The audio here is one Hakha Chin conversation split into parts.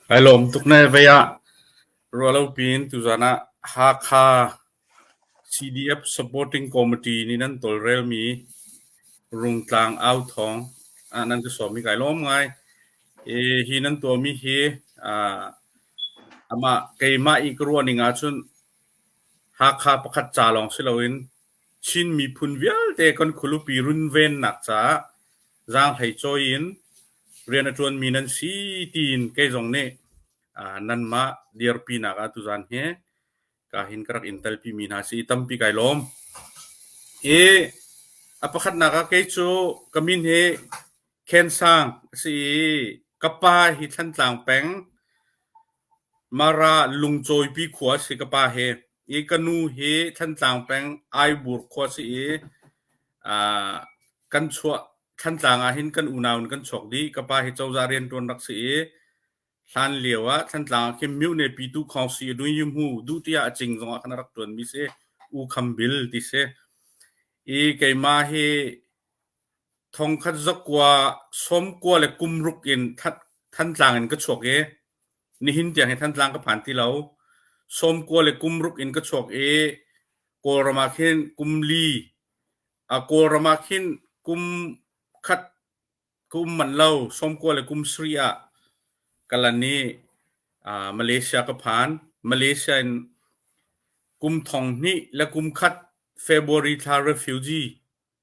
Kai lawm tuk na vei ah ruahlopi in tuzan ah Hakha CDF Supporting Committee nih nan tawlrelmi Rungtlang Authawng ah nan ka sawm i kai lawm ngai. Hi nan tuahmi hi amah keimah i ka ruahning ahcun Hakha pakhat ca lawng si loin Chin miphun vialte kan khualupi runvennak caah zaanghlei cawi in rian a ṭuanmi nan si tiin kei zong nih nanmah dirpinak ah tuzaan hi ka hin ka rak in telpimi hna si i tampi kai lawm. Hi a pakhatnak ah kei cu ka min hi Khen Sang a si i ka pa hi Thlantlang peng Mara Lungcawipi khua a si ka pa hi. I ka nu hi Thlantlang peng Aibur khua a si i kan chuah Thlantlang ah hin kan unau in kan chuak dih. Ka pa hi cozah rianṭuan rak si i hlan lio ah Thlantlang ah khin Myone Pitu Khawngsi a dui hmu duh tiah a cing zongah khan a rak ṭuanmi si. U Kham Bil ti si. I keimah hi thongkhat zakua sawmkua le kumruk in Thantlang in ka chuak i nihin tiang hi Thantlang ka phan ti lo. Sawmkua le kumruk in ka chuak i Kawlram ah khin kum li Kawlram ah khin kum khat ka um manh lo. Sawmkua le kum sarih ah ka lan i Malaysia ka phan. Malaysia in kum thong hnih le kum khat February thla refugee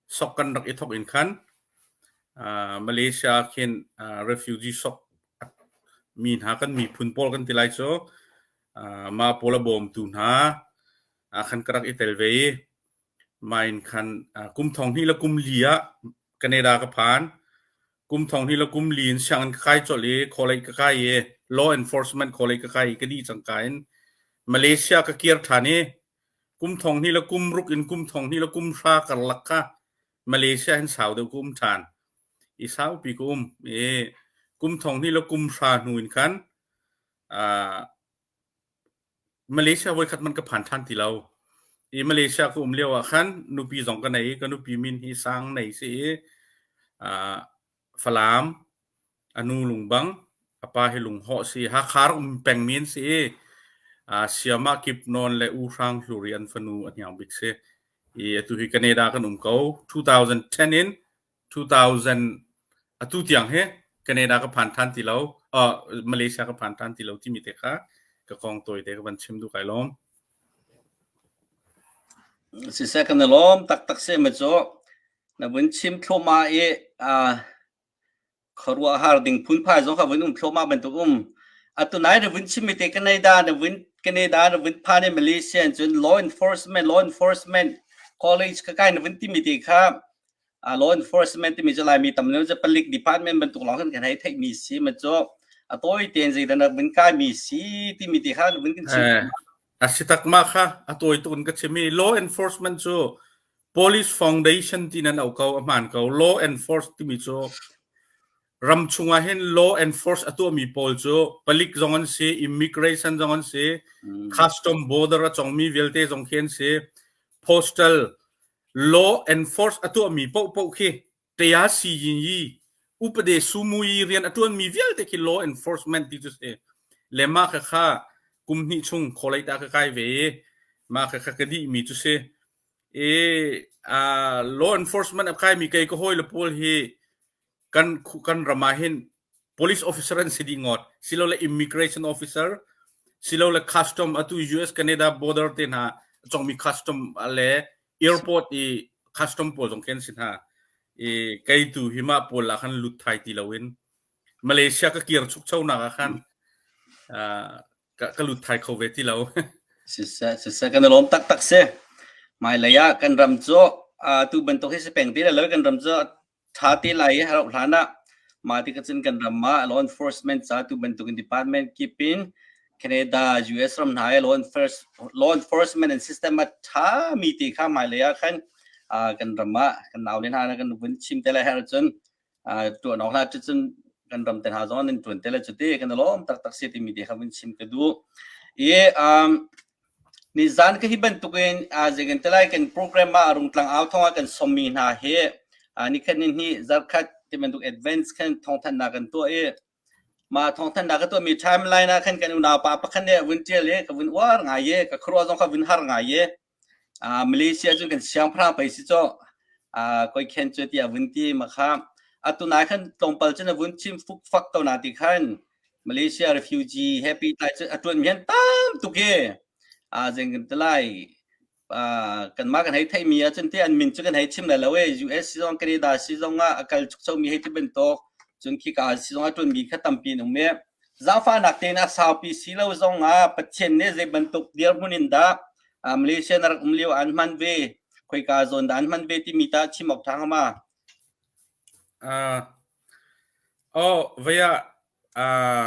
sok kan rak i thok in khan Malaysia khin refugee sok mi hna kan miphun pawl kan ti lai cu mah pawl a bawmtu hna khan ka rak i tel ve i mah in khan kum thong hnih le kum li ah Canada ka phan. Kum thong hnih le kum li in sianginn ka kai colh i college ka kai i law enforcement college ka kai i ka dih cangka in Malaysia ka kir ṭhan i kum thong hnih le kum ruk in kum thong hnih le kum hra karlak kha Malaysia hin sau deuh ka um ṭhan. I saupi ka um. I kum thong hnih le kum hra hnu in khan Malaysia voikhat man ka phan ṭhan ti lo. I Malaysia ka um lio ah khan nupi zong ka nei i ka nupi min hi Sang Nei si i Falam, a nu Lungbang, a pa hi Lunghawh si. Hakha rak um pengmi an si i Siamah Kip Nawn le U Hrang Hlur i an fanu a hniang bik si. I atu hi Canada kan um ko. 2010 in 2000 atu tiang hi Canada ka phan ṭhan ti lo, Malaysia ka phan ṭhan ti lo timi te kha ka kong tawi te ka van chim duh kai lawm. Siseh kan i lawm taktak si ma cu na vun chim thluahmah i khuaruahhar ding phunphai zong kha vun um thluahmah bantuk um. Atu nai na vun chimmi te Canada na vun Canada na vun phan i Malaysia in cun law enforcement law enforcement college ka kai na vun timi te kha law enforcement timi cu Laimi tam deuh cu palik department bantuk lawng khan kan hei theihmi si ma cu a tawi tein zeidah na vun kaimi si timi te kha na vun kan chim. A si tak ma kha a tawi tuk in ka chim i law enforcement cu police foundation ti nan au ko a hmaan ko. Law enforce timi cu ram chungah hin law enforce a tuahmi pawl cu palik zong an si, immigration zong an si, custom border a congmi vialte zong khi an si, postal law enforce a tuahmi paohpaoh khi Taya Siyin Yi upade sumui rian a ṭuanmi vialte khi law enforcement ti cu si. Le mah kha kha kum hnih chung college ah ka kai ve i mah kha kha ka dihmi cu si. I law enforcement a kaimi kei ka hawile pawl hi kan kan ram ah hin police officer an si dih ngawt silole immigration officer silole custom atu US Canada border te hna congmi custom le airport i custom pawl zong khi an si hna i kei tu hi mah pawl ah khan lut thai ti loin Malaysia ka kir chukcho nak ah khan ka lut thai kho ve ti lo. Siseh, siseh kan i lawm taktak si. Hmailei ah kan ram cu tu bantuk hi si peng ti lo kan ram cu ṭha te lai i rauh hlan ah mah ti ka cun kan ram ah law enforcement ca tu bantuk in department kip in Canada, US ram hna i law, enforce, law enforcement and system a ṭha mi ti kha hmailei ah khan kan ram ah kan nau le hna kan vun chim te lai her cun tuah awk hlah cucun kan ram te hna zong nan ṭuan te lai cu ti kan i lawm taktak si timi te kha vun chim ka duh. I um, nizan ka hi bantukin zeikan te lai kan program ah rungtlang au thong ah kan sawmmi hna hi nikhat ni hnih zarkhat ti bantuk advance khan thawngthanhnak kan tuah i. Mah thawngthanhnak ka tuahmi timeline ah khan kan unau pa pakhat nih a vun ṭial i ka vun uar ngai i ka khuaruah zong kha vun har ngai i Malaysia cun kan siangpahrang pei si cu koi khen cu tiah vun ti ma kha atu nai khan tlawmpal cun a vun chim fukfak ko na ti khan Malaysia refugee he pehtlai cu a ṭuan mi han tam tuk i zeng kan ti lai kanmah kan hei theihmi ahcun te an min cu kan hei chim lai lo e US si zong Canada si zong ah a kal chukcho mi hei ti bantuk cun khika si zong a ṭuanmi kha tampi an um i zaangfahnak tein a saupi si lo zong ah Pathian nih zei bantuk dirhmun in dah Malaysia na rak um lio an hman ve khoika zawn dah an hman ve timi ta chim awk ṭha hnga ma? Uh, oh, vei ah uh,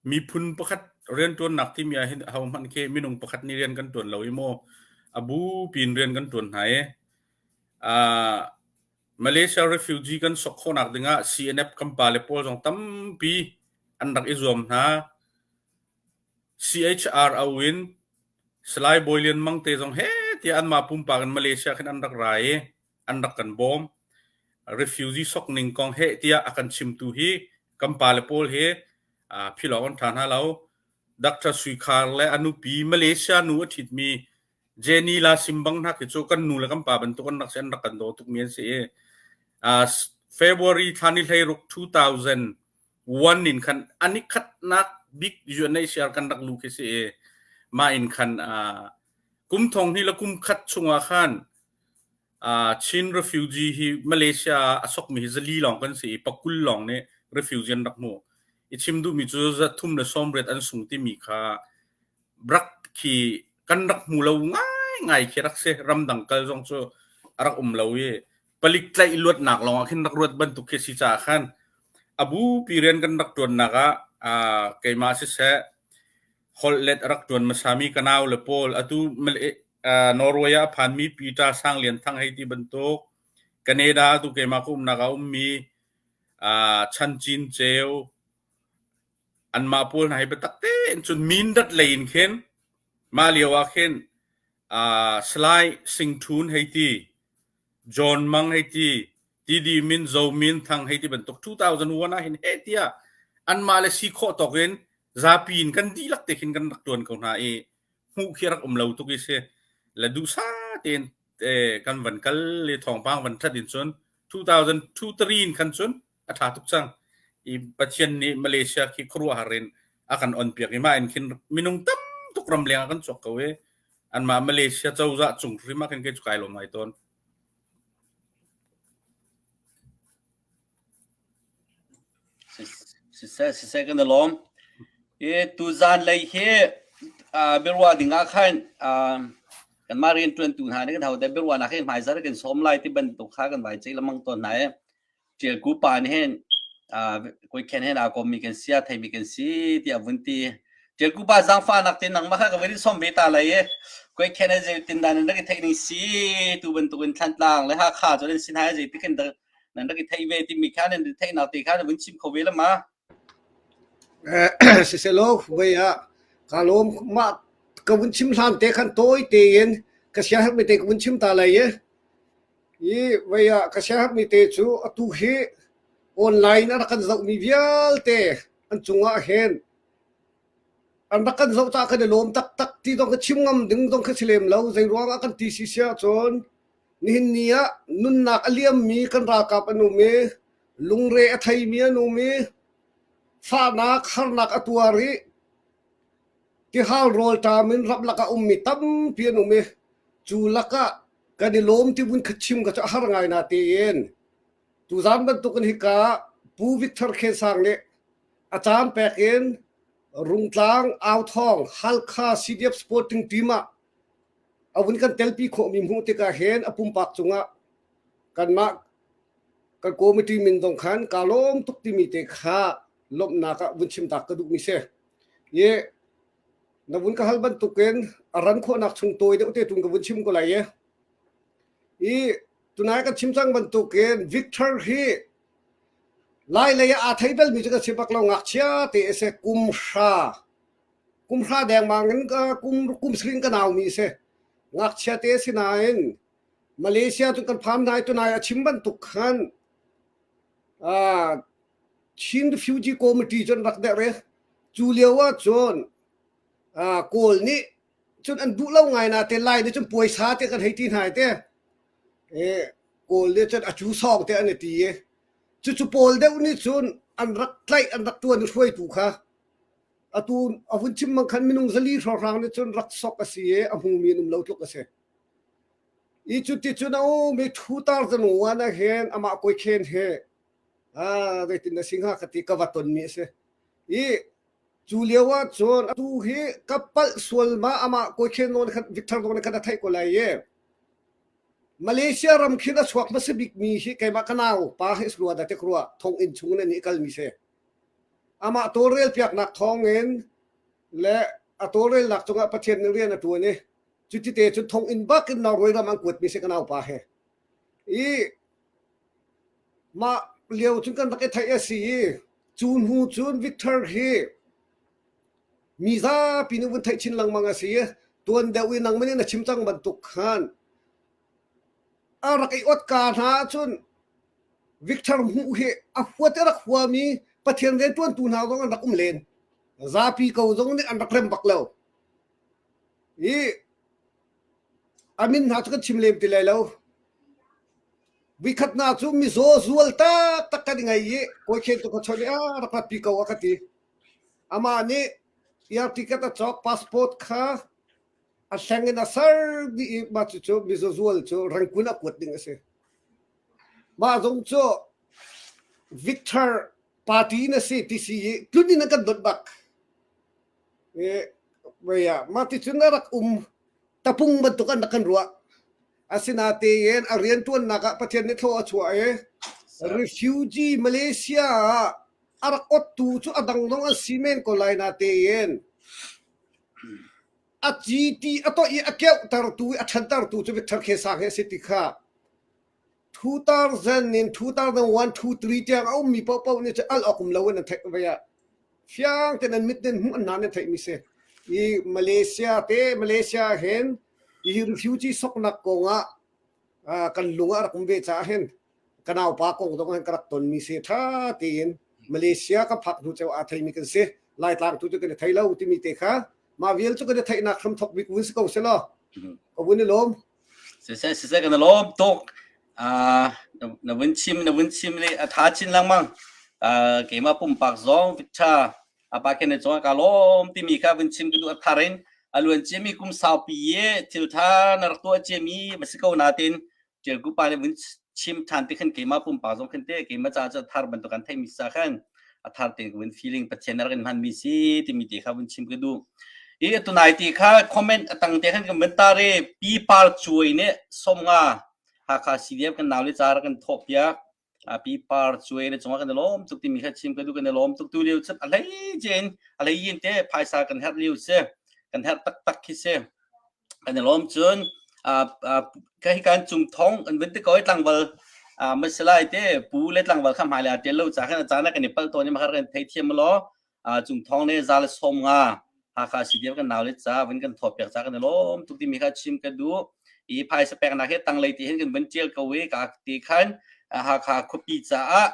Miphun pakhat rianṭuannak timi ahhin ahohmanh khi minung pakhat nih rian kan ṭuan lo i maw a bupi in rian kan ṭuan hna i uh, Malaysia refugee kan sok khawhnak dingah CNF kan pale pawl zong tampi an rak i zuam hna. CHRO in Salai Bawi Lian Mang te zong he tiah anmah pumpak in Malaysia khin an rak ra i an rak kan bawm. Refugee sok ning kong heh tiah a kan chimtu hi kan pale pawl hi philawk an ṭha hna lo. Dr. Sui Khar le a nupi Malaysia nu a ṭhitmi Jenny La Simbang hna khi cu kan nu le kan pa bantuk an rak si an rak kan daw tukmi an si i February thla ni 16 2001 in khan an i khatnak bik UNHCR kan rak lu khi si i mah in khan kum thong hnih le kum khat chungah khan Chin refugee hi Malaysia ah a sokmi hi zali lawng kan si i pakul lawng nih refugee an rak hmuh. I chim duhmi cu 380 an sung timi kha rak khi kan rak hmu lo ngaingai khi rak si. Ramdang kal zong cu a rak um lo i palik tlaih luatnak lawng ah khin rak ruat bantuk khi si caah khan a bupi rian kan rak ṭuannak ah keimah siseh holhlet a rak ṭuan hmasami ka nau le pawl atu Norway ah a phanmi Peter Sang Lian Thang hei ti bantuk Canada atu keimah ka umnak ah a ummi Chan Cin Ceu anmah pawl hna hi biatak tein cun mindat lei in khin mah lio ah khin Salai Sing Thun hei ti John Mang hei ti TD Min Zo Min Thang hei ti bantuk 2001 ah hin he tiah anmah le si khawh tawk in zapi in kan dihlak te khin kan rak tuan ko hna i hmuh khi rak um lo tuk i si le duhsa tein kan van kal le thawngpang van that in cun 2023 in khan cun a tha tuk cang i Pathian nih Malaysia khi khuaruahhar in a kan on piak i mah in khin minung tam tuk ram leng ah kan chuak ko i anmah Malaysia cozah cung hrim ah khin kei cu kai lawm ngai tawn. Siseh siseh kan i lawm. I tuzaan lei hi biaruah ding ah khan kanmah rianṭuantu hna nih kan hote biaruahnak hi hmaizarh kan sawm lai ti bantuk kha kan vai ceih lengmang tawn hna i Ṭialku pa nih hin koi khen he naa kommi kan si a theimi kan si tiah vun ti. Ṭialku pa zaangfahnak te nangmah kha ka van in sawm ve ta lai i koi khen he zeitin dah nan rak i theih ning si tu bantukin Thlantlang le Hakha cu nan sin hai zeitik hin dah nan rak i theih ve timi kha nan theihnak te kha na vun chim kho ve la ma? Siselaw voi ah ka lawm mah ka vun chim hlan te khan tawi tein ka siaherhmi te ka vun chim ta lai i I voi ah ka siaherhmi te cu atu hi online a rak kan zohmi vialte an cungah hin an rak kan zoh caah kan i lawm taktak ti zong ka chim ngam ding zong khi si lem lo. Zei ruangah kan ti si si ahcun nihin ni ah nunnak a liammi kan ralkap an um i lungre a theimi an um i fahnak harnak a tuar i tihal rawlṭam in ramlak a ummi tampi an um i cu lakah kan i lawm ti vun kha chim ka cu a har ngai na tein tuzan bantukin hika Pu Victor Khensang nih a caan pek in Rungtlang Authawng Halkha CDF Sporting Team ah a vun kan telpi khawhmi hmuh tikah hin a pumpak cungah kanmah kan committee min zong khan kaa lawm tuk timi te kha lawmhnak ah vun chim tak ka duhmi si. I na vun ka hal bantukin a ran khawhnak chung tawi deuh te tun ka vun chim ko lai i i tunai ka chim cang bantukin Victor hi Lai lei ah aa thei belmi cu ka si bak lo ngakchia te a si kum hra kum hra dengmang in kum kum sirin ka naumi si ngakchia te si nain Malaysia cu kan pham nai tunai a chim bantuk khan. Chin Refugee Committee cu an rak derh i cu lio ah cun Kawl nih cun an duh lo ngai na te Lai nih cun puaisa te kan hei ti hna te. Kawl nih cun a cu sawng te an i ti i cucu pawl deuh nih cun an rak tlaih an rak tuan i hruaitu kha atu a vun chim mang khan minung 400 hrawnghrang nih cun rak sok a si i a hmumi an um lo tluk a si. I cu ti cun a um i 2001 ah hin amah Kawi Khen he zeitin na si hnga ka ti ka va tonmi a si. I cu lio ah cun atu hi ka palh sual ma amah Kawi Khen nawn khan Victor nawn khan a theih ko lai i Malaysia ram khin a chuak hmasa bikmi hi keimah ka nau pa hi rua dah te rua thonginn chung in an i kalmi si. Amah tawlrel piaknak thawngin le a tawlrelnak cungah Pathian nih rian a ṭuan i cuti te cun thonginn bak in Norway ram an kuatmi si ka naupa he. I mah lio cun kan rak i theih a si i cu hnu cun Victor hi mi zapi nih vun theih chin lengmang a si i tuan deuh i nangmah nih na chim cang bantuk khan a rak i ot ka hna ahcun Victor hmuh hi a huat i rak huami Pathian rianṭuantu hna zong an rak um len. Zapi ko zong nih an rak rem bak lo. I a min hna cu kan chim lem ti lai lo. Vikhat hna cu mizaw zual taktak kan i ngei i kawi khen tu ka chawnh i a rak ratpi ko a ka ti. Amah nih air ticket a cawk passport kha a hleng in a ser dih i mah cucu mizaw zual cu Rangoon ah kuat ding a si. Mah zong cu Victor party na si ti si i tlun in an kan dawt bak. Mah ti cun a rak um tapung bantuk an rak kan ruah. Asinatein a rianṭuannak ah Pathian nih thlaw a chuah i refugee Malaysia ah a rak ottu cu a dang zong an si men ko lai natein a ci a toih i a keuhtertu i a ṭhantertu cu Victor Khesang hi a si ti kha 2000 in 2001 2 3 tiang a ummi paohpaoh nih cun al awk um lo in an theih ve ah fiang tein an mit in hmuh an hna an theihmi si. I Malaysia te Malaysia hin hi refugee soknak kong ah kan lung ah rak um ve caah hin ka naupa kong zong hin ka rak tonmi si ṭha tein Malaysia ka phak hnu ceu aa theimi kan si. Laitlang tu cu kan i thei lo timi te kha mah vial cu kan i theihnak hramthok bik vun si ko seh law ka vun i lawm. Siseh siseh kan i lawm tuk. Na vun chim na vun chim le a tha chin lengmang. Keimah pumpak zong Victor apa khen na cungah ka lawm timi kha vun chim ka duh a thar in a luan ciami kum saupi i thil tha na rak tuah ciami va si ko natin Ṭial pa nih vun chim ṭhan ti khan keimah pumpak zong khan te keimah ca cu a thar bantuk an theihmi sa khan a thar tein ka vun feeling Pathian rak in hmanmi si timi te kha vun chim ka duh. I tunai ti kha comment a tang te khan kan vun tar i Pi Par Cuai nih 50 Hakha CDF kan nau le ca rak kan thawh piak. Pi Par Cuai le cungah kan i lawm tuk timi kha chim ka duh kan i lawm tuk tu lio cun a hlei in a hlei in te phaisa kan herh lio si kan herh taktak khi si. Kan i lawm cun ka hi kan cung thong an vun ti ko i tlangval masalai te pu le tlangval kha hmailei aa ṭial lo ca khan a caan ah kan i palh tawn i makar kan theithiam law cung thong le za le 50 Hakha CDF kan nau le ca vun kan thawt piak ca kan i lawm tuk timi kha chim ka duh i phaisa peknak hi tanglei ti hin kan vun ṭial ko i ka ti khan Hakha khuapi caah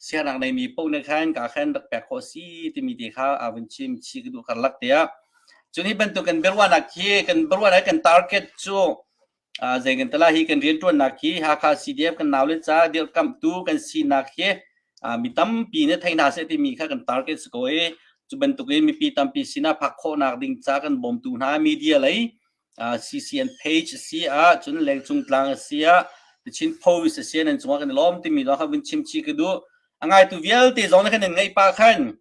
sianak neimi paoh nih khan ka khan rak pek khawh si timi te kha a vun chim chih ka duh karlak tiah. Cun hi bantuk kan biaruahnak hi kan biaruahnak kan target cu zei kan tala hi kan rianṭuannak hi Hakha CDF kan nau le ca dirhkamhtu kan sinak hi mi tampi nih thei hna seh timi kha kan target si ko i cu bantukin mipi tampi sinah phak khawhnak ding ca kan bawmtu hna media lei CCN page a si ah cun lengcung tlang a si ah The Chin Post a si nan cungah kan i lawm timi lawng kha vun chim chih ka duh. A ngaitu vialte zong na kan in ngaih pa khan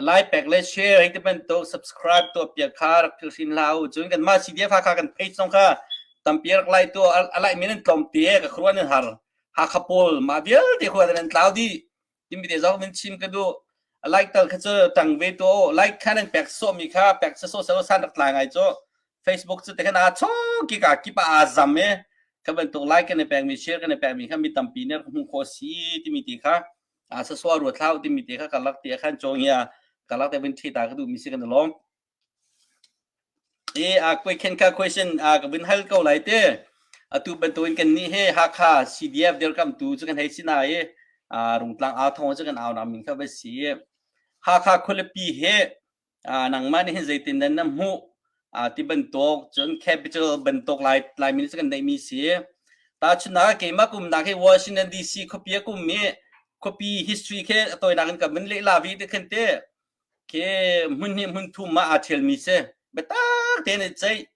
like pek le share hei ti bantuk subscribe tuah piak kha rak phil hrin hlah u. Cun kanmah CDF Hakha kan page zong kha tampi rak like tu a like min an tlawm te ka khuruan an har. Hakha pawl mah vialte khua nan tlau dih. Timi te zong min chim ka duh. Like tal kha cu tang ve tu like khan an pek sawh mi kha pek sa sawh sa san rak tlai ngai cu Facebook cu te khan aa chong ki ka kipa aa zam e kha bantuk like kan i pek mi share kan i pek mi kha mi tampi nih hmuh khawh si timi ti kha a sa swa ruat thlau timi te kha ka lak ti khan chong ya ka lak te vin thi ta ka duh mi si kan lawm I a question ka question a ka vun hal ko lai te. Atu bantukin kan nih he Hakha CDF dirkamtu cu kan hei si na i. Rungtlang au thawng cu kan au nak min kha va si. Hakha khualipi hi nangmah nih hin zeitin dah na hmuh ti bantuk cun capital bantuk lai Laimi nih kan neihmi si. Tahchunhnak keimah kumnak hi Washington DC khuapi a kum i khuapi history khi a tawinak in ka vun lehla vi te khan te khi hmun hnih hmun thum ah aa ṭhialmi si. Biatak tein i ceih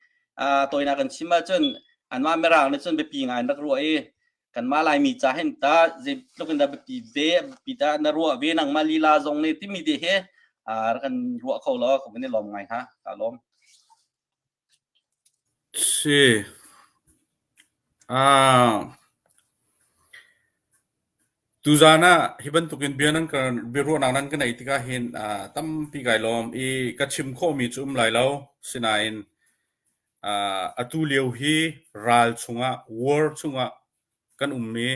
tawinak kan chim ahcun anmah Mirang nih cun biapi ngai an rak ruah i kanmah Laimi ca hin ta zeitluk in dah biapi ve biapi dah na ruah ve nangmah lila zong nih timi te hi rak kan ruah kho law ka vun i lawm ngai hnga ka lawm. Si. Ah. Tuzaan ah hi bantukin bia nan ka biaruahnak nan ka neih tikah hin tampi kai lawm i ka chim khawhmi cu um lai lo. Sinain atu lio hi ral chungah war chungah kan um i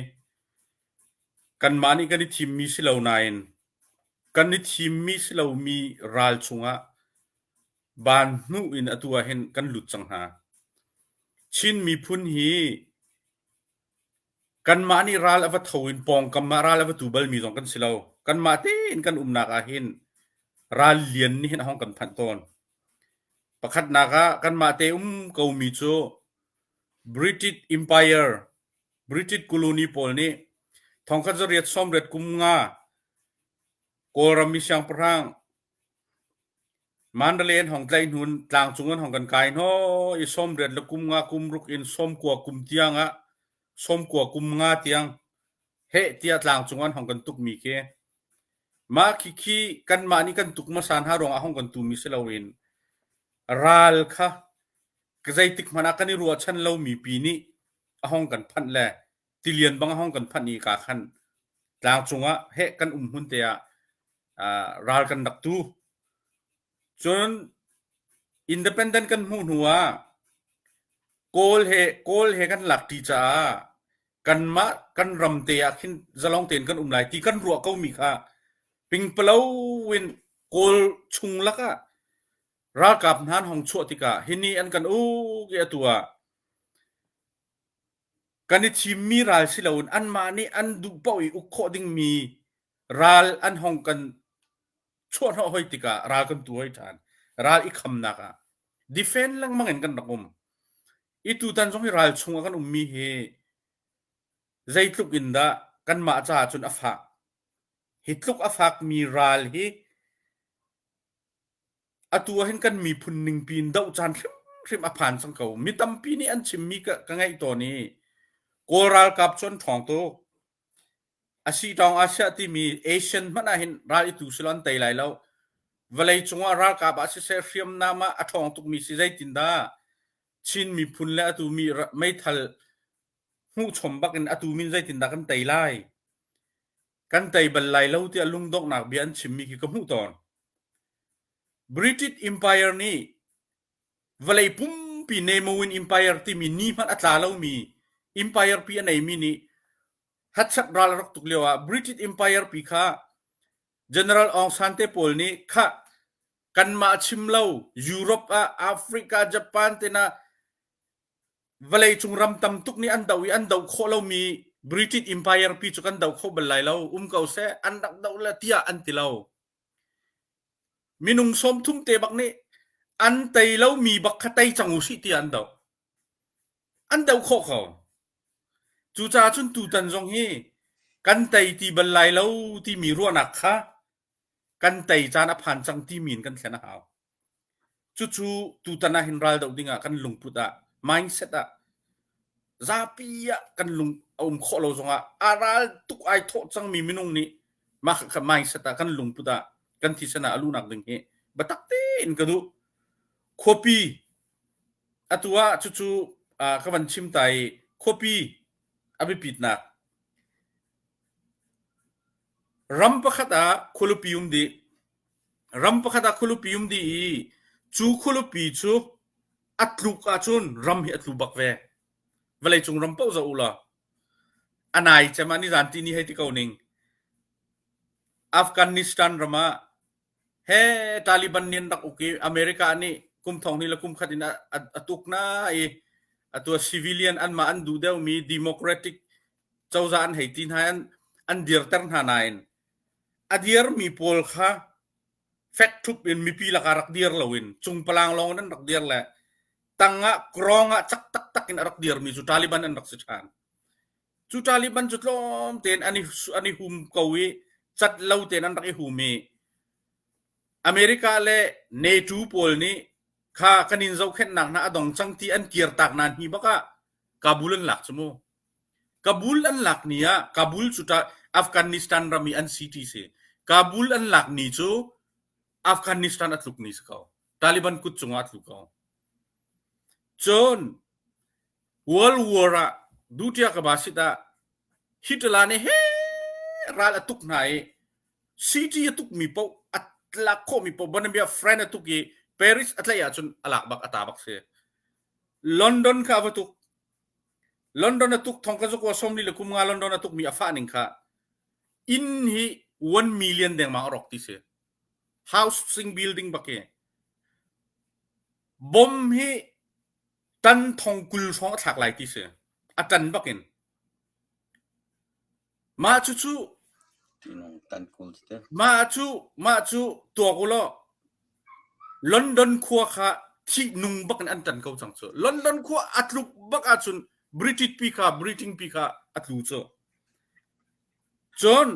kanmah nih kan i thimmi si lo nain kan i thimmi si lomi ral chungah baan hnuh in atu ah hin kan lut cang hna. Chin miphun hi Kanmah nih ral a va tho in pawngkam ah ral a va tu balmi zong kan si lo. Kanmah tein kan umnak ah hin ral lian nih hin a hong kan phanh tawn. Pakhatnak ah kanmah te um komi cu British Empire, British colony pawl nih thongkhat zariat sawmriat kum nga Kawlram i siangpahrang Mandalay an hong tlaih hnu in tlangcung an hong kan kai hnaw i 80 le kum nga kum ruk in 90 kum tiang ah 90 kum nga tiang heh tiah tlangcung an hong kan tukmi khi mah khikhi kanmah nih kan tuk hmasa hna ruangah hong kan tumi si loin ral kha zeitik hmanh ah kan i ruahchan lomi pi nih a hong kan phanh le tilian bang a hong kan phanh i ka khan tlangcung ah heh kan um hmun te ah ral kan rak tu. Cun independent kan hmuh hnu ah Kawl he Kawl he kan lak ṭi caah kanmah kan ram te ah khin zalong tein kan um lai ti kan ruah komi kha pingpalo in Kawl chung lakah ralkap hna an hong chuah tikah hini an kan uk i atu ah kan i thimmi ral si loin anmah nih an duh paoh i uk khawh dingmi ral an hong kan chuahhnawh hoi tikah ral kan tu hoi ṭhan. Ral i khamnak ah defend lengmang in kan rak um. I tutan zong hi ral chung ah kan ummi hi zeitluk in dah kanmah caah cun a fah. Hi tluk a fakmi ral hi atu ah hin kan miphun ningpi in doh caan hrimhrim a phan cang ko. Mi tampi nih an chimmi ka, ka ngaih tawn i Kawl ralkap cu an ṭhawng tuk. Asitawng Asia timi Asian hmanh ah hin ral i tu silo an tei lai lo. Vawlei cungah ralkap ah siseh hriamnam ah a ṭhawng tukmi si zeitindah Chin miphun le atu mi meithal hmuhchom bak in atu min zeitindah kan tei lai? Kan tei bal lai lo tiah lungdonghnak bia an chimmi khi ka hmuh tawn. British Empire nih vawlei pumpi Nemowin Empire timi ni hmanh a tla lomi empire pi a neimi nih Hatchet ral a rak tuk lio ah British Empire pi kha General Aung San te pawl nih khah kanmah chim lo Europe ah Africa Japan te na vawlei cung ram tam tuk nih an doh i an doh khawh lomi British Empire pi cu kan doh kho bal lai lo um ko seh an rak doh le tiah an ti lo minung 30 te bak nih an tei lomi bak kha tei cang u sih tiah an doh An doh khawh ko. Cucaah cun tutan zong hi kan tei ti bal lai lo timi ruahnak kha kan tei caan a phan cang timi in kan thlen a hau. Cucu tutan ah hin ral doh dingah kan lungput ah mindset ah zapi ah kan lung a um khawh lo zongah a ral tuk ai thawh cangmi minung nih mah kha mindset ah kan lungput ah kan thisen ah a luhnak ding hi biatak tein ka duh. Khuapi Atu ah cucu ka van chim ta i khuapi a biapitnak ram pakhat ah khualipi um dih. Ram pakhat ah khualipi um dih i cu khualipi cu a tluk ahcun ram hi a tlu bak ve. Vawleicung ram paoh zoh u law a nai cem ah nizan tihni hei ti ko ning. Afghanistan ram ah He Taliban nih an rak uk i America nih kum thong hnih le kum khat in a, a, a tuk na i atu civilian anmah an duh deuhmi democratic cozah an hei ti hna an. An dirter hna nain a dirmi pawl kha fek ṭhup in mipi lakah rak dir loin cungpalang lawng in an rak dir le tangah krawng ah cak taktak in a rak dirmi cu Taliban an rak si ṭhan. Cu Taliban cu tlawm tein an i, an i hum ko i cat lo tein an rak i hum i America le NATO pawl nih kha kan in zohkhenhnak hna a dong cang ti an kirtak na hni bak ah Kabul an lak cu mu. Kabul an lak ni ah Kabul cu ta Afghanistan ram i an city si. Kabul an lak ni cu Afghanistan a tluk ni si ko. Taliban kut cungah a tlu ko. Cun World War ah dutia ka ba sit ah Hitler nih he ral a tuk hna i city a tukmi paoh a lak khawhmi paoh Bonambia friend a tuk i Paris a tlaih ahcun a lak bak a ta bak si. London kha a va tuk. London a tuk thong ka zakua 40 le kum nga London a tukmi a fah ning kha inn hi 1 million dengmang a rawk ti si. Housing building bak hi. Bom hi tan thong 20 hrawng a thlak lai ti si. A tan bak in. Mah cucu mah cu mah cu tuak u law London khua kha thih nung bak in an tan ko cang cu. London khua a tluk bak ahcun British pi kha Britain pi kha a tlu cu. Cun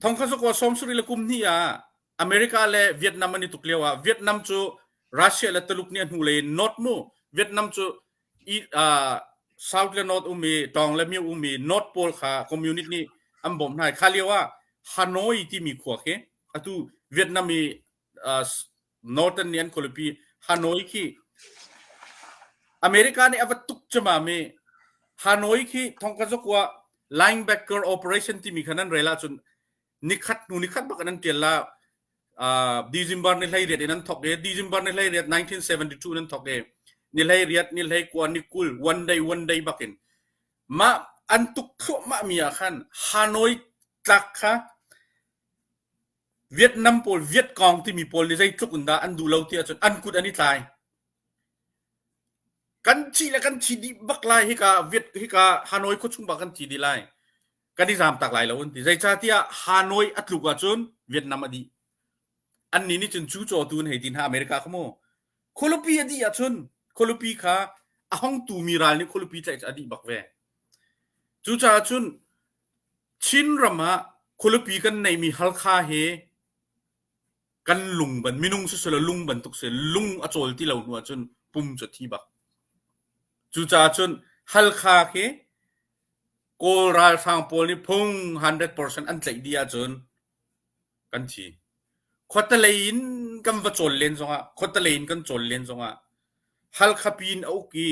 thongkha zakua 70 le kum hnih ah America le Vietnam an i tuk lio ah Vietnam cu Russia le Tuluk nih a hnulei in North mu Vietnam cu i uh, South le North um i Tawng le Myo um i North pawl kha communist nih an bawmh hna i kha lio ah Hanoi timi khua khi atu Vietnam i uh, Northern nih an khualipi Hanoi khi America nih a va tuk camam i Hanoi khi thongka zakua linebacker operation timi kha nan rel ahcun nikhat hnu nikhat bak in an tial la uh, December ni 18 in an thok i December ni 18 1972 in an thok i ni 18 ni 19 ni 20 one day one day bakin mah an tuk thluahmah mi ah khan Hanoi tlak kha Vietnam pawl Viet Cong timi pawl nih zeitluk in dah an duh lo ti ahcun an kut an i tlai Kan thih le kan thi dih bak lai hika Viet hika Hanoi khuachung bak kan thi dih lai. Kan i zaam tak lai lo an ti. Zeicahtiah Hanoi a tluk ahcun Vietnam a dih. Annih nih cun cu cawtu an hei ti hna America kha mu. Khualipi a dih ahcun khualipi kha a hong tumi ral nih khualipi tlaih cu a dih bak ve. Cucaah cun Chinram ah khualipi kan neihmi Halkha hi kan lung ban minung siselaw lung bantuk si lung a cawl ti lo hnu ahcun pum cu a thi bak. Cucaah cun Halkha khi Kawl ralhrang pawl nih phung 100% an tlaih dih ahcun kan thi. Khuatelei in kan va cawl len zongah khuatelei in kan cawl len zongah Halkha pin a uk i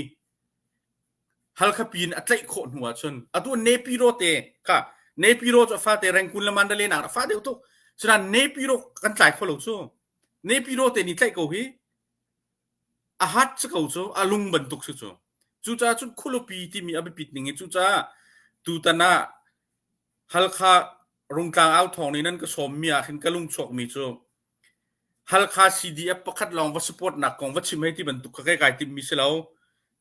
Halkha pin a tlaih khawh hnu ahcun atu Nepiro te kha Nepiro cu a fate Rangoon le Mandalay nak a fa deuh tuk. Sinain Nepiro kan tlai kho lo cu. Nepiro te nih tlaih ko hi a hat si ko cu a lung bantuk si cu. Cucaah cun khualipi timi a biapit ning hi cucaah tutan ah Halkha Rungtlang au thawng nih nan ka sawmmi ah khin ka lung chuakmi cu Halkha CDF pakhat lawng va support nak kong va chim hei ti bantuk kha kai kai timmi si lo.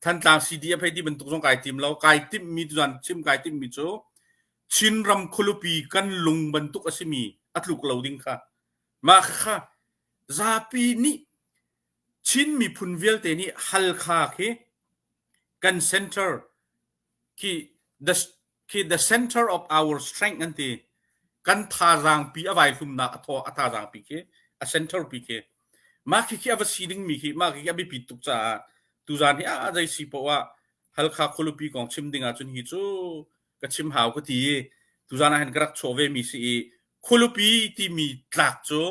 Thantlang CDF hei ti bantuk zong kai tim lo. Kai timmi tuzan chim kai timmi cu Chinram khualipi kan lung bantuk a simi a tluk lo ding kha. Mah kha zapi nih Chin miphun vialte nih Halkha khi kan center khi the khi the center of our strength an ti kan thazaang pi a vai hlumnak a thaw a thazaang pi khi a center pi khi mah khi khi a va si ding mi khi mah khi khi a biapit tuk caah tuzan hi a zei si poah ah Halkha khualipi kong chim ding ahcun hi cu ka chim hau ka ti tuzan ah hin ka rak chuah ve mi si i khualipi timi tlak cu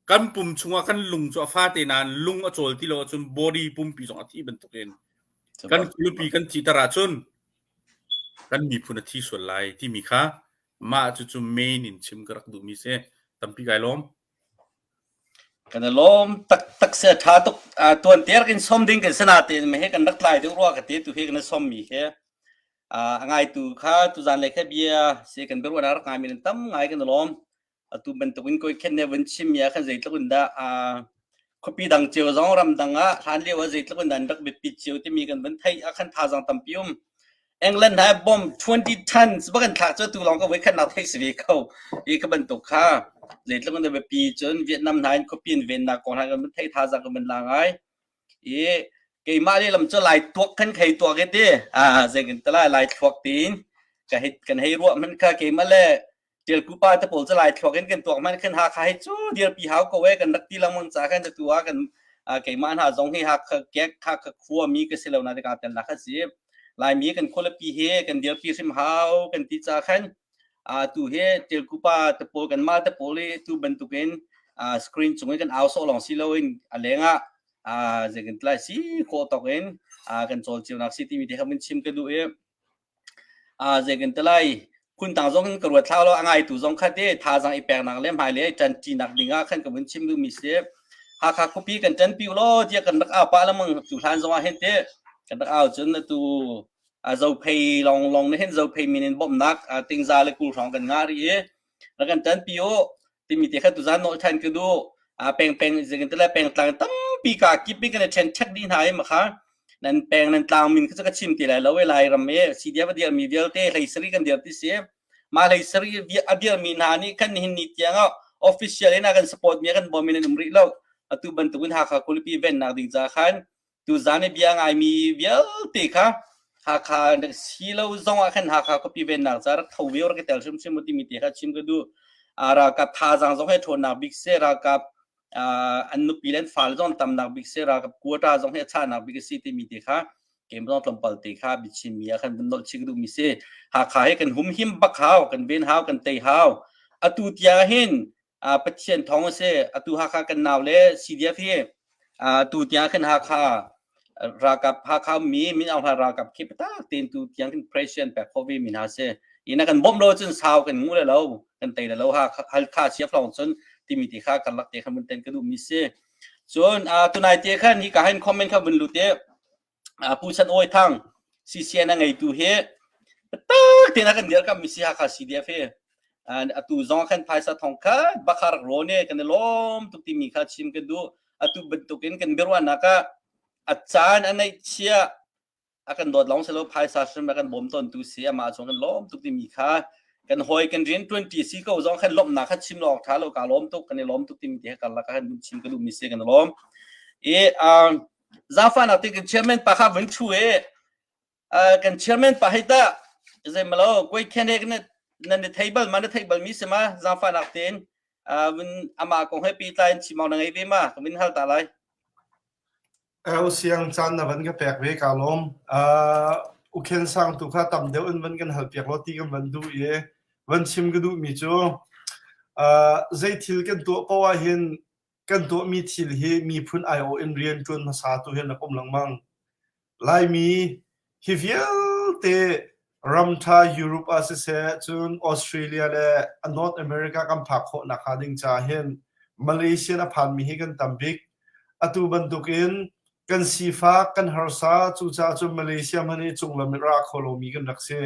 Kan pum chungah kan lung cu a fate nain lung a cawl ti lo ahcun body pumpi zong a thi bantukin kan kulupi kan thiter ahcun kan miphun a thi sual lai timi kha mah cucu main in chim ka rak duhmi si. Tampi kai lawm. Kan i lawm taktak si a ṭha tuk. Tuan te rak in som ding kan si natein he kan rak tlai deuh rua ka ti tu hi kan i sommi hi. A ngaitu kha tuzan le kha bia si kan biaruahnak rak ngaimi nan tam ngai kan i lawm. Atu bantuk in kawi khen ne vun chim mi ah khan zeitluk in dah khuapi dang cio zong ram dang ah hlan lio ah zeitluk in dah an rak biapit cio timi kan vun theih ah khan thazaang tampi um. England ha bomb 20 tons ba kan thlak cu tu lawng ka voi khatnak theih si ve ko. Hi ka bantuk kha zeitluk in biapi cun Vietnam hna in khuapi in vennak kong hna kan thei thazaang kan van la ngai. I keimah lehlam cu lai tuak khan khei tuak i ti ah zei kan lai lai thluak tiin ka hei kan hei ruah hmanh kha keimah le Ṭialku pa te pawl cu lai thluak in kan tuak hmanh khan Hakha hi cu dirpi hau ko e kan rak ti lengmang ca khan atu ah kan keimah hna zong hi Hakha kek Hakha khua mi ka si lo na ka tel nak si Laimi kan khualipi hi kan dirpi hrim hau kan ti ca khan tu hi Ṭialku pa te pawl kan mah te pawl hi tu bantukin screen cung in kan au sawh lawng si loin a lengah zei kan tlai si khawh tawk in kan cawl cio nak si timi te kha mun chim ka duh i Zei kan ti lai phuntang zong in ka ruat thlau lo a ngaitu zong kha te thazaang i peknak le hmailei ṭanṭinak ding ah khan ka vun chim duhmi si. Hakha khuapi kan ṭanpi u law tiah kan rak au pah lengmang tu hlan zong ah hin te kan rak au cun atu Zophei lawnglawng nih hin Zophei min in bawmhnak tingza le 20 hrawng kan ngah rih i rak kan ṭanpi u timi te kha tuzan nawl ṭhan ka duh. Peng peng zeitin le pengtlang tampi ka kip in kan i ṭhen ṭhek dih hna i makha nan peng nan tlang min kha cu ka chim ti lai lo i Lairam i CDF a dirmi vialte hlei sarih kan dir ti si. Mah hlei sarih a dirmi hna nih khan nihin ni tiang ah official in a kan support mi a kan bawm in an um rih lo. Atu bantukin Hakha khualipi vennak ding ca khan tuzan i bia ngaimi vialte kha Hakha si lo zong ah khan Hakha khuapi vennak ca rak tho ve rak i tel hrimhrim u timi te kha chim ka duh. Ralkap thazaang zong he ṭhawnnak bik si, ralkap an nupi le an fale zong tamnak bik si, ralkap quota zong hi a chahnak bik a si timi te kha keimah zong tlawmpal te kha biachimmi ah khan vun nolh chih ka duhmi si. Hakha hi kan humhim bak hau, kan ven hau, kan tei hau. Atu tiang hin Pathian thawng a si. Atu Hakha kan nau le CDF hi tu tiang khan Hakha ralkap Hakha mi Min Aung Hlaing ralkap khi biatak tein tu tiang khin pressure an pek khawh ve mi hna si. Ina kan bawmh lo cun sau kan ngu le lo kan tei le lo Halkha siaf lawng cun timi ti kha karlak te khan vun ten ka duh mi si. Cun tunai te khan hi ka hin comment kha vun lut i Pu Chan Awi Thang CCN a ngeitu hi biatak tein a kan dirkamh mi si Hakha CDF hi atu zong khan phaisa thong khat bakha rak rawn i kan i lawm tuk timi kha chim ka duh. Atu bantukin kan biaruahnak ah a caan a neihchiah a kan dawt lawng si lo phaisa hrim a kan bawm tawntu si amah cung kan lawm tuk timi kha kan hawi kan rian ṭuanṭi si ko zong khan lawmhnak kha chim lo awk ṭha lo ka lawm tuk kan i lawm tuk timi te karlak ah khan chim ka duhmi si kan i lawm. I Zaangfahnak ti kan chairman pa kha vun ṭhu i kan chairman pa hei tah zeimalo koi khen he nan i thei bal ma na thei bal mi si ma zaangfahnak tein vun amah kong he pehtlai in chim awk na ngei ve ma ka vun hal ta lai. Eu siang caan na van ka pek ve ka lawm. U Khen Sang tu kha tam deuh in van kan hal piak law ti kan van duh i van chim ka duh mi cu zei thil kan tuah poah ah hin Kan tuahmi thil hi miphun aiawh in rian ṭuan hmasa tu hi an rak um lengmang. Laimi hi vialte ramṭha Europe ah siseh, cun Australia le North America kan phak khawhnak hnga ding caah hin Malaysia a phanmi hi kan tam bik. Atu bantukin kan sifak, kan harsa, cucaah cun Malaysia hmanh hi cunglam in ra kho lomi kan rak si.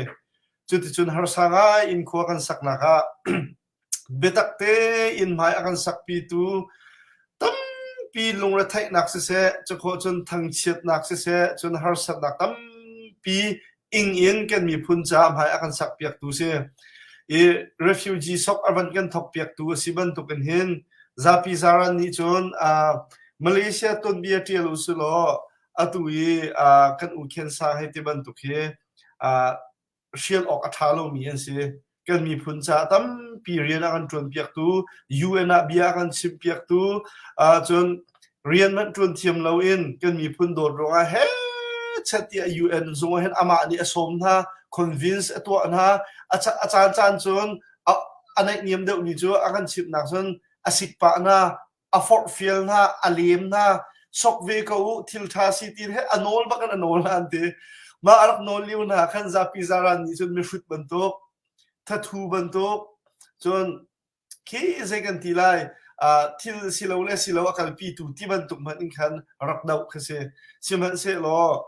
Cuticun harsa ngai in khua kan saknak ah Biatak tein hmai a kan sakpitu tampi lungretheihnak siseh, cukhawh cun thangchiatnak siseh, cun harsatnak tampi ing in kan miphun caah hmai a kan sakpiaktu si. I refugee sok a van kan thawkpiaktu a si bantukin hin zapi zaran nih cun uh, Malaysia tuanbia ṭial u silaw atu i uh, kan u Khen Sang hei ti bantuk hi uh, hrial awk a ṭha lomi an si. Kan miphun caah tampi rian a kan ṭuanpiaktu, UN ah bia a kan chimpiaktu, cun rian hmanh ṭuan thiam loin kan miphun dawt ruangah hechet tiah UN zung ah hin amah nih a sawm hna, convince a tuah hna. A caan caan cun a naihniam deuhmi cu a kan chimhnak cun a sik pah hna, a forhfial hna, a lem hna, sok ve ko u, thil ṭha si ti he a nawl bak in a nawl hna an ti. Mah a rak nawl lio hna khan zapi zaran nih cun mihrut bantuk, thathu bantuk, cun khi zei kan ti lai, uh, thil silo le silo a kalpitu ti bantuk hmanh in khan rak doh kha si. Sihmanhsehlaw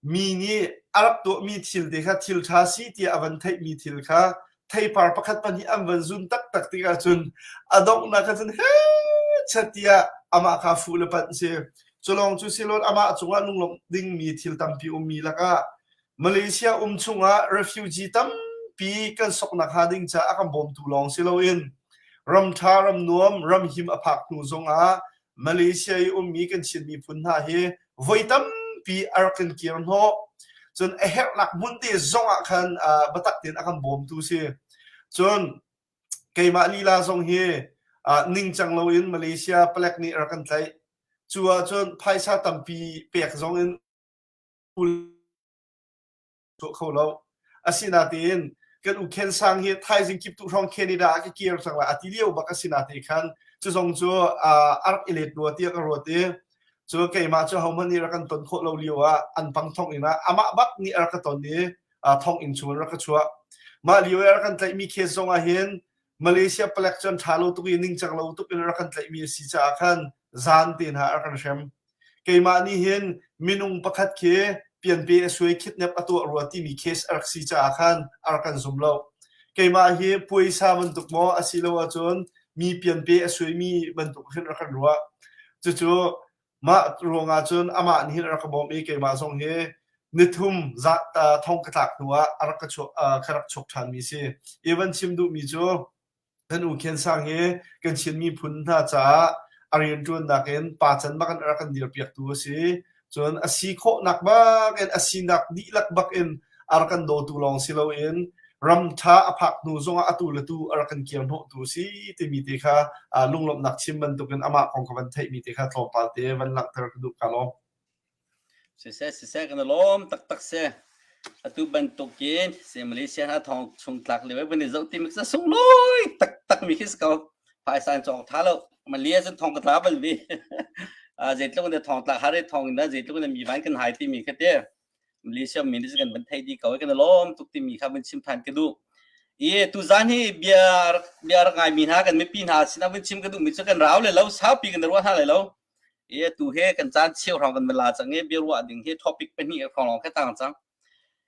Mi nih a rak tuahmi thil te kha thil ṭha si tiah a van theihmi thil kha theipar pakhat pahnih an van zun taktak tikah cun a donghnak ah cun hechet tiah amah kha fuh le panh si. Culawng cu siloin amah cungah lunglawmh dingmi thil tampi ummi lakah. Malaysia um chungah refugee tampi kan soknak hnga ding caah a kan bawmtu lawng si loin ram ṭha, ram nuam, ram him a phak hnu zongah Malaysia i ummi kan Chin miphun hna hi voi tampi a rak kan kir hnawh. Cun a herhnak hmun te zongah khan biatak tein a kan bawmtu si. Cun keimah lila zong hi ningcang loin Malaysia palek nih a rak kan tlaih. Cu ahcun phaisa tampi pek zong in tuah kho lo. Asinain kan u Khen Sang hi thaizing kip tu hrawng Canada ah ka kir cang lai a ti lio bak asinate khan cu zong cu a rak i let rua tiah ka ruat i cu keimah cu hohmanh nih rak kan ton khawh lo lio ah an pang thong in ah amah bak nih a rak ka ton i thong in chung in rak ka chuah. Mah lio i a rak kan tlaihmi case zong ah hin Malaysia palek cu an ṭha lo tuk i ningcang lo tuk in rak kan tlaihmi a si caah khan zan te hna a rak kan hrem. Keimah nih hin minung pakhat khi pianpe a suai kidnap a tuah rua timi case a rak si caah khan a rak kan zum lo. Keimah hi puaisa bantuk maw asilo ahcun mi pianpe a suaimi bantuk hin rak kan ruah. Cucu mah ruangah cun amah nih hin a rak ka bawmh i keimah zong hi nithum za thong ka tlak hnu ah a rak ka chuak ka rak chuak ṭhanmi si. Evan chim duhmi cu Kan U Khen Sang hi kan Chin miphun hna caah a rianṭuannak in pa can bak in a rak kan dirpiaktu a si. Cun a si khawhnak bak in a sinak dihlak bak in a rak kan dawtu lawng si loin ram ṭha a phak hnu zongah atu le tu a rak kan kir hnawhtu a si timi te kha lunglawmhnak chim bantukin amah kong ka van theihmi te kha tlawmpal te van langhter ka duh ka lawm. Siseh, siseh, kan i lawm taktak si. Atu bantukin si Malaysia hna thong chung tlak lio i van i zoh timi khi sunglawi taktak mi khi si ko. Phaisa in cawk tha lo. Malaysia cun thong ka tla bal vi. Zeitluk in thong tlak har i thong in zeitluk in mi van kan hai timi kha te. Malaysia mi nih kan van thei di ko i kan i lawm tuk timi kha van chim than ka duh. I tuzan hi bia bia rak ngai mi hna kan mipi hna sinah van chim ka duh mi cu kan rau le lo saupi kan ruah hna lai lo. I atu he kan caan cheu hrawng kan la cang i biaruah ding hi topic pahnih hrawng lawng ka tang cang.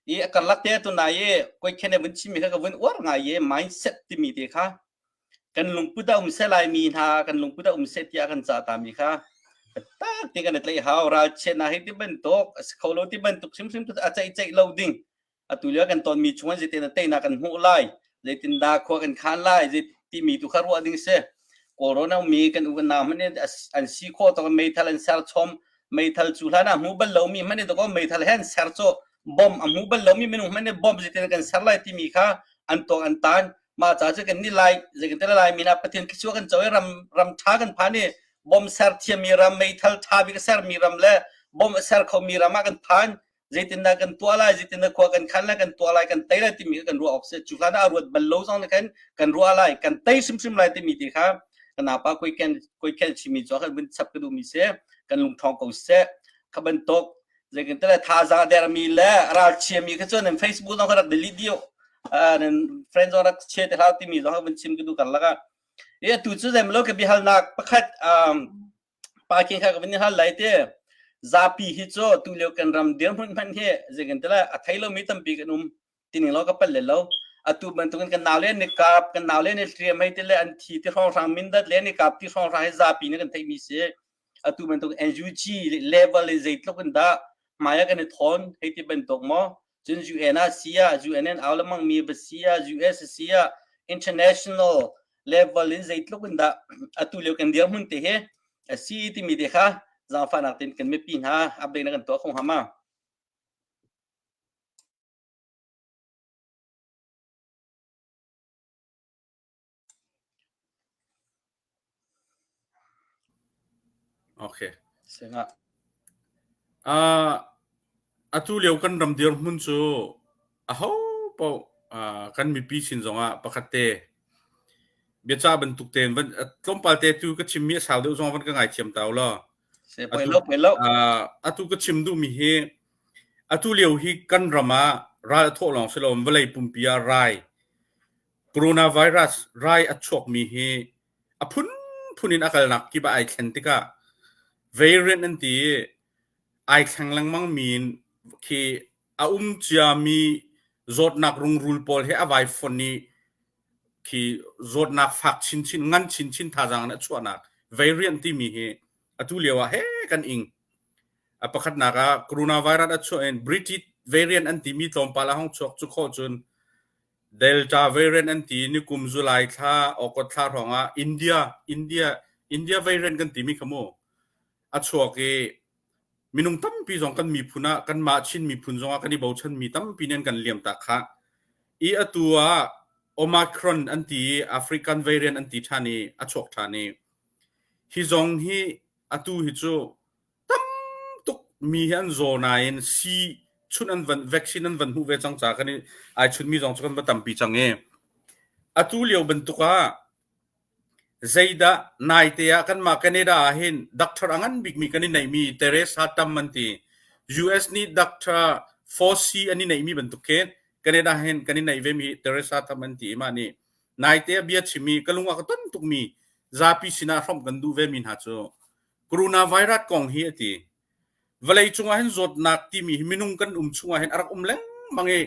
I a karlak te tu nai i koi khen vun chimmi kha ka vun uar ngai i mindset timi te kha kan lungput a um se lai mi hna kan lungput a um se tiah kan ca ta mi kha tak te kan tlaih hau ral chiat hi ti bantuk a si kho lo ti bantuk hrimhrim a ceih ceih lo ding Atu lio kan tonmi chungin zeitin teinak kan hmuh lai, zeitindah khua kan khan lai, zei timi tu kha ruah ding si. Kawlrawn a ummi kan u kan nau hmanh nih an si khawh tawk meithal an ser chom, meithal cu hlan ah hmu bal lomi hmanh nih dakaw meithal he an ser cu bomb a hmu bal lomi minung hmanh nih bomb zeitin kan ser lai timi kha an tuak an tan. Mah ca cu kan nih lai zeitin lai mi hna Pathian thluachuah kan co i ram ram ṭha kan phan i bomb ser thiammi ram meithal ṭha bik a sermi ram le bomb a ser khomi ram ah kan phan. Zeitindah kan tuah lai, zeitindah khua kan khan lai, kan tuah lai, kan tei lai timi kha kan ruah awk si. Cu hlan ah a ruat bal lo zong nih khan kan ruah lai, kan tei hrimhrim lai timi ti kha kan apa koi ken koi ken chimi cu khan vun chap ka duhmi si. Kan lungṭhawng ko seh. Kha bantuk zeitin le thazaang dermi le ralchiami kha cu nan Facebook zong kha rak delete dih nan friend zong rak chia te hlah timi zong kha vun chim ka duh karlak ah. I atu cu zeimlo ka biahalnak pakhat um, Pa king kha ka van i hal lai te. Zapi hi cu tu lio kan ram dirhmun hmanh hi zeikan tila a thei lomi tampi kan um tining lo ka pal le lo. Atu bantukin kan nau le ni kap kan nau le ni hriam hei ti le an thi ti hrawnghrang mindat le ni kap ti hrawnghrang hi zapi nih kan theihmi si. Atu bantuk NUG level in zeitluk in dah hmai ah kan i thawn hei ti bantuk maw cun UN ah si ah UN in au lengmang mi va si ah US si ah international level in zeitluk in dah atu lio kan dirhmun te hi a si timi te kha zaangfahnak tein kan mipi hna update na kan tuah kho hnga ma? Okay. Singa. Uh, atu lio kan ram dirhmun cu aho paoh uh, kan mipi sin zongah pakhat te biaca bantuk tein van tlawmpal te tu ka chimmi a sau deuh zong van ka ngaithiam ta law. Se poi lo poi lo. Uh, atu ka chim duhmi hi atu lio hi kan ram ah ral a thawh lawng si lo vawlei pumpi ah rai Coronavirus rai a chuakmi hi a phunphun in a kalnak kip ah ai thlen tikah variant an ti i ai thleng lengmang mi khi a um ciami zawtnak rungrul pawl he a vai fon i khi zawtnak fak chinchin ngan chinchin thazaang in a chuahnak variant timi hi atu lio ah he kan ing. A pakhatnak ah coronavirus a chuah in British variant an timi tlawmpal a hong chuak cu khawh cun Delta variant an ti nikum July thla August thla hrawng ah India India India variant kan timi kha mu a chuak i minung tampi zong kan miphun ah kanmah Chin miphun zong ah kan i bochanmi tampi nih an kan liam tak khah. I atu ah Omicron an ti i African variant an ti ṭhan i a chuak ṭhan i hi zong hi atu hi cu tam tuk mi hi an zaw nain sii chunh an van vaccine an van hmuh ve cang caah kan i ai chunmi zong cu kan va tampi cang i atu lio bantuk ah Zeidah naite ah kanmah Canada ah hin doctor a ngan bikmi kan i neihmi Teresa Tam an ti. US nih Doctor Fauci an i neihmi bantuk khin Canada hin kan i neih vemi Teresa Tam an ti i mah nih naite ah bia chimmi ka lung a ka ton tukmi zapi sinah hrawmh kan duh vemi hna cu coronavirus kong hi a ti. Vawlei cungah hin zawtnak timi hi minung kan um chungah hin a rak um lengmang i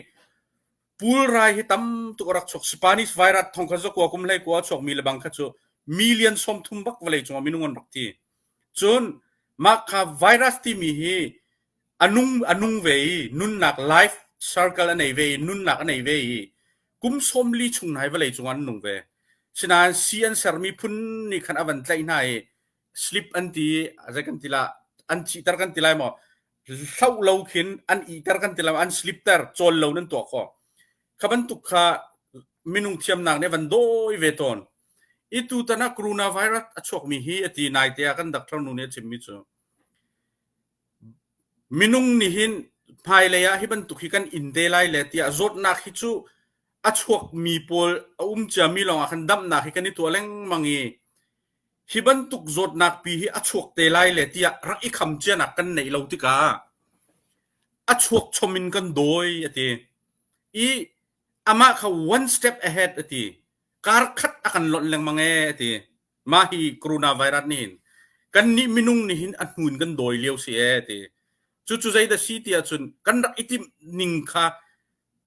Pulrai hi tam tuk a rak chuak. Spanish virus thong kha zakua kum hlei kua a chuakmi le bang kha cu million 30 bak vawlei cungah minung an rak thi. Cun mah kha virus timi hi a nung a nung ve i nunnak life circle a nei ve i nunnak a nei ve i kum 40 chung hna hi vawlei cungah an nung ve. Sinain sii an sermi phun nih khan a van tlaih hna i slip an ti zei kan ti la an thihter kan ti lai maw hloh lo khin an iter kan ti lo an slip ter cawl lo nan tuah kho kha bantuk kha minung thiamnak nih van dawi ve tawn i tu tan ah coronavirus a chuakmi hi a ti nai te ah kan doctor nu nih a chimmi cu minung nih hin hmailei ah hi bantuk hi kan in te lai le tiah zawtnak hi cu a chuakmi pawl a um ciami lawng ah khan damnak hi kan i tuah lengmang i Hi bantuk zawtnak pi hi a chuak te lai le tiah rak i kham cianak kan neih lo tikah a chuak chom in kan dawi a ti. I amah kha one step ahead a ti. Kar khat a kan lonh lengmang ee a ti. Mah hi coronavirus nih hin kannih minung nih hin a hnu in kan dawi lio si ee a ti. Cucu zeidah si ti ahcun kan rak i timh ning kha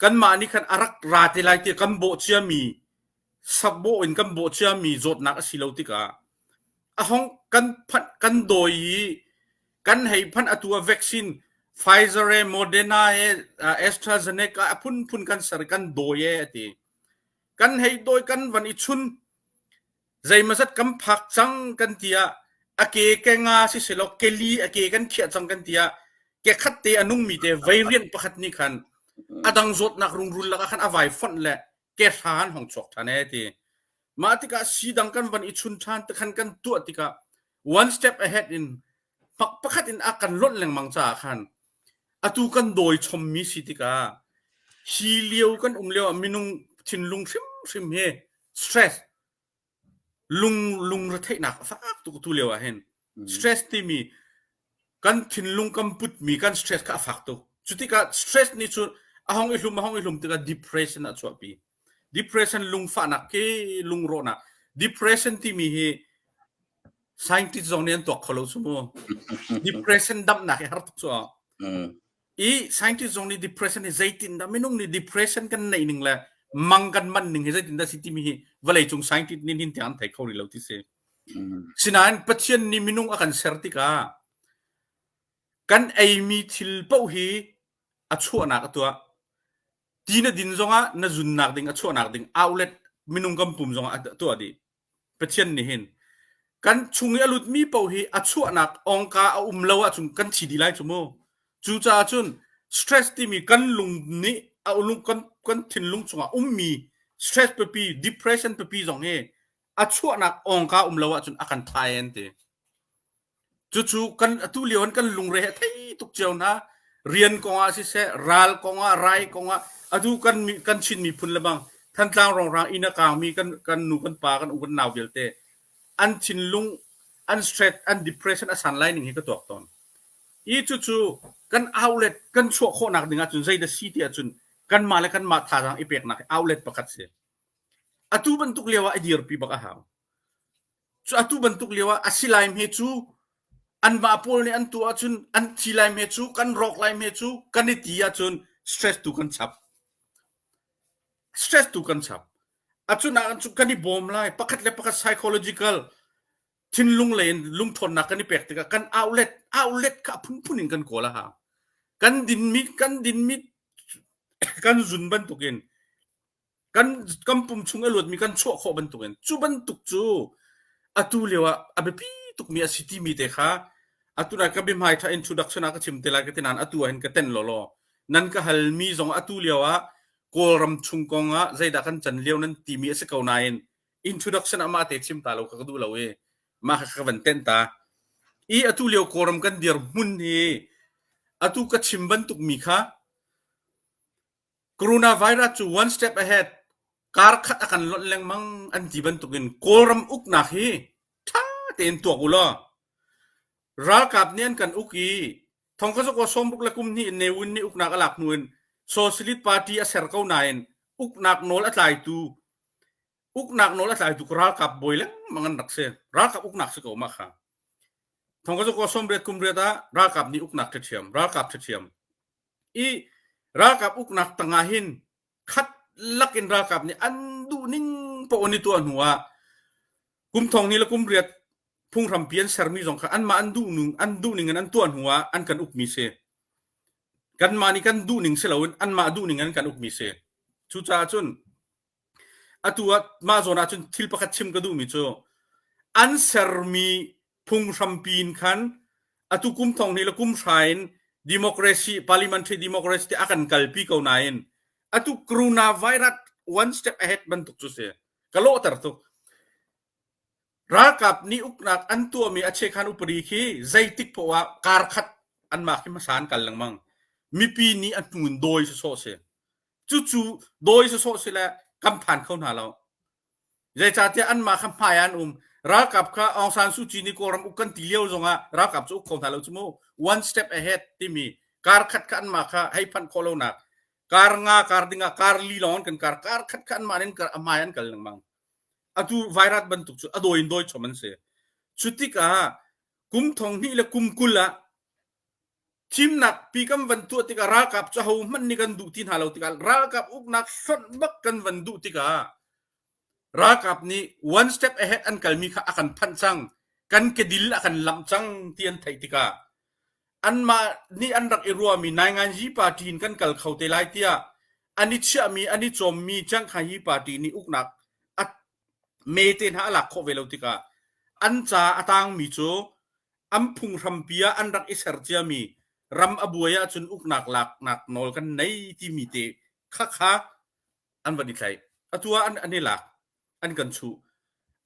kanmah nih khan a rak ra te lai tiah kan bawh ciami sakbawh in kan bawh ciami zawtnak a si lo tikah a hong kan phanh kan dawi i kan hei phanh atu ah vaccine Pfizer e Moderna e AstraZeneca a phunphun kan ser kan dawi e a ti kan hei dawi kan van i chun zeimazat kan phak cang kan ti ah a ke ke nga si selaw keli a ke kan khiah cang kan ti ah ke khat te a nungmi te variant pakhat nih khan a dang zawtnak rungrul lakah khan a vai fonh le kehra an hong chuak ṭhan ee ti. Mah tikah sii dang kan van i chun ṭhan tikhan kan tuah tikah one step ahead in pak pakhat in a kan lonh lengmang caah khan atu kan dawi chommi si tikah hi lio kan um lio ah minung thinlung hrimhrim hi stress lung lungretheihnak a fak tuk tu lio ah hin stress timi kan thinlung kan putmi kan stress kha a fak tuk cu tikah stress nih cun a hong i hlum a hong i hlum tikah depression a chuahpi depression lungfahnak ke lungrawhnak depression timi hi scientist zong nih an tuak kho lo cu mu depression damnak hi har tuk cu I scientist zong nih depression hi zeitindah minung nih depression kan neih ning le mang kan man ning hi zeitindah si timi hi vawleicung scientist nih hin tiang an thei kho rih lo ti si. Sinain Pathian nih minung a kan ser tikah kan eimi thil paoh hi a chuahnak a tuah. Ti na din zongah na zunnak ding a chuahnak ding outlet minung kan pum zongah a tuah dih. Pathian nih hin kan chung i a lutmi paoh hi a chuahnak ongka a um lo ahcun kan thi dih lai cu mu. Cucaah cun stress timi kan lung nih a lung kan kan thinlung chungah ummi stress pipi depression pipi zong hi a chuahnak ongka um lo ahcun a kan thai an ti. Cucu kan atu lio in kan lungre he thei tuk cio hna. Rian kong ah siseh, ral kong ah, rai kong ah, atu kan kan Chin miphun le bang Thantlang rongrang inn a kaangmi kan kan nu kan pa kan u kan nau vialte an thinlung an stress an depression a san lai ning hi ka tuak tawn. I cucu kan outlet kan chuah khawhnak ding ahcun zeidah si ti ahcun kanmah le kanmah thazaang i peknak hi outlet pakhat si. Atu bantuk lio ah i dirpi bak a hau. Cu atu bantuk lio ah a si lai hme cu anmah pawl nih an tuah ahcun an thi lai hme cu kan rawk lai hme cu kan i ti ahcun stress tu kan chap. Stress tu kan chap. Acun ah cu kan i bawm lai pakhat le pakhat psychological thinlung lei in lungthawnnak kan i pek tikah kan outlet outlet kha a phunphun in kan kawl a hau. Kan dinmi kan dinmi kan zun bantukin kan kan pum chung a luatmi kan chuah khawh bantukin cu bantuk cu atu lio ah a biapi tukmi a si timi te kha atu na ka biahmai tha introduction ah ka chim te lai ka ti nain atu ah hin ka ten lawlaw nan ka halmi zong atu lio ah Kawlram chung kong ah zeidah kan can lio nan timi a si ko nain introduction ah mah te chim ta lo kha ka duh lo i mah kha ka van tenh ta. I atu lio Kawlram kan dirhmun hi atu ka chim bantuk mi kha Coronavirus cu one step ahead kar khat a kan lonh lengmang an ti bantukin Kawlram uknak hi ṭha tein tuak u law ralkap nih an kan uk i thongkazuk sawmruk le kum hnih in Ne Win nih uknak a lak hnu in Socialist Party a ser ko nain uknak nawl a tlaitu uknak nawl a tlaitu ralkap bawi lengmang an rak si. Ralkap uknak si ko mah kha. Thongkazuk sawmriat kum riat ah ralkap nih uknak ṭhiam, ralkap ṭhiam. I ralkap uknak tangah hin khat lakin ralkap nih an duh ning paoh an i tuah hnu ah kum thong ni le kum riat phunghrampi an sermi zong kha anmah an duh ning an duh ning in an tuah hnu ah an kan ukmi si. Kanmah nih kan duh ning si loin anmah duh ning in an kan ukmi si. Cucaah cun Atu ah mah zawn ah cun thil pakhat chim ka duhmi cu an sermi phunghrampi in khan atu kum thong hnih le kum hra in democracy parliamentary democracy ti a kan kalpi ko nain atu coronavirus one step ahead bantuk cu si ka lawhter tuk ralkap nih uknak an tuahmi a chekhan upadi khi zeitik poah ah kar khat anmah khi hmasa an kal lengmang mipi nih a hnu in dawi sawsawh si Cucu dawi sawsawh si le kan phan kho hna lo. Zeicahtiah anmah kha hmai ah an um. Ralkap kha Aung San Suu Kyi nih Kawlram uk kan ti lio zongah ralkap cu uk kho hna lo cu mu. One step ahead timi kar khat kha anmah kha hei phanh khawh lonak kar nga kar ding ah kar li lawng an kan kar kar khat kha anmah nih a hmai an kal lengmang. Atu vairat bantuk cu a dawi in dawi chom an si. Cu tikah kum thong hnih le kum 20 ah Thimnak pi kan van tuah tikah ralkap cu ahohmanh nih kan duh ti hna lo tikah ralkap uknak hlonh bak kan van duh tikah ralkap nih one step ahead an kalmi kha a kan phanh cang kan kedil a kan lamh cang ti an theih tikah anmah nih an rak i ruahmi Nainganzi party in kan kal kho te lai tiah an i chiahmi an i cawmmi Chiangkhai party nih uknak a me te hna a lak khawh ve lo tikah an ca a tangmi cu an phunghrampi ah an rak i ser ciami ram a buai ahcun uknak laknak nawl kan nei timi te kha kha an van i tlaih. Atu ah an, an i lak, an kan chuh.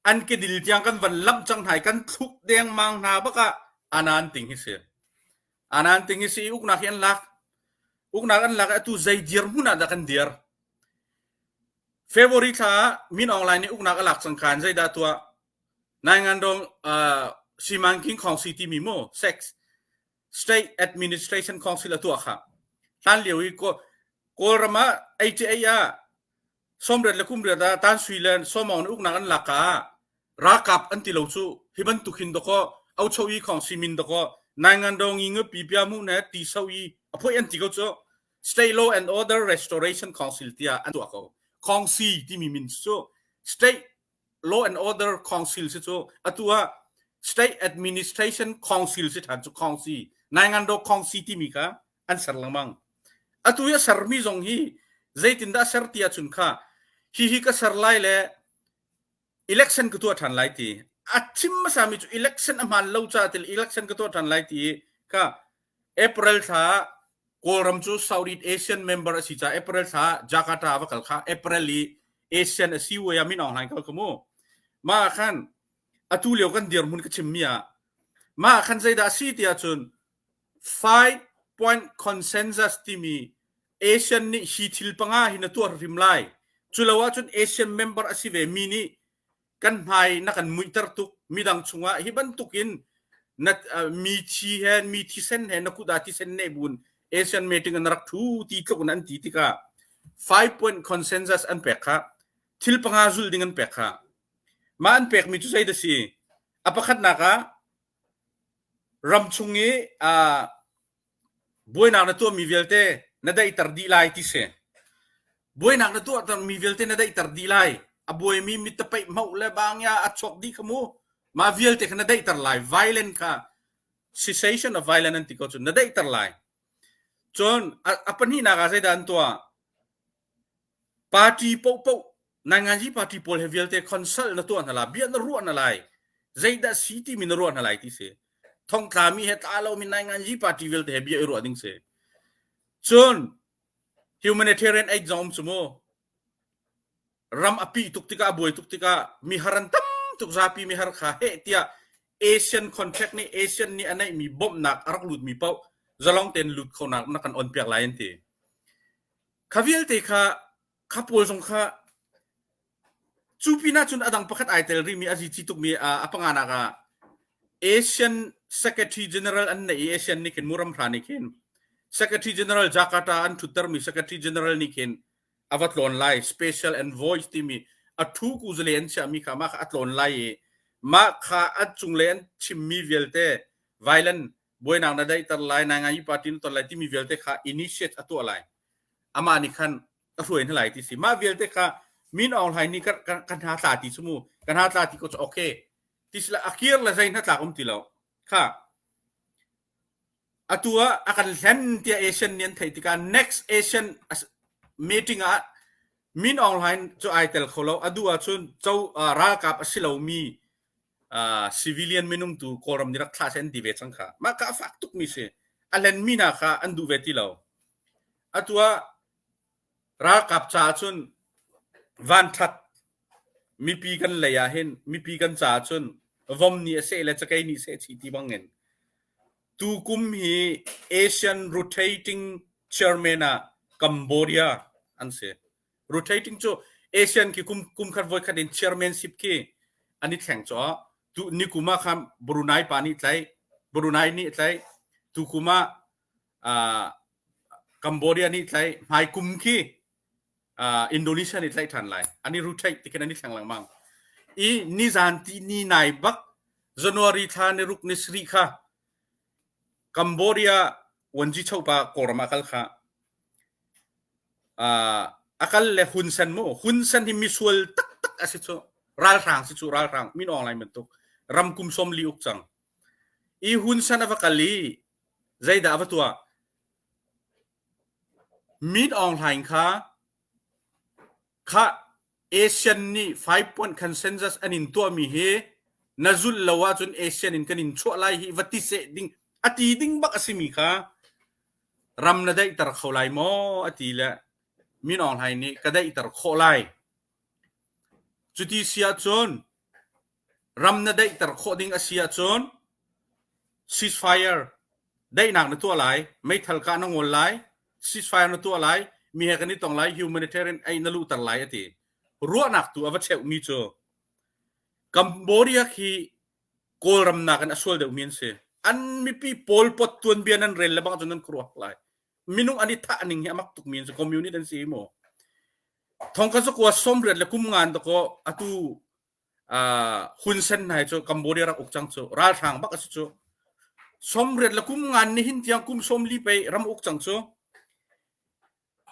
An kedil tiang kan van lamh cang hna i kan thluk dengmang hna bak ah anan ting hi si. Anan ting hi si i uknak hi an lak. Uknak an lak i atu zei dirhmun ah dah kan dir? February thla ah Min Aung Hlaing nih uknak a lak cang khan zeidah tuah? Nainganrong uh, Simanking Khawngsi timi mu sex State Administration Council a tuah kha. Hlan lio i Kawlram ah 88 ah sawmriat le kumriat ah Tan Sui le Sawmawng nih uknak an lak ka ah ralkap an ti lo cu hi bantuk hin dakaw Ocho i Khawngsi min dakaw Nainganrong i ngapi pia mu ne ti so i a phoi an ti ko cu State Law and Order Restoration Council tiah an tuah ko. Khawngsi timi min cu State Law and Order Council si cu atu ah State Administration Council si ṭhan cu Council Naingandaw Council timi kha an ser lengmang. Atu i a sermi zong hi zeitindah a ser ti ahcun kha hihi ka ser lai le election ka tuah ṭhan lai ti. A chim hmasami cu election a hmaan lo caah til election ka tuah ṭhan lai ti kha April thla Kawlram cu Southeast Asian member a si caah April thla Jakarta va kal kha April i ASEAN a si way ah Min Aung Hlaing kal ka mu. Mah ah khan atu lio kan dirhmun ka chimmi ah mah ah khan zeidah a si ti ahcun five point consensus timi ASEAN nih hi thil panga hi na tuah hrim lai. Cu lo ahcun ASEAN member a si ve mi nih kan hmai na kan muihter tuk midang chungah hi bantukin na mi thi he mi thisen he na kut ah thisen ne bun ASEAN meeting an rak thu ti tluk in an ti tikah five point consensus an pek kha thil panga zul ding an pek kha mah an pek mi cu zei da si a pakhatnak ah ram chung i Buainak na tuahmi vialte na daihter dih lai ti si. Buainak na tuahtermi vialte na daihter dih lai. A buaimi mitapeih hmoh le bangya a chuak dih kha mu. Mah vialte kha na daihter lai. Violent kha cessation of violence an ti ko cu na daihter lai. Cun a pahnihnak ah zeidah an tuah? Party paohpaoh nainganzi party pawl he vialte consult na tuah hna la, bia na ruah hna lai. Zeidah si timi na ruah hna lai ti si. Thongtlami he tla lomi nainganzi party vialte he bia i ruah ding si. Cun humanitarian aid zong um cu mu. Ram a pih tuk tikah a buai tuk tikah mihar an tam tuk zapi mihar kha heh tiah ASEAN contract nih ASEAN nih a neihmi bawmhnak a rak lutmi paoh zalong tein lut khonak na kan on piak lai an ti. Kha vialte kha kha pawl zong kha cu pinah cun a dang pakhat ai tel rihmi a zici tukmi a panganak ah ASEAN Secretary General an neih i ASEAN nih khin muram hra nih khin Secretary General Jakarta an ṭhuttermi Secretary General nih khin a va tlawn lai special envoy timi a thu kuzale an chiahmi kha mah kha a tlawn lai i mah kha a cunglei an chimmi vialte violent buainak na daihter lai nai party na ton lai timi vialte kha initiate a tuah lai amah nih khan a hruai hna lai ti si mah vialte kha Min Aung Hlaing nih ka hna tla ti cu mu ka hna tla ti ko cu okay ti sila a kir le zei hna tlak um ti lo kha Atu ah a kan hlen tiah ASEAN nih an theih tikah next ASEAN meeting ah Min Aung Hlaing cu ai tel kho lo. A duh ahcun co ralkap a si lomi civilian minung tu Kawlram nih rak thlah seh an ti ve cang kha. Mah kha a fak tukmi si. A hlenmi hna kha an duh ve ti lo. Atu ah Ralkap caah cun vanṭhat mipi kan lei ah hin mipi kan caah cun vom nih a seh le cakei nih seh chih ti bangin tukum hi ASEAN rotating chairman ah Cambodia an si. Rotating cu ASEAN khi kum kum khat voi khat in chairmanship khi an i thleng caw. Tu nikum ah khan Brunei pa nih tlaih, Brunei nih tlaih. Tukum ah uh, Cambodia nih tlaih hmaikum khi uh, Indonesia nih tlaih ṭhan lai. An i rotate ti khin an i thleng lengmang. I nizan ti ni nai bak January thla ni ruk ni sarih kha Cambodia Wanji Chopa Kawlram ah kal kha uh, a kal le Hun Sen mu Hun Sen hi misual taktak a si cu ralhrang si cu ralhrang min Aung Hlaing bantuk ram kum som li uk cang i Hun Sen a va kal i Zeidah a va tuah? Min Aung Hlaing kha kha ASEAN nih 5 point consensus an in tuahmi hi na zulh lo ahcun ASEAN in kan in chuah lai hi va ti seh ding a ti ding bak a simi kha ram na daihter kho lai maw a ti le Min Aung Hlaing nih ka daihter khawh lai. Cuti si ahcun Ram na daihter khawh ding a si ahcun ceasefire daihnak na tuah lai, meithal kah na ngol lai, ceasefire na tuah lai, mi he kan i tong lai, humanitarian aid na luhter lai a ti. Ruahnak tu a va cheuhmi cu Cambodia khi Kawlram nakin a sual deuhmi an si. An mipi Pol Pot tuanbia nan rel le bang cun nan khuaruah lai. Minung an i thah ning hi a mak tukmi an si. Communist an si mu. Thongka zakua sawmriat le kum ngan dakaw atu Hun Sen hna hi cu Cambodia rak uk cang cu ralhrang bak a si cu 90 le kum ngan nihin tiang kum 40 pei ram uk cang cu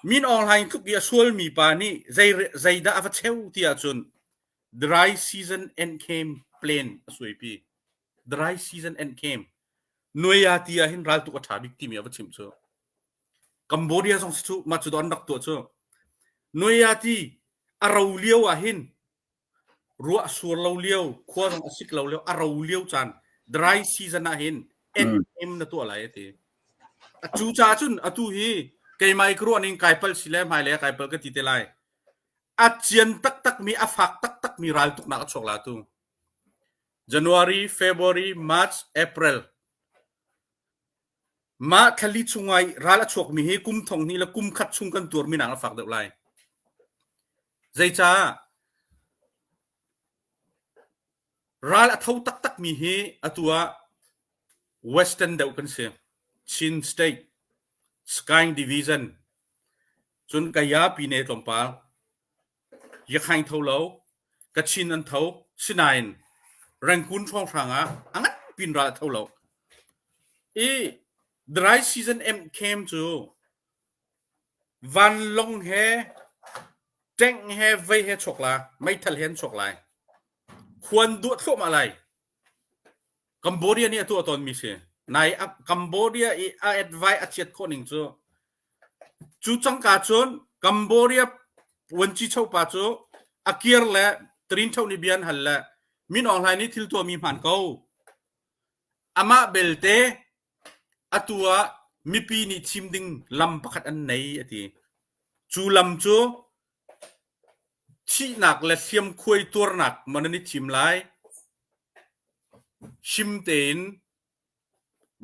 Min Aung Hlaing tluk i a sualmi pa nih zei zeidah a va cheu ti ahcun dry season end came plan a suaipi dry season end came nuaya ti ah hin raltuk a ṭha bik timi a va chimh cu Cambodia zong si cu mah cu don rak tuah cu nuaya ti a ro lio ah hin Ruah a sur lo lio, khua zong a sik lo lio, a ro lio caan, dry season ah hin em na tuah lai a ti. Cu caah cun atu hi keimah i ka ruah ning kai pal si le hmailei ah kai pal ka ti te lai. A cian taktakmi, a fak taktakmi raltuknak a chuak la tu. January, February, March, April. Mah thlali chungah i ral a chuakmi hi kum thong hnih le kum khat chung kan tuarmi nak a fak deuh lai. Zeicah ral a tho taktakmi hi atu ah Western deuh kan si. Chin State, Skying Division, cun Kaya Pine tlawmpal, Yakhaing tho lo, Kachin an tho, sinain Rangoon hrawnghrang ah a ngan pin ral a tho lo. I dry season camp cu Vanlawng he tank he vei he chuak la, meithal he an chuak lai. Khuan duah thluahmah lai. Cambodia nih a tuah tawnmi si. Nai Cambodia i a advice a chiat khawh ning cu. Cu cangka cun Cambodia vuanci chopa cu a kir le Trin Tho nih bia an hal le Min Aung Hlaing nih thil tuahmi hmaan ko. Amah belte atu ah mipi nih thim ding lam pakhat an nei a ti. Cu lam cu thihnak le hliamkhuai tuarnak maw nan i thim lai? Him tein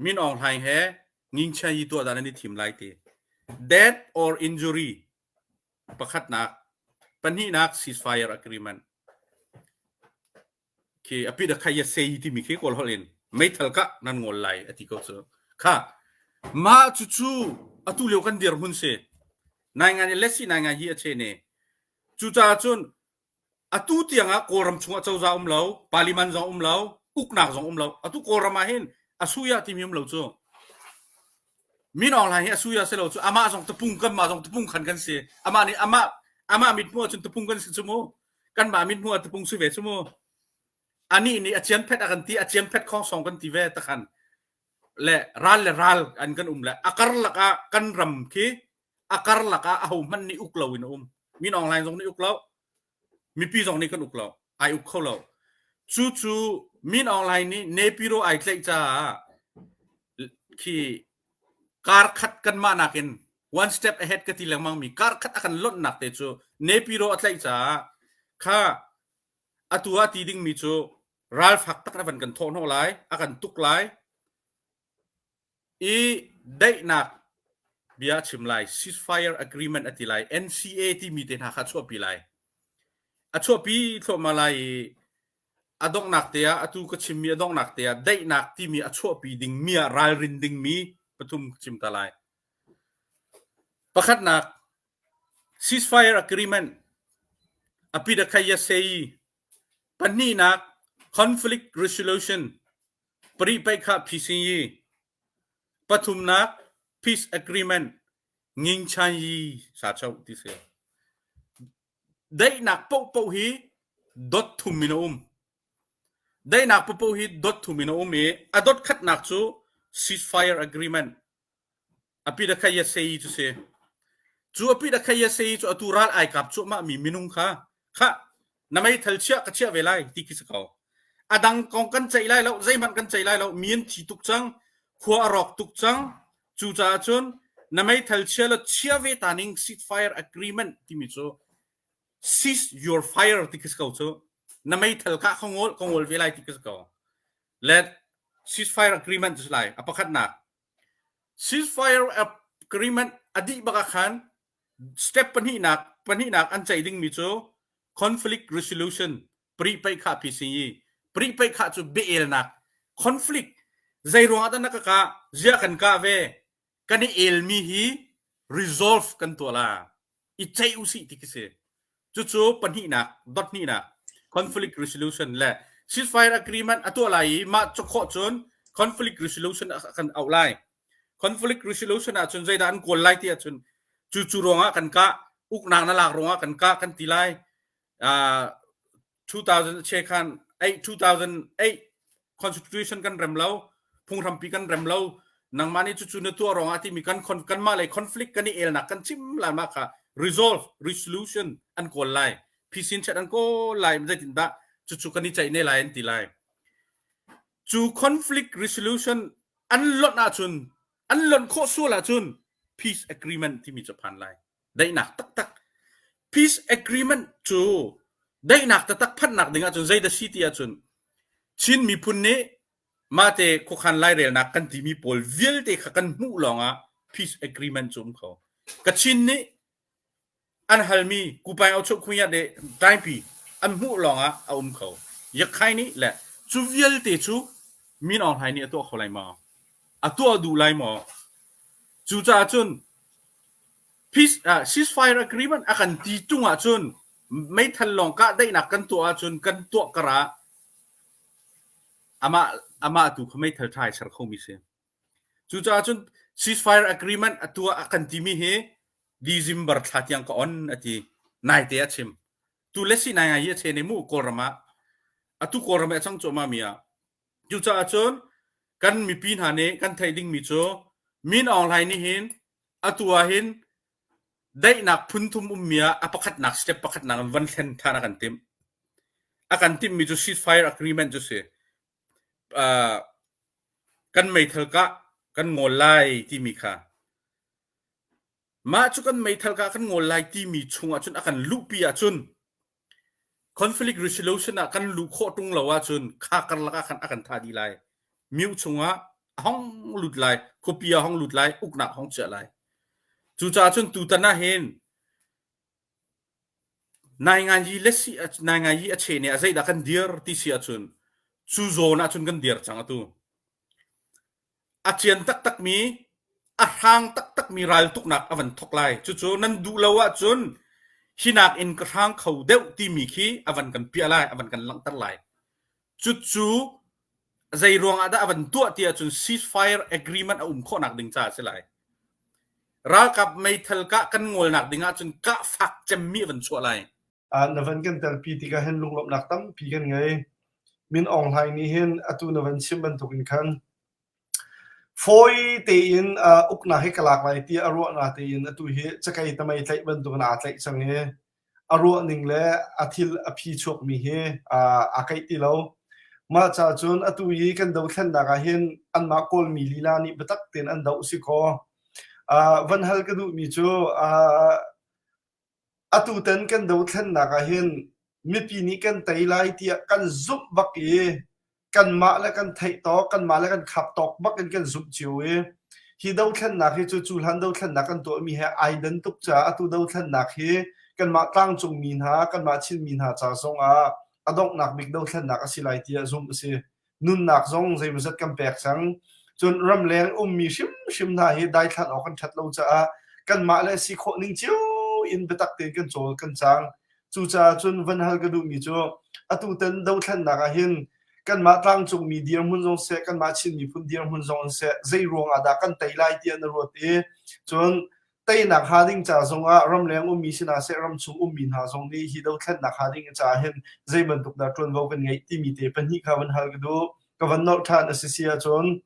Min Aung Hlaing he ngingchia yi tuah dah nan i thim lai ti. Death or injury pakhatnak, pahnihnak ceasefire agreement. Khi a pit a khai ya sei timi khi kawl holh in meithal kah nan ngol lai a ti ko cu. Kha mah cucu atu lio kan dirhmun si. Nai ngai le si nai ngai hi a che ne. Cucaah cun Atu tiangah Kawlram chungah cozah um lo, parliament zong um lo, uknak zong um lo. Atu Kawlram ah hin a suya timi um lo cu. Min Aung Hlaing hi a suya si lo cu. Amah zong tapung kanmah zong tapung khan kan si. Amah nih amah amah mithmuh ahcun tapung kan si cu mu. Kanmah mithmuh ah tapung si ve cu mu. Anih nih a cian phet a kan ti, a cian phet khong song kan ti ve takhan. Le ral le ral an kan um le a karlak ah kan ram khi a karlak ah ahohmanh nih uk lo in a um. Min Aung Hlaing zong nih uk lo, mipi zong nih kan uk lo, ai uk kho lo. Cu cu Min Aung Hlaing nih Nepiro ai tlaih caah khi kar khat kanmah nakin one step ahead ka ti lengmang mi kar khat a kan lonhnak te cu Nepiro a tlaih caah kha atu ah ti dingmi cu ralfak tak na van kan thawh hnawh lai, a kan tuk lai, I daihnak bia a chim lai. Ceasefire agreement a ti lai. NCA timi te hna kha a chuahpi lai. A chuahpi thluahmah lai i a donghnak te ah atu ka chimmi a donghnak te ah daihnak timi a chuahpi dingmi ah ralrin dingmi pathum ka chim ta lai. Pakhatnak ceasefire agreement apidakaya sei pahnihnak conflict resolution Paripaih kha phisin i pathumnak peace agreement ngingchan yi sa cho ti si. Daihnak pohpoh hi dot thum in a um. Daihnak pohpoh hi dot thum in a um i a dot khatnak cu ceasefire agreement Api-da-khaya sei cu si. Cu api-da-khaya sei cu atu ral ai kap cuahmah mi minung kha khah na meithal chiah ka chiah ve lai ti khi si ko. A dang kong kan ceih lai lo, zeihmanh kan ceih lai lo, mi an thi tuk cang, khua a rawk tuk cang. Cucaah cun na meithal chia la chia ve ta ning ceasefire agreement timi cu cease your fire ti khi si ko cu. Na meithal kah ka ngol ka ngol ve lai ti khi si ko. Le ceasefire agreement cu si lai. A pakhatnak Ceasefire agreement a dih bak ah khan step pahnihnak pahnihnak an ceih dingmi cu conflict resolution prihpaih khah PCE prihpaih khah cu biaelnak conflict zei ruangah dah na ka kah ziah kan kah ve kan i elmi hi resolve kan tuah la i ceih usih ti khi si. Cucu pahnihnak, dot hnihnak, conflict resolution le ceasefire agreement a tuah lai i mah cu khawh cun conflict resolution a kan auh lai. Conflict resolution ahcun zeidah an kawl lai ti ahcun cu cu ruangah kan kah, uknak na lak ruangah kan kah kan ti lai. Uh, 2000 che khan 8 2008 constitution kan rem lo phunghrampi kan rem lo nangmah nih cucu na tuah ruangah timi kan kanmah lei conflict kan i elnak kan chim lai mah kha resolve resolution an kawl lai phisin chat an kawl lai zeitindah cucu kan i ceih ne lai an ti lai cu conflict resolution an lonh ahcun an lonh khawh sual ahcun peace agreement timi cu phan lai daihnak taktak peace agreement cu daihnak taktak phanhnak ding ahcun zeidah si ti ahcun Chin miphun nih mahte khuakhan lairelnak kan timi pawl vialte kha kan hmuh lawngah peace agreement cu um kho. Kachin nih an halmi kupai au chuk khunya de taingpi an hmuh lawngah a um kho. Yakhai nih le cu vialte cu Min Aung Hlaing nih a tuah kho lai maw? A tuah duh lai maw? Cucaah cun Peace, uh, ceasefire agreement a kan ti tung ahcun meithal lawng kahdaihnak kan tuah ahcun kan tuah kar ah amah amah tu kha meithal ṭha i ser khomi si. Cucaah cun ceasefire agreement a tuah a kan timi hi December thla tiang ka on a ti. Naite a chim. Tu le si nai ngai hi a chen i mu Kawlram ah. Atu Kawlram ah a cang cuahmah mi ah. Cucaah cun kan mipi hna nih kan theih dingmi cu Min Aung Hlaing nih hin atu ah hin. Daihnak phunthum ummi ah a pakhatnak step pakhatnak in van thlen than a kan timh. A kan timhmi cu ceasefire agreement cu si. Uh, kan meithal kah kan ngawl lai timi kha. Mah cu kan meithal kah kan ngawl lai timi chung ahcun a kan luhpi ahcun Conflict resolution ah kan luh khawh ṭung lo ahcun kha karlak ah khan a kan thah dih lai. Myo chungah a hong lut lai, khuapi ah hong lut lai, uknak hong chiah lai. Cucaah cun tutan ah hin nainganyi le si nainganyi a che ne a zeidah kan dir ti si ahcun cu zawn ahcun kan dir cang atu. A cian taktakmi, a hrang taktakmi raltuknak a van thawk lai. Cucu nan duh lo ahcun hi nakin ka hrang kho deuh timi khi a van kan piah lai, a van kan langhter lai. Cucu zei ruangah dah a van tuah ti ahcun ceasefire agreement a um khawhnak ding caah a si lai. Ralkap meithal kah kan ngawlnak ding ahcun kah fak cemmi a van chuah lai. Na van kan telpi tikah hin lunglawmhnak tampi kan ngei. Min Aung Hlaing nih hin atu na van chim bantukin khan fawi tein uknak hi ka lak lai tiah a ruahnak tein atu hi cakei tamei tlaih bantukin aa tlaih cang i a ruah ning le a thil a phi chuakmi hi aa kaih ti lo. Mah ca cun atu i kan dothlennak ah hin anmah Kawlmi lila nih biatak tein an doh si kaw van hal ka duhmi cu Atutan kan dothlennak ah hin mipi nih kan tei lai tiah kan zumh bak i kanmah le kan theih tawk, kanmah le kan khap tawk bak in kan zumh cio i hi dothlennak hi cu cu hlan dothlennak kan tuahmi he ai dan tuk caah atu dothlennak hi kanmah tlangcungmi hna, kanmah Chinmi hna ca zong ah a donghnak bik dothlennak a si lai tiah zumh a si. Nunnak zong zeimawzat kan pek cang. Cun ramleng ummi hrimhrim hna hi daithlan awk kan ṭhat lo caah kanmah le si khawh ning cio in biatak tein kan cawl kan cang. Cucaah cun van hal ka duhmi cu atutan dothlennak ah hin kanmah tlangcungmi dirhmun zong seh, kanmah Chin miphun dirhmun zong in seh, zei ruang ah dah kan tei lai tiah na ruat i cun teinak hnga ding ca zongah ramleng ummi si hna seh ramchung ummi hna zong nih hi dothlennak hnga ding caah hin zei bantuk dah ṭuanvo kan ngeih timi te pahnih kha van hal ka duh. Ka van nolh ṭhan a si si ahcun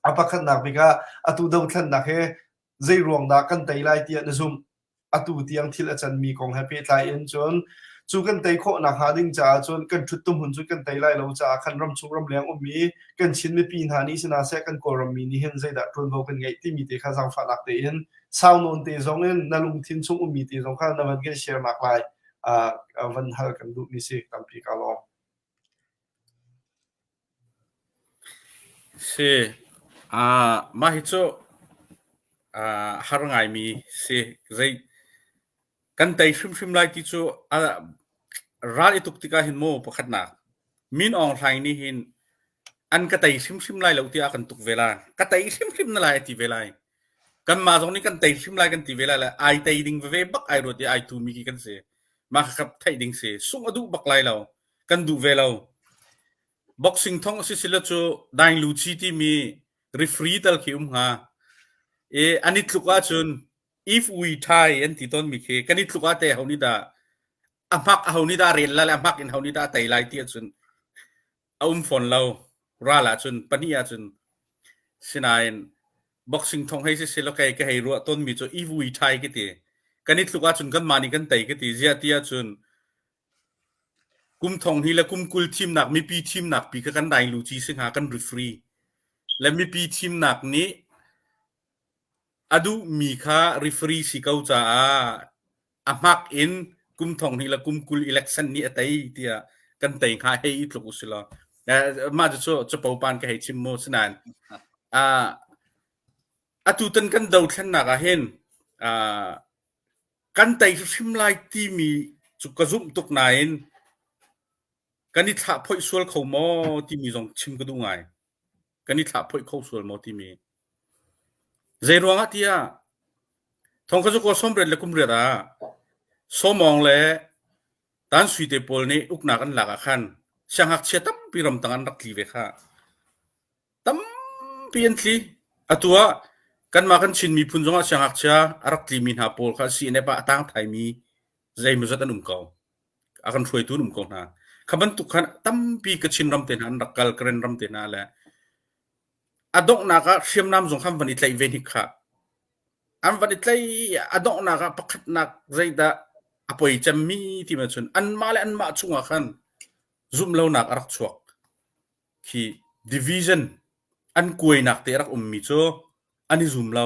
a pakhatnak bik ah atu dothlennak hi zei ruang dah kan tei lai tiah na zumh? Atu tiang thil a canmi kong he pehtlai in cun cu kan tei khawh nakhnga ding caah cun kan ṭhut hmun cu kan tei lai lo caah khan ramchung ramleng ummi kan Chin mipi hna nih si hna seh kan Kawlram mi nih hin zeidah ṭuanvo kan ngeih timi te kha zaangfahnak tein sau nawn te zong in na lungthin chung ummi te zong kha na van kan share nak lai van hal kan duhmi si tampi ka lawm. Si, uh, mah hi cu uh, har ngaimi si. Zei kan tei hrimhrim lai ti cu a ral i tuk tikah hin mu pakhatnak Min Aung Hlaing nih hin an ka tei hrimhrim lai lo tiah a kan tuk ve lai. Ka tei hrimhrim na lai a ti ve lai. Kanmah zong nih kan tei hrim lai kan ti ve lai le ai tei ding veve bak ai ruat i ai tumi khi kan si. Mah kha theih ding si. Sungh a duh bak lai lo. Kan duh ve lo. Boxing thong a si sila cu Daing Lu Chi timi referee tal khi um hnga. I an i tluk ahcun if we tie an ti tawnmi khi kan i tluk ah te ho nih dah a hmak a ho nih dah rel lai le a hmak in ho nih dah a tei lai ti ahcun a um fawn lo ral ahcun pahnih ahcun sinain boxing thong hei si silo kei ka hei ruah tawnmi cu if we tie ka ti kan i tluk ahcun kanmah nih kan tei ka ti ziah ti ahcun kum thong hi le kum 20 thimnak mipi thimnak pi kha kan dai lu chi si hnga kan referee le mipi thimnak nih A duhmi kha referee si ko caah a hmak in kum thong hnih le kum 20 election nih a tei tiah kan tei hnga hei i tluk usih law. Mah cu capo pan ka hei chim mu sinain uh, atutan kan dothlennak ah hin uh, kan tei hrim lai timi cu ka zumh tuk nain kan i thlah phoih sual kho maw timi zong chim ka duh ngai. Kan i thlah phoih kho sual maw timi. Zei ruangah tiah thong kha cu kaw 80 le kum riat ah Sawmawng le Tan Sui te pawl nih uknak an lak ah khan siangngakchia tampi ramtang an rak tli ve kha. Tampi an tli. Atu ah kanmah kan Chin miphun zongah siangngakchia a rak tlimi hna pawl kha CNF ah a tang thaimi zeimawzat an um ko. A kan hruaitu an um ko hna. Kha bantuk khan tampi Kachin ram te hna an rak kal, Karen ram te hna le a donghnak ah hriamnam zong khan van i tlaih ve hnik kha. An van i tlei a donghnak ah pakhatnak zeidah a poi cemmi ti ma cun anmah le anmah chungah khan zumhlonak a rak chuak. Khi division an kuainak te a rak ummi cu an i zum lo.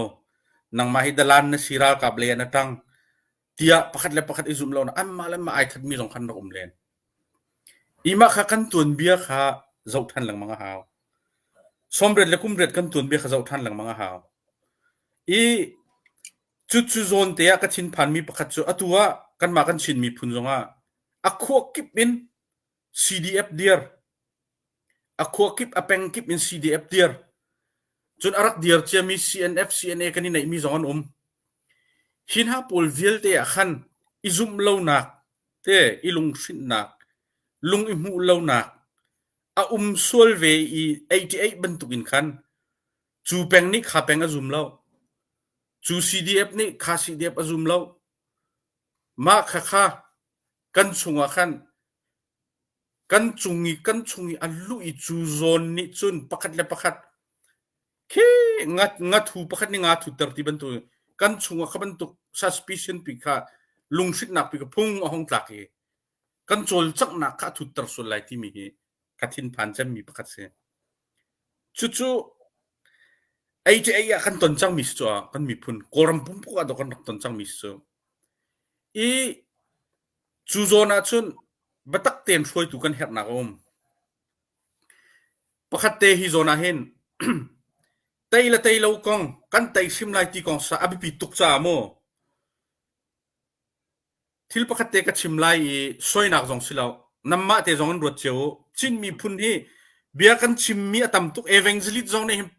Nangmah hi dalan na si ralkap lei ah na ṭang tiah pakhat le pakhat i zumh lonak anmah le anmah ai thatmi zong khan rak um len. Imah kha kan tuanbia kha zoh ṭhan lengmang a hau. Sawmriat le kumriat kan tuanbia kha zoh ṭhan lengmang a hau. I cucu zawn te ah ka thinphanmi pakhat cu atu ah kanmah kan Chin miphun zongah a khua kip in CDF dir a khua kip a peng kip in CDF dir cun a rak dir ciami CNF CNA kan i neihmi zong an um. Hi hna pawl vialte ah khan i zumh lonak te i lunghrinhnak lung i hmuh lonak a um sual ve i 88 bantuk in khan cu peng nih kha peng a zum lo cu CDF nih kha CDF a zum lo mah kha kha kan chungah khan kan cung i kan chung i a luh i cu zawn nih cun pakhat le pakhat khi nga ngathu pakhat nih nga thutter ti bantuk kan chungah kha bantuk suspicion pi kha lunghrinhnak pi kha phung a hong tlak i kan cawlcanghnak kha a thutter sual lai timi hi ka thinphan cemmi pakhat si. Cucu ei cu ei ah kan ton cangmi si cu kan miphun Kawlram pumpak ah kan rak ton cangmi si cu. I cu zawn ah cun biatak tein hruaitu kan herhnak a um. Pakhat te hi zawn ah hin tei le tei lo kong kan tei hrim lai ti kong sa a biapi tuk caah mu Thil pakhat te ka chim lai i soinak zong si lo. Nanmah te zong in ruat cio u. Chin miphun hi bia kan chimmi a tam tuk. Evangelist zong nih hin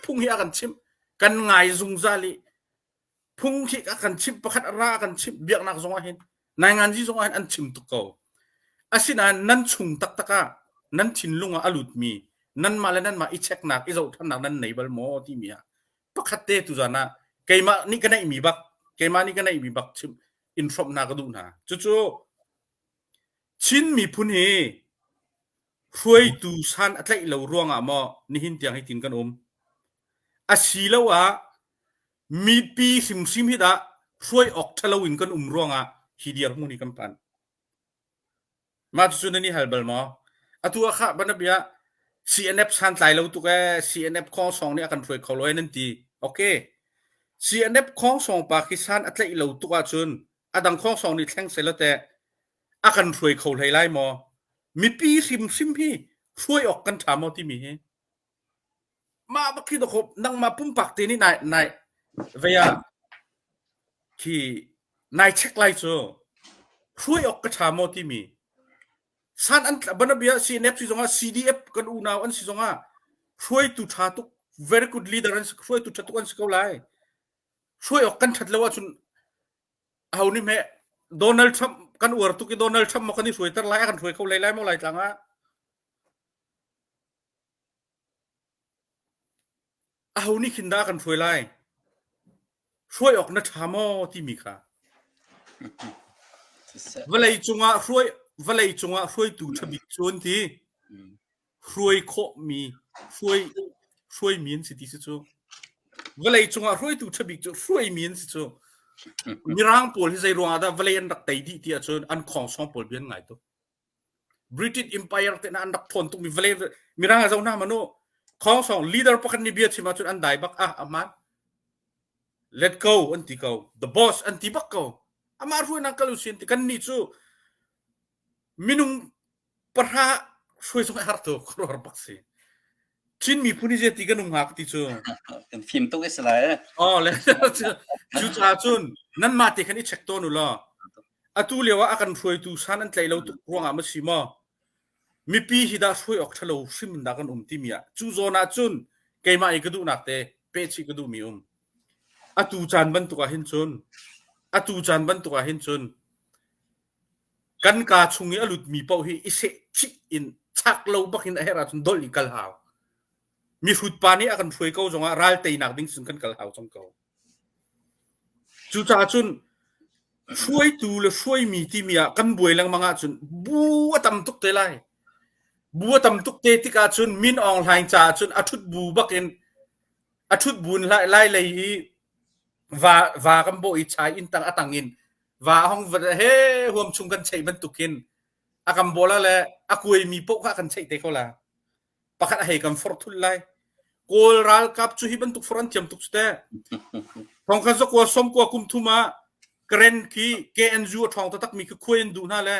phung hi a kan chimh. Kan ngai zungzal i phung khi a kan chimh pakhat a ra a kan chimh biaknak zong ah hin nainganzi zong ah hin an chim tuk ko. Asinain nan chung taktak ah nan thinlung ah a lutmi nanmah le nanmah i checknak i zohthannak nan nei bal maw timi ah pakhat te tuzan ah keimah nih ka neihmi bak keimah nih ka neihmi bak chim in hrawmh hna ka duh hna cucu Chin miphun hi hruaitu san a tlaih lo ruangah maw nihin tiang hi tin kan um asiloah mipi hrimhrim hi dah hruai awk ṭhalo in kan um ruangah hi dirhmun hi kan phan Mah cucu nan i hal bal maw? Atu ah khah banabia CNF santlai lo tuk ee, CNF khawngsawng nih a kan hruai kho lo ee nan ti. Okay. CNF khawngsawng pa khi san a tlaih lo tuk ahcun a dang khawngsawng nih thleng seh law teh a kan hruai kho hlei lai maw? Mipi hrimhrim hi hruai awk kan ṭha maw timi hi. Mah bak khi dawkaw nangmah pumpak te nih nai nai vei ah khi nai check lai cu hruai awk ka ṭha maw timi san an banabia CNF si zongah CDF kan unau an si zongah hruaitu ṭha tuk very good leader an si hruaitu ṭha tuk an si ko lai hruai awk kan ṭhat lo ahcun aho nih hme Donald Trump kan uar tuk i Donald Trump maw kan i hruaiter lai a kan hruai kho lei lai maw lai tlang ah Aho nih khin dah a kan hruai lai? Hruai awk na ṭha maw timi kha. Vawlei cungah hruai vawlei cungah hruaitu ṭha bik cu an ti. Hruai khawhmi hruai hruaimi an si ti si cu. Vawlei cungah hruaitu ṭha bik cu hruaimi an si cu. Mirang pawl hi zei ruangah dah vawlei an rak tei dih ti ahcun an khawngsawng pawl bia an ngai tuk. British Empire te an rak thawn tukmi vawlei mirang a zo hna manu khongsong leader pakhat nih bia chim ahcun an dai bak ah aman let go an ti ko the boss an ti bak ko amah hruainak kal usin ti kan nih cu minung pahra hruai zong har tu khuaruahhar bak si Chin miphun hi ti kan um hnga ti cu kan fim tuk is lai oh le cu ca cun nan mah te khan i check tawn u law atu lio ah a kan hruaitu san an tlaih lo tuk ruangah ma si maw mipi hi dah hruai awk ṭhalo hrim in dah kan um timi ah cu zawn ah cun keimah i ka duhnak te pehchih ka duhmi um atu caan bantuk ah hin cun atu caan bantuk ah hin cun Kan kaa chung i a lutmi paoh hi i seh chih in chak lo bak in a herh ahcun dolh i kal hau. Mihrut pa nih a kan hruai ko zongah ral teinak ding cun kan kal hau cang ko. Cucaah cun hruaitu le hruaimi timi ah kan buai lengmang ahcun bu a tam tuk te lai. Bu a tam tuk te tikah cun Min Aung Hlaing caah cun a ṭhut bu bak in a ṭhut bu in lai, lai lei i. Va va kan bawh i chai inn tang a tang in va a hong he huam chung kan cheih bantukin a kan bawla le a kuaimi paoh kha kan cheih te ko la. Pakhat a hei kan forh thul lai. Kawl ralkap cu hi bantuk forh an thiam tuk cu teh. Thongkhat zakua sawmkua kum thum ah Karen khi KNU a ṭhawng taktakmi khi khuai an duh hna le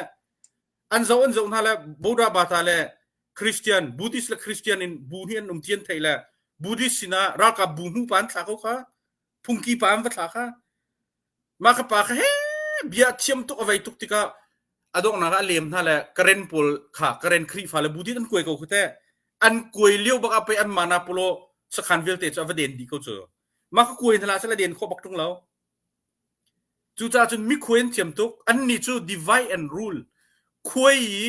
an zoh an zoh hna le Boda Bata le Christian Buddhist le Christian in bu hi an um ti an theih le Buddhist sinah ralkap bu hnu pa an thla ko kha phungki pa an va thla kha mah ka pa kha he bia thiam tuk a vei tuk tikah a donghnak ah a lem hna le Karen pawl kha Karen Khrihfa le Buddhist an kuai ko khu te an kuai lio bak ah pei an mana polo sakhan vialte cu a va den dih ko cu mah ka kuai hna la sala den khawh bak ṭung lo Cucaah cun mikhuai an thiam tuk. Annih cu divide and rule, khuai i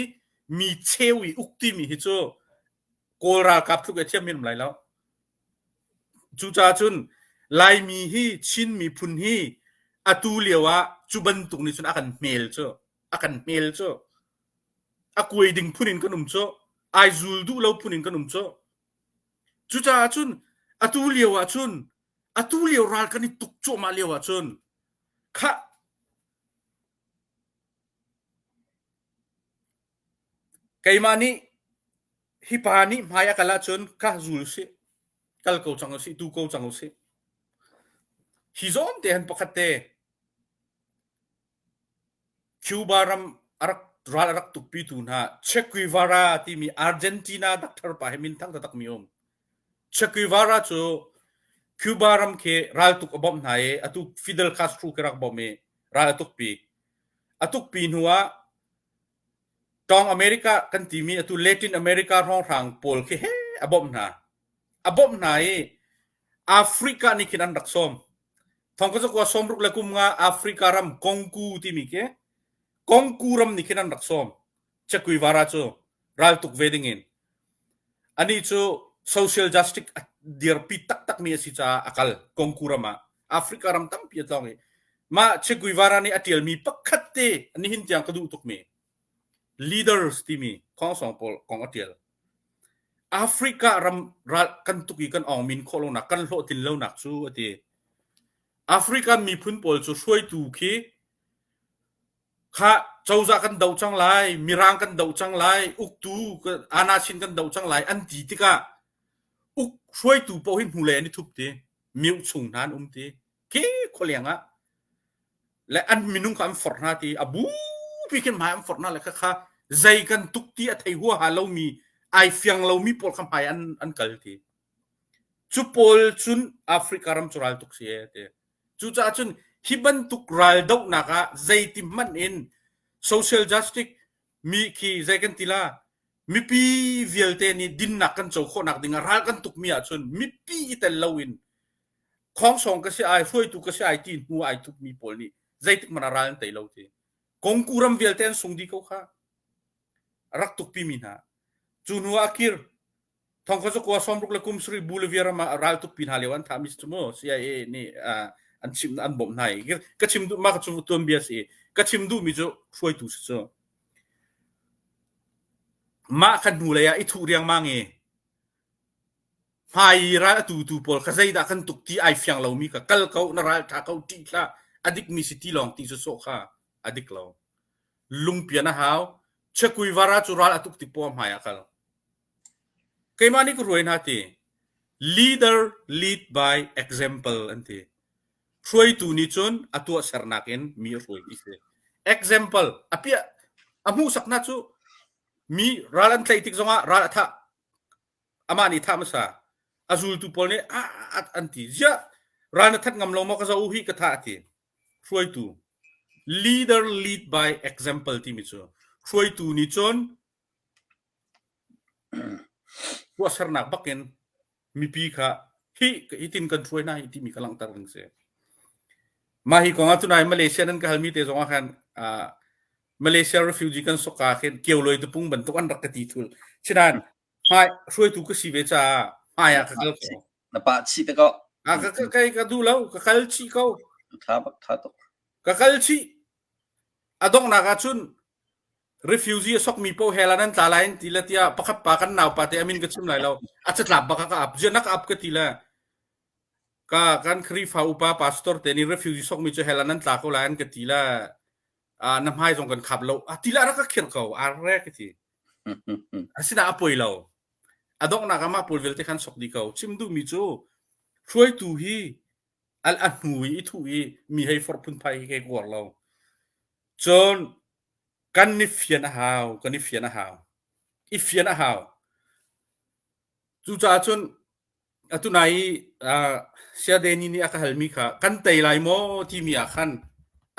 mi cheu i uk timi hi cu Kawl ralkap tluk i a thiammi an um lai lo. Cucaah cun Laimi hi Chin miphun hi atu lio ah cu bantuk nih cun a kan hmel cu, a kan hmel cu. A kuai ding phun in kan um cu. Ai zul duh lo phun in kan um cu. Cucaah cun atu lio ah cun atu lio ral kan i tuk cuahmah lio ahcun khah keimah nih hi pa nih hmai a kal ahcun ka zul sih kal ko cang usih tu ko cang usih hi zawn te han pakhat te Cuba ram a rak ral a rak tukpitu hna Che Guevara timi Argentina doctor pa hi minthang taktakmi um. Che Guevara cu Cuba ram khi raltuk a bawmh hna i atu Fidel Castro khi rak bawmh i ral a tukpi. A tukpi hnu ah Tawng America kan timi atu Latin America hrawnghrang pawl khi he a bawmh hna. A bawmh hna i Africa nih khin an rak sawm. Thongkazakua sawmruk le kum nga Africa ram Kongku timi khi Kongku ram nih khin an rak sawm. Che Guevara cu raltuk ve ding in. Anih cu social justice a dirpi taktakmi a si caah a kal Kongku ram ah. Africa ram tampi a tlawng i mah Che Guevara nih a ṭialmi pakhat te nihin tiang ka duh tukmi leaders timi khongsong pawl kong a ṭial. Africa ram ral kan tuk i kan awngmin khawh lonak kan hlawhtlin lonak cu a ti. African miphun pawl cu hruaitu khi kha cozah kan doh cang lai, mirang kan doh cang lai, uktu anasin kan doh cang lai an ti tikah uk hruaitu paoh hi hnulei an i thup ti, miuh chung hna an um ti. Khi khualeng ah le an minung kha an forh hna ti a bupi khin hmai an forh hna le kha kha zei kan tuk ti a thei huaha lomi ai fiang lomi pawl kha hmai an an kal ti cu pawl cun Africa ram cu ral tuk si e ti cucaah cun hi bantuk ral dohnak ah zeiti hmanh in social justice mi khi zei kan ti la mipi vialte nih dinnak kan co khawhnak ding ah ral kan tuk mi ahcun mipi i tel loin Khongsong ka si ai, hruaitu ka si ai ti hnu ai thupmi pawl nih zeitik hmanh ah ral an tei lo ti. Kongku ram vialte an sung dih ko kha. A rak tukpi mi hna. Cu hnu ah a kir. Thongkha zakua sawmruk le kum sarih Bolivia ram ah ral tukpi hna lio an thahmi si cu mu CIA nih an chim an bawmh hna i ka chim duh mah cu tuanbia si ka chim duhmi cu hruaitu si cu mah kha hnu lei ah i thuh riangmang i Hmai i ral a tutu pawl kha zeidah kan tuk ti ai fiang lomi kha kal ko, na ral ṭha ko, ṭih hlah, a dikmi si ti lawng ti sawsawh kha a dik lo. Lungpian a hau. Che Guevara cu ral a tuk tik poah hmai ah kal. Keimah nih ka ruai hna ti. Leader lead by example an ti. Hruaitu nih cun a tuahsernak in mi a hruai ti si. Example a piah a hmuhsaknak cu mi ral an tlaih tik zongah ral a thah amah nih thah hmasa a zultu pawl nih a an ti ziah ral na that ngam lo maw ka zoh hi ka thah a ti hruaitu leader lead by example timi cu hruaitu nih cun tuahsernak bakin mipi kha hi hitin kan hruai hna hi timi ka langhter ding si mah hi kong ah tunai Malaysia nan ka halmi te zong ah khan Malaysia refugee kan soka khin kioloi tupung bantuk an rak ka ti thul chinan hmai hruaitu ka si ve caah hmai ah ka kal ko. Na pah chih te ko. Ah ka ka kai ka duh lo ka kal chih ko. Tha bak tha tuk. Ka kal chih. A donghnak ah cun refugee a sokmi po hela nan tla lai ti le tiah pakhat pa kan nau pa te amin ka chim lai lo. A catlap bak ka ap. Zian na ka ap ka ti le. Ka kan Khrihfa upa pastor te nih refugee sokmi cu hell ah nan tla ko lai an ka ti la na hmai zong kan khap lo. A ti la rak ka khirh ko. A re ka ti. Asinain a poi lo. A donghnak ah mah pawl vialte khan sok dih ko. Chim duhmi cu hruaitu hi al a hnu i i thuh i mi hei forh phunphai hi kei ka uar lo. Cun kan i fian a hau, kan i fian a hau. I fian a hau. Cucaah cun atu nai i uh, Siadeni nih a ka halmi kha kan tei lai maw timi ah khan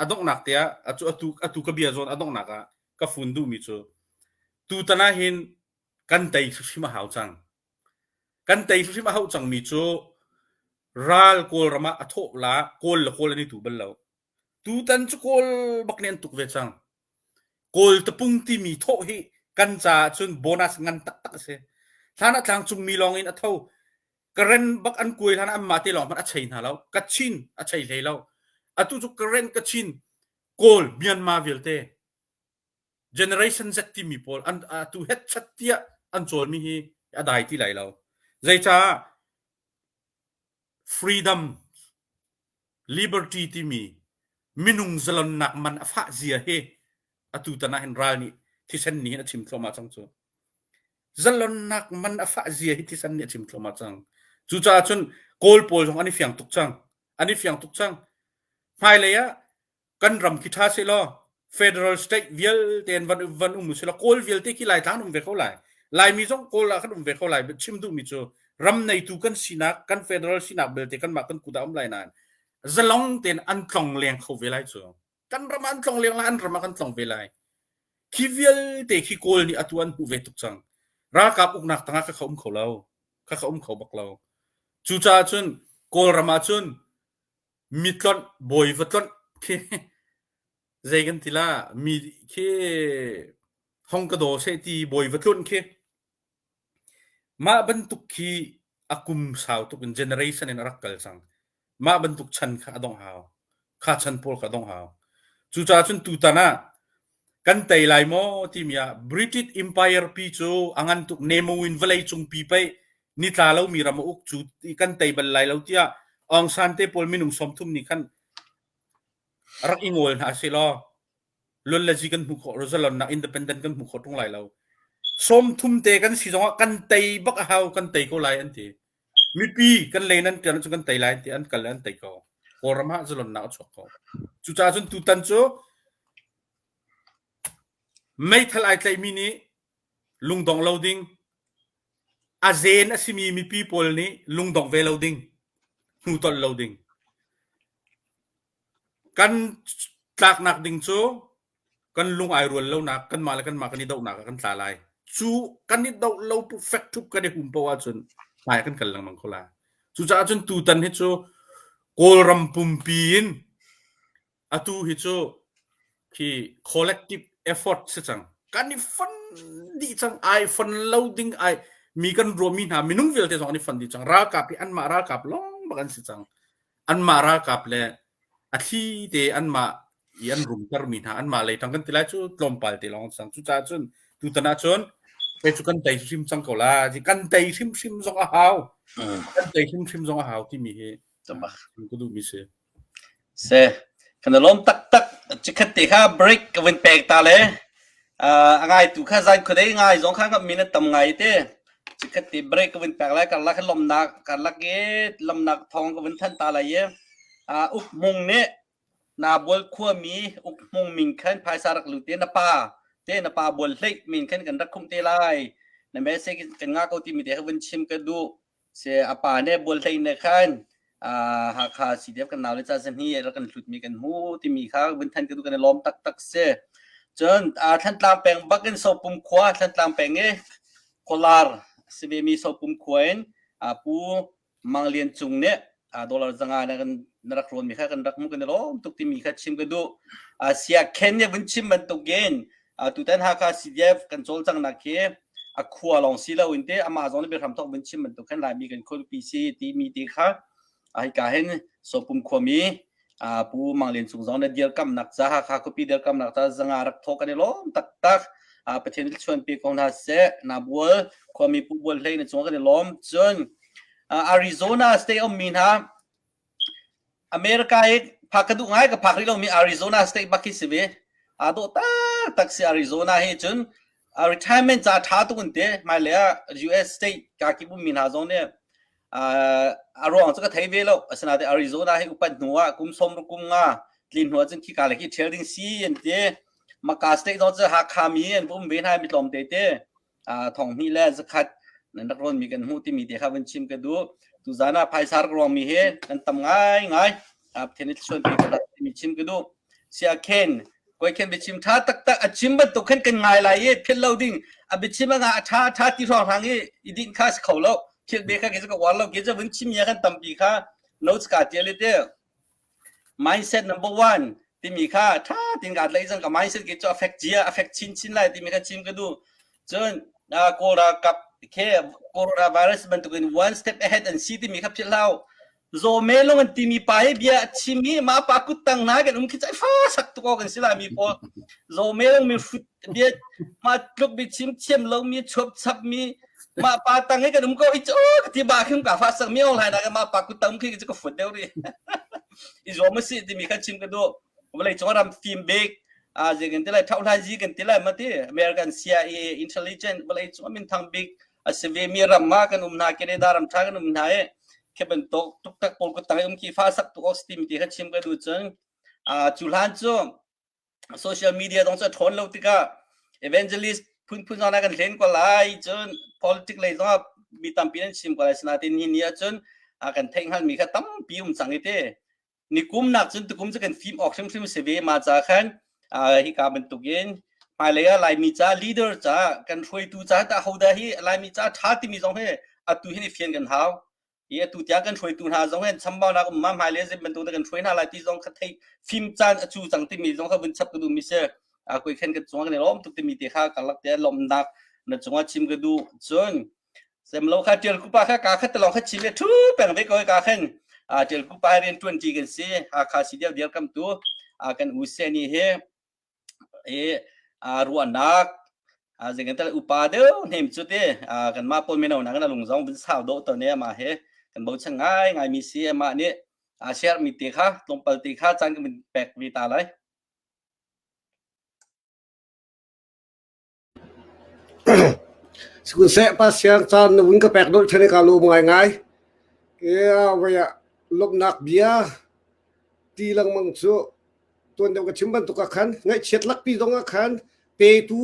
a donghnak te ah atu atu atu ka bia zawn a donghnak ah ka fun duhmi cu tutan ah hin kan tei hrimhrim a hau cang. Kan tei hrimhrim a hauh cangmi cu ral Kawlram ah a thawh la Kawl le Kawl an i tu bal lo. Tutan cu Kawl bak nih an tuk ve cang. Kawl tapung timi thawh hi kan caah cun bonus ngan taktak a si. Hlan ah tlangcungmi lawng in a tho. Karen bak an kuai hlan ah anmah te lawng hmanh a chei hna lo. Kachin a chei hlei lo. Atu cu Karen, Kachin, Kawl, Myanmar vialte Generation Z timi pawl an atu hetchat tiah an cawlmi hi a dai ti lai lo. Zeicah freedom, liberty timi minung zalonnak man a fah zia hi atu tan ah hin ral nih thisen nih hin a chim thluahmah cang cu. Zalonnak man a fah zia hi thisen nih a chim thluahmah cang. Cucaah cun Kawl pawl zong an i fiang tuk cang. An i fiang tuk cang. Hmailei ah kan ram khi ṭha sehlaw federal state vialte in van van um usila Kawl vialte khi Laitlang um ve ko lai. Laimi zong Kawl ah kan um ve ko lai. Chim duhmi cu ram neitu kan sinak kan federal sinak belte kanmah kan kut ah um lai nain zalong tein an tlong leng kho ve lai cu. Kan ram ah an tlong leng lai, an ram ah kan tlong ve lai. Khi vialte khi Kawl nih atu an hmuh ve tuk cang. Ralkap uknak tangah ka kha um kho lo. Ka kha um kho bak lo. Cucaah cun Kawlram ah cun Mi tlonh, bawi va tlonh khi zei kan ti la, mi khi hong ka daw seh ti bawi va tlunh khi mah bantuk khi a kum sau tuk in generation in a rak kal cang. Mah bantuk chan kha a dongh hau. Kha chan pawl kha a dongh hau. Cucaah cun tutan ah kan tei lai maw timi ah British Empire pi cu a ngan tuk Nemo in vawlei cung pi pei nitla lomi ram a uk cu kan tei bal lai lo tiah Aung San te pawl minung 30 nih khan rak i ngawl hna seh law luanlazi kan hmuh khawh zalonnak independent kan hmuh khawh ṭung lai lo. 30 te kan si zongah kan tei bak a hau kan tei ko lai an ti. Mipi kan lei nan ṭian cu kan tei lai an ti an kal le an tei ko. Kawlram ah zalonnak a chuak ko. Cucaah cun tutan cu meithal ai tlaihmi nih lungdong lo ding, a zen a simi mipi pawl nih lungdong ve lo ding, hnutolh lo ding. Kan tlaknak ding cu kan lung ai rual lonak, kanmah le kanmah kan i dohnak ah kan tla lai. Cu kan i doh lo fek ṭhup kan i hum paoh ahcun hmai kan kal lengmang kho lai. Cucaah cun tutan hi cu Kawlram pumpi in Atu hi cu khi collective effort si cang. Kan i fon dih cang. Ai fon lo ding ai mi kan ruahmi hna minung vialte zong an i fon dih cang. Ralkap hi anmah ralkap lawng bak an si cang. Anmah ralkap le a thli te anmah i an rumtermi hna anmah lei tang kan ti lai cu tlawmpal te lawng an si cang. Cucaah cun tutan ahcun kei cu kan tei hrim cang ko la. Kan tei hrimhrim zong a hau. Kan tei hrimhrim zong a hau timi hi ka duhmi si. Seh, kan i lawm taktak. Chikkhat te kha break ka vun pek ta le a ngaitu kha zan khuadei ngai zong kha ngamh mi na tam ngai te. Chikkhat te break ka vun pek lai karlak hin lawmnak karlak i lawmnak thawng ka vun thanh ta lai i Uk Hmung nih Nabual khuami Uk Hmung min khan phaisa rak lut te na pa te na pa bual hleih min khan kan rak khumh te lai. Na message kan ngah ko timi te kha vun chim ka duh. Si a pa nih Bualhlei nih khan Hakha CDF kan naule ca zahni rak kan hlutmi kan hmu timi kha vun than ka duh kan i lawm taktak si. Cun Thantlang peng bak in Sopum khua Thantlang peng i khualar si vemi Sopum khua in Pu Mang Lian Cung nih dollar 500 na kan na rak rawnmi kha kan rak hmuh kan i lawm tuk timi kha chim ka duh. Siakhen nih vun chim bantukin tutan Hakha CDF kan cawlcanghnak hi a khua lawng si loin te amah zong nih biahram thawk vun chim bantuk khan Laimi kan khuapi si timi te kha hika hin Sopum khuami Pu Mang Lian Cung zong na dirkamnak ca Hakha khuapi dirkamnak ca zanga rak thawk kan i lawm taktak. Pathian chuan pe ko hna seh. Nabual khuami Pu Bual Hlei na cung kan i lawm. Cun Arizona state ummi hna. America i phak ka duh ngai ka phak rih lomi Arizona state bak khi si ve. Aa dawh taktak si Arizona hi cun retirement ca ṭha tuk in te hmailei ah US state ka kip ummi hna zong nih a ruang cu ka thei ve lo. Asinain Arizona hi upat hnu ah kum sawm kum nga tlin hnu ah cun khika le khi ṭhial ding si an ti. Maka state zong cu Hakha mi an va um ve hna mi tlawm te te. Thong hnih le zakhat nan rak rawnmi kan hmuh timi te kha vun chim ka duh. Tuzan ah phaisa rak ruangmi hi kan tam ngaingai. Pathian nih thluachuah pe ko hlah timi chim ka duh. Sia Khen, koi khen biachim ṭha taktak a chim bantuk khan kan ngai lai i philh lo ding a biachim a nga a ṭha a ṭha ti hrawnghrang i i dinh kha si kho lo. Philh be kha kei ka uar lo. Kei cu vun chim mi ah khan tampi kha notes ka ṭial i te. Mindset number one timi kha ṭha tein kaa tlaih cang. Ka mindset ke cu a fek cia, a fek chinchin lai timi kha chim ka duh. Cun Kawl ralkap khi coronavirus bantukin one step ahead an si timi kha philh hlah u. Zaw me long an timi pa hi bia a chim i mah pa kuttang hna kan um khi cai fa sak tuk awk an si lai mi pawl. Zaw me long mi hrut bia mah tluk bi chim thiam lo mi chuap chap mi mah pa tang i kan um ko hi cu ka ti ba khim ka fa sak mi ong lai na mah pa kut tang khi cu ka fut deuh ri i zuam si timi kha chim ka duh vawlei cung ram fim bik a je kan ti lai thau lai ji kan ti lai ma ti American CIA intelligent vawlei cung min thang bik a si ve mi ram ma kan um hna Canada ram tha kan um hna e khi bantuk tuk tak pawl kut tang um khi fa sak tu ok ti mi ti kha chim ka duh cun a cu hlan cu social media zong cu a ṭhawn lo tikah evangelist phunphun zong kan hlen ko lai cun politic lei zong ah mi tampi nan chim ko lai sinain hi ni ahcun kan theih hngalmi kha tampi um cang i te nikum nak cun tukum cu kan fim awk hrimhrim si ve ma ca khan hika bantukin hmailei ah Laimi ca leader ca kan hruaitu ca ta hodah hi Laimi ca ṭha timi zong hi atu hin i fian kan hau i atu tiang kan hruaitu hna zong hin chambaunak um ma hmailei zim bantuk kan hruai hna lai ti zong kha thei fim caan a cu cang timi zong kha vun chap ka duh mi si a koi khen ka cung kan i lawm tuk timi te kha karlak te lawmnak na cungah chim ka duh cun semlo kha tial kupa kha ka khat talong kha chim e thu peng ve ko ka khen a tial kupa rian tuan ti kan si Hakha si dial dial kam tu a kan u se ni he i ruahnak zeikan upa deuh hnem cu ti kanmah pawl mino hna kan lung zong vun sau dawh to ne amah he kan bochan ngai ngai mi si amah nih a share mi te kha tlawmpal te kha caan kan pek ve ta lai. Sihmanhseh pa siang caan na vun ka pek dawh ṭhan i kaa lawm ngaingai. Ia voi ah lawmhnak bia ti lengmang cu tuan deuh ka chim bantuk ah khan ngaihchiat lakpi zong ah khan petu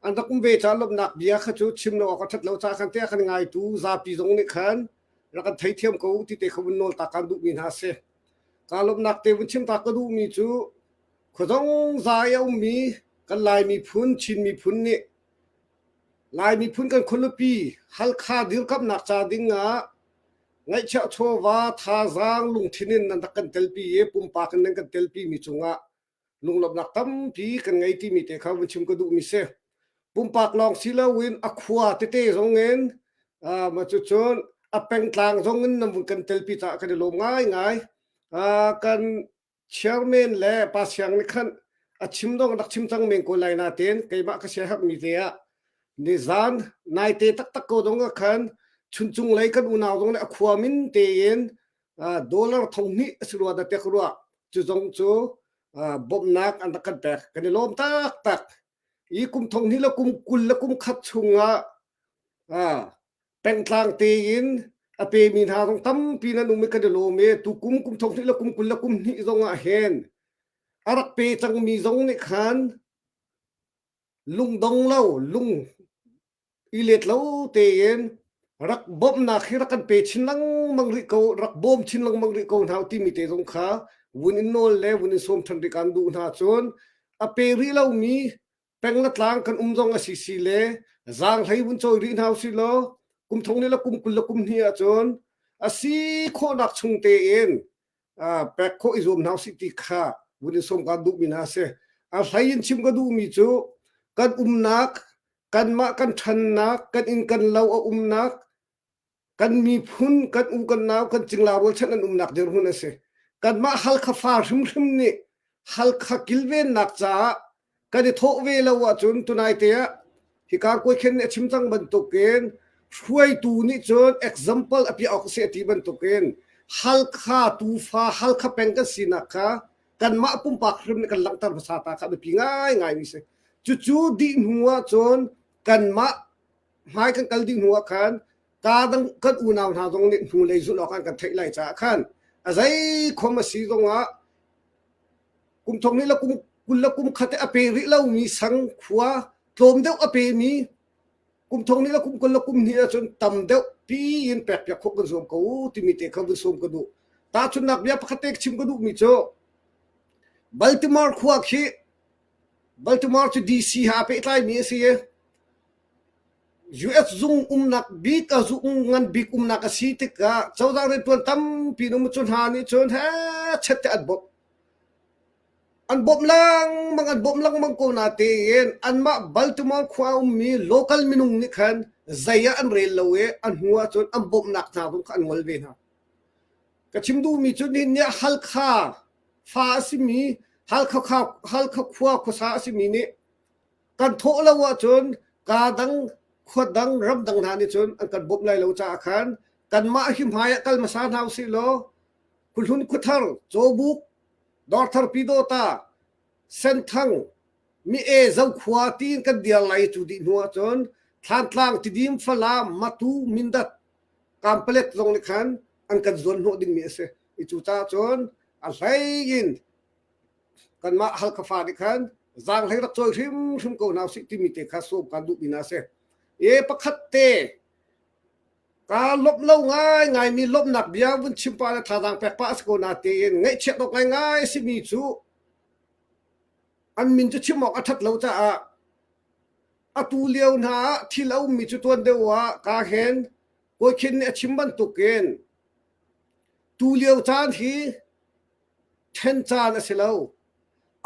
an rak um ve caah lawmhnak bia kha cu chim lo awk a ṭhat lo caah khan tiah kan ngaitu zapi zong nih khan rak kan theithiam ko ti te kha vun nawl ta kaan duhmi hna a si. Kaa lawmhnak te vun chim ta ka duhmi cu Khuazong za i a ummi kan Lai miphun, Chin miphun nih Lai miphun kan khualipi Halkha dirkamhnak ca ding ah ngaihchiah chawva thazaang lungthin in nan rak kan telpi i pumpak in nan kan telpi mi cungah lunglawmhnak tampi kan ngei timi te kha vun chim ka duhmi si. Pumpak lawng si loin a khua tete zong in uh, ma cucun a pengtlang zong in nan vun kan telpi caah kan i lawm ngaingai. Uh, kan Chairman le pa siang nih khan a chim dong rak chim cang men ko lai nain keimah ka siaherhmi te ah nizan naite taktak ko dong ah khan chuncung lei kan unau zong nih a khua min tein dollar thong hnih a si rua dah tiah ka ruah cu zong cu bawmhnak an rak kan pek kan i lawm taktak i kum thong hnih le kum 20 le kum khat chungah pengtlang tein a pemi hna zong tampi nan um i kan i lawm i tukum kum thong hnih le kum 20 le kum hnih zong ah hin a rak pe cangmi zong nih khan lungdong lo lung i let lo tein rak bawmhnak hi rak kan pe chin lengmang rih ko rak bawm chin lengmang rih ko hna timi te zong kha vun in nawl le vun in sawm ṭhan rih kan duh hna cun a pe rih lomi peng le tlang kan um zong a si si le zaanghlei vun cawi rih hna usih law kum thong le kum 20 le kum hnih ahcun a si khawhnak chung tein pek khawh i zuam hna usih ti kha vun in sawm kaan duhmi hna a si. A hlei in chim ka duhmi cu kan umnak kanmah kan ṭhannak kan inn kan lo a umnak Kan miphun, kan u kan nau, kan cingla rualchan an umnak dirhmun a si. Kanmah Halkha fa hrimhrim nih Halkha kilvennak caah kan i thawh ve lo ahcun tunai te ah hika kuaikhen nih a chim cang bantukin hruaitu nih cun example a piah awk a si a ti bantukin. Halkha tufa Halkha peng kan sinak kha kanmah pumpak hrim nih kan langhter hmasa ta kha biapi ngaingai mi si. Cucu dih hnu ahcun kanmah hmai kan kal dih hnu ah khan ka dang kan unau hna zong nih hnulei zulh awk an kan theih lai caah khan a zei khom a si zongah kum thong hnih le kum 20 le kum khat a pe rih lomi sang khua tlawm deuh a pemi kum thong hnih le kum 20 le kum hnih ahcun tam deuh pi in pek piak khawh kan zuam ko timi te kha vun sawm ka duh. Tahchunhnak bia pakhat te chim ka duhmi cu Baltimore khua khi Baltimore cu DC ha pehtlaimi a si i US zung umnak bik a zung ngan bik umnak a si tikah cozah rianṭuan tampi um cu hna nih cun he chet te an bawmh. An bawmh lengmang an bawmh lengmang ko natein anmah Baltimore khua ummi local minung nih khan zei ah an rel lo i a hnu ahcun an bawmhnak hna zong kha an ngol ve hna. Ka chim duhmi cu nihin ni ah Halkha fa a simi Halkha, Halkha khua khuasa a simi nih kan thawh lo ahcun kaa dang khua dang ram dang hna nih cun an kan bawmh lai lo caah khan kanmah hi hmai ah kal hmasa hna usih law khuhlun khuathar cawbuk dawrthar pidawta senthang mi e zokhua tiin kan diar lai cu dih hnu ahcun thlantlang tidim falam matu mindat kampalet zong nih khan an kan zuan hnawh dingmi a si i cu caah cun a hlei in kanmah Halkha fa nih khan zaanghlei rak cawi hrimhrim ko hna usih timi te kha sawm kaan duhmi hna a si. E pakhat te kaa lawmh lo ngaingaimi lawmhnak bia vun chim pah le thazaang pek pah a si ko na tein ngaihchiat awk ngaingai a simi cu an min cu chim awk a ṭhat lo caah atu lio hna ah thil a ummi cu tuan deuh ah kaa hen Kawikhin nih a chim bantukin tu lio caan hi ṭhen caan a si lo.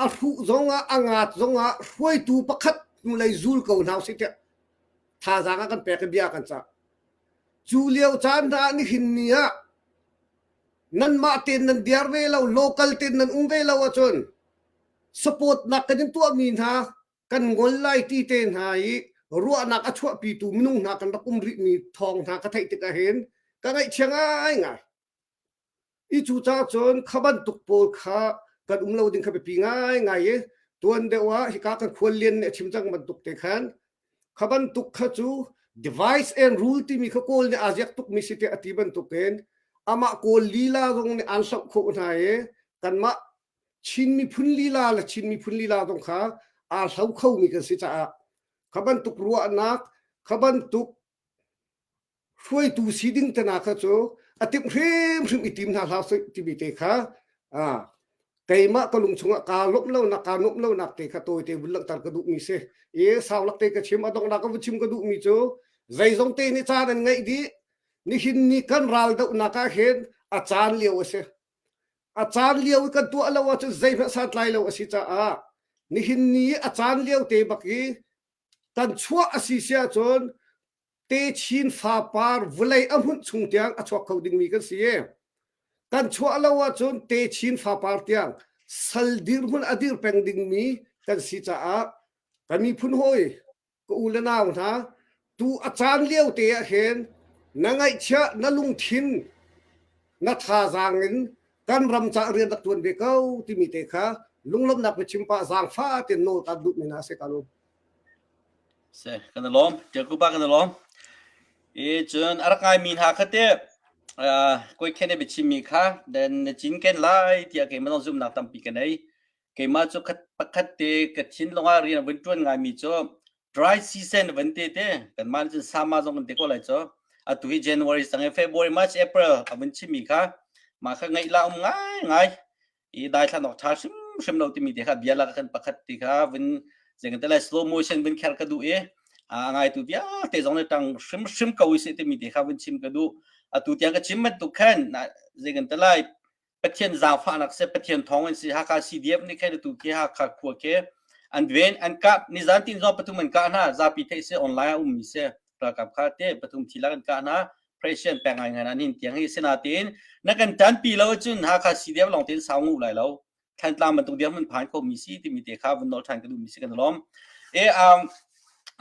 A hruh zongah a ngaat zongah hruaitu pakhat hnulei zul ko hna usih tiah thazaang a kan pek i bia kan cah. Cu lio caan hna ah nihin ni ah nanmah tein nan diar ve lo, local tein nan um ve lo ahcun support nak kan in tuahmi hna kan ngol lai ti te hna i ruahnak a chuahpitu minung hna kan rak um rihmi thawng hna ka theih tik ahhin ka ngaihchia ngaingai. I cu caah cun kha bantuk pawl kha kan um lo ding kha biapi ngaingai i tuan deuh ah hika kan khuallian nih a chim cang bantuk te khan kha bantuk kha cu device and rule timi kha kawl nih aa ziak tukmi si tiah a ti bantukin amah kawl lila zong nih aan hloh khawh hna i kanmah Chin miphun lila le Chin miphun lila zong kha aa hlo khomi kan si caah kha bantuk ruahnak kha bantuk hruaitu si ding tana kha cu a timh hrimhrim i tim hna hlah sih timi te kha keimah ka lung chungah kaa lawmh lonak kaa nuamh lonak te kha tawite vun langhter ka duhmi si i saulak te ka chim a donghnak ka vun chim ka duhmi cu zeizong te nih caan an ngeih dih nihin ni kan ral dohnak ah hin a caan lio a si a caan lio i kan tuah lo ahcun zeihmanh santlai lo a si caah nihin ni a caan lio te bak i kan chuah a si si ahcun techin fapar vawlei a hmunh chung tiang a chuak kho dingmi kan si i kan chuah lo ahcun techin fapar tiang sal dirhmun a dir peng dingmi kan si caah kan miphun hawi ka u le nau hna tu a caan lio te ah hin na ngaihchiah na lungthin na thazaang in kan ram ca rian rak tuan ve ko timi te kha lunglawmhnak biachim pah zaangfa ten nawl kan duhmi hna si ka lung Se kan i lawm. Tialkupa kan i lawm. I cun a rak ngaimi hna kha teh kawi khen i biachimmi kha then na cinken lai tiah keimah zong zumhnak tampi ka nei. Keimah cu khat pakhat te ka thinlung ah rian a vun ṭuan ngaimi cu dry season van te te kanmah nih cun sama zong kan ti ko lai cu. Atu hi January sang i February, March, April a vun chimmi kha mah kha ngaih la um ngaingai. I daithlan awk ṭha hrimhrim lo timi te kha bia lak kan pakhat ti kha vun zei kan lai slow motion vun kher ka duh i a ngaitu vialte zong nih ṭang hrimhrim ko usih timi te kha vun chim ka duh. Atu tiang ka chim bantuk khan zei kan lai Pathian zaangfahnak si Pathian thawng in si Hakha CDF nih khan atu khi Hakha khua khi an ven an kap nizan tin zong pathum an kah hna zapi theih si online a ummi si ralkap kha te pathum thi lak an kah hna Presian pek ngai ngai nan hin tiang hi sinatin na kan tanpi lo cun Hakha CDF lawng tein sau ngu lai lo Thantlang bantuk dirhmun phan kho mi si timi te kha vun nol than ka duh mi si kan lawm e um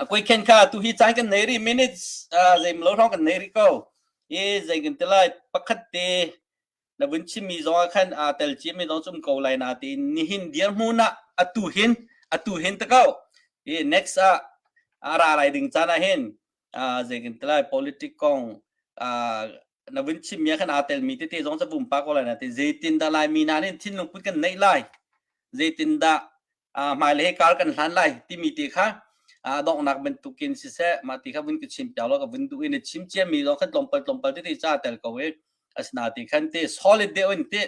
koi khen kha tu hi caan kan nei ri minutes zeim lo hrawng kan nei ri ko e zei kan te lai pakhat te. Na vun chimmi zong ah khan aa tel ciami zong cu um ko lai na tiin nihin dirhmun ah atu hin atu hin ta ko. Hi next ah a ra lai ding caan ah hin zei kan ti lai politic kong na vun chimmi ah khan aa telmi tete zong cu pumpak ko lai na ti zeitin dah Laimi hna nih thinlung put kan neih lai zeitin dah hmailei he kar kan hlan lai timi te kha donghnak bantukin siseh mah ti kha vun ka chim piak law ka vun duh i na chim ciami zong khan tlawmpal tlawmpal tete ca tel ko i asina ti khan te solid deuh in te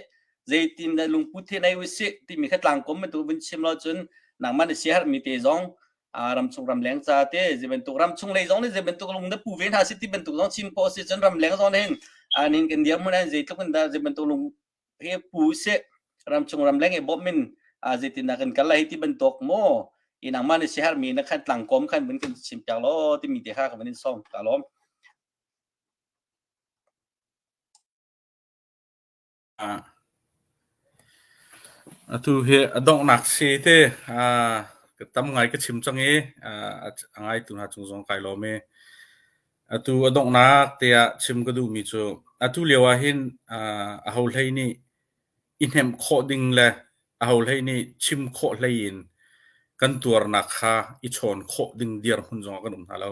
zeitin dah lungput he nei usih timi kha tlangkom bantuk vun chim lo cun nangmah na siaherhmi te zong ramchung ramleng ca te zei bantuk ramchung lei zong nih zei bantuk lung na pu ve hna si ti bantuk zong chim khawh si cun ramleng zong nih hin nin kan dirhmun ah zeitluk in dah zei bantuk lung he pu seh ramchung ramleng i bawmh in zeitindah kan kal lai ti bantuk maw i nangmah na siaherhmi na khan tlangkawm khan vun kan chim piak law timi te kha ka van in sawm ka lawm. Atu hi a donghnak si te ka tam ngai ka chim cang i a ngaitu hna cung zong kai lawm i atu a donghnak tiah chim ka duhmi cu atu lio ah hin aho hlei nih i hnemh khawh ding le aho hlei nih chim khawh hlei in kan tuarnak kha i chawn khawh ding dirhmun zong ah kan um hna lo.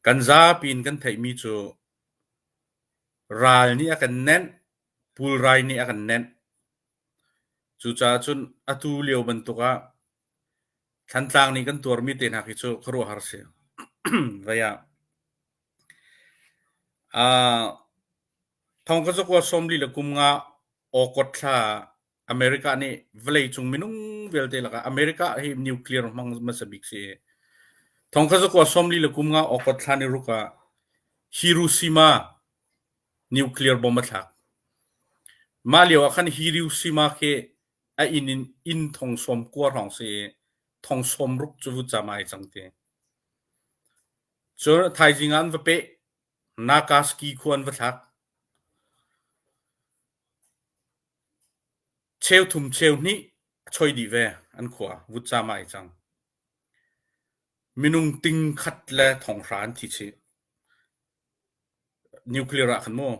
Kan zapi in kan theihmi cu Ral nih a kan nenh, pulrai nih a kan nenh. Cucaah cun atu lio bantuk ah Thantlang nih kan tuarmi te hna khi cu khuaruahhar si. Vei ah thong ka zakua 40 le kum nga August thla America nih vawleicung minung vialte lakah America hi nuclear hmang hmasa bik si. Thong kha zakua 40 le kum nga August thla ni ruk ah Hiroshima nuclear bomb a thlak. Mah lio ah khan Hiroshima khi a inn in inn thong sawm kua hrawng si i thong sawm ruk cu vutcam ai cang ti. Cun thaizing ah an va peh. Nagasaki khua an va thlak. Cheuthum cheuhnih a choi dih ve an khua vutcam ah ai cang. Minung ting khat le thong hra an thi chih. Nuclear ah khan mu.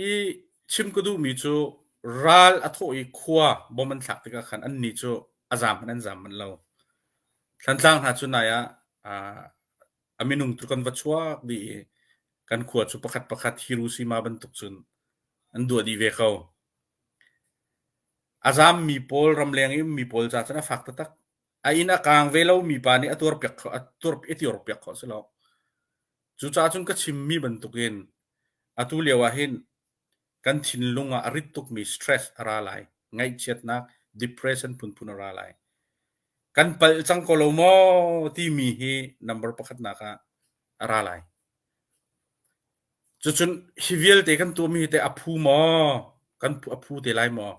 I chim ka duhmi cu ral a thawh i khua bom an thlak tikah khan annih cu a zaam hmanh an zaam manh lo. Thantlang hna cu nai ah a minung cu kan va chuak dih i kan khua cu pakhat pakhat Hiroshima bantuk cun an duah dih ve ko. A zaammi pawl ramleng i ummi pawl ca cun a fak taktak. A inn a kaang ve lomi pa nih a tuarpiak kho a tuar a tuarpiak khawh si lo. Cucaah cun ka chimmi bantukin atu lio ah hin kan thinlung ah a rit tukmi stress a ra lai. Ngaihchiatnak, depression phunphun a ra lai. Kan palh cang ko lo maw timi hi number pakhatnak ah a ra lai. Cucun hi vialte kan tuahmi hi teh a phu maw? Kan a phu te lai maw?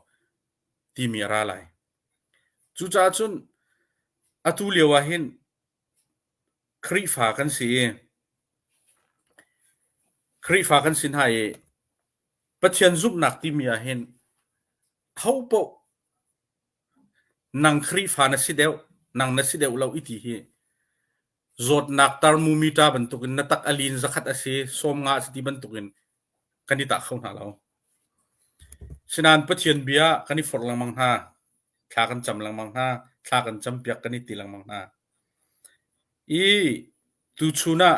Timi a ra lai. Cucaah cun atu lio ah hin Khrihfa kan si i Khrihfa kan si hna i Pathian zumhnak timi ah hin hopaoh nang Khrihfa na si deuh, nang na si deuh lo i ti hi zawtnak thermometer bantukin na tak a lin zakhat a si, 50 a si ti bantukin kan i tah kho hna lo. Sinain Pathian bia kan i forh lengmang hna. Thla kan cam lengmang hna. Thla kan campiak kan i ti lengmang hna. I tuchun ah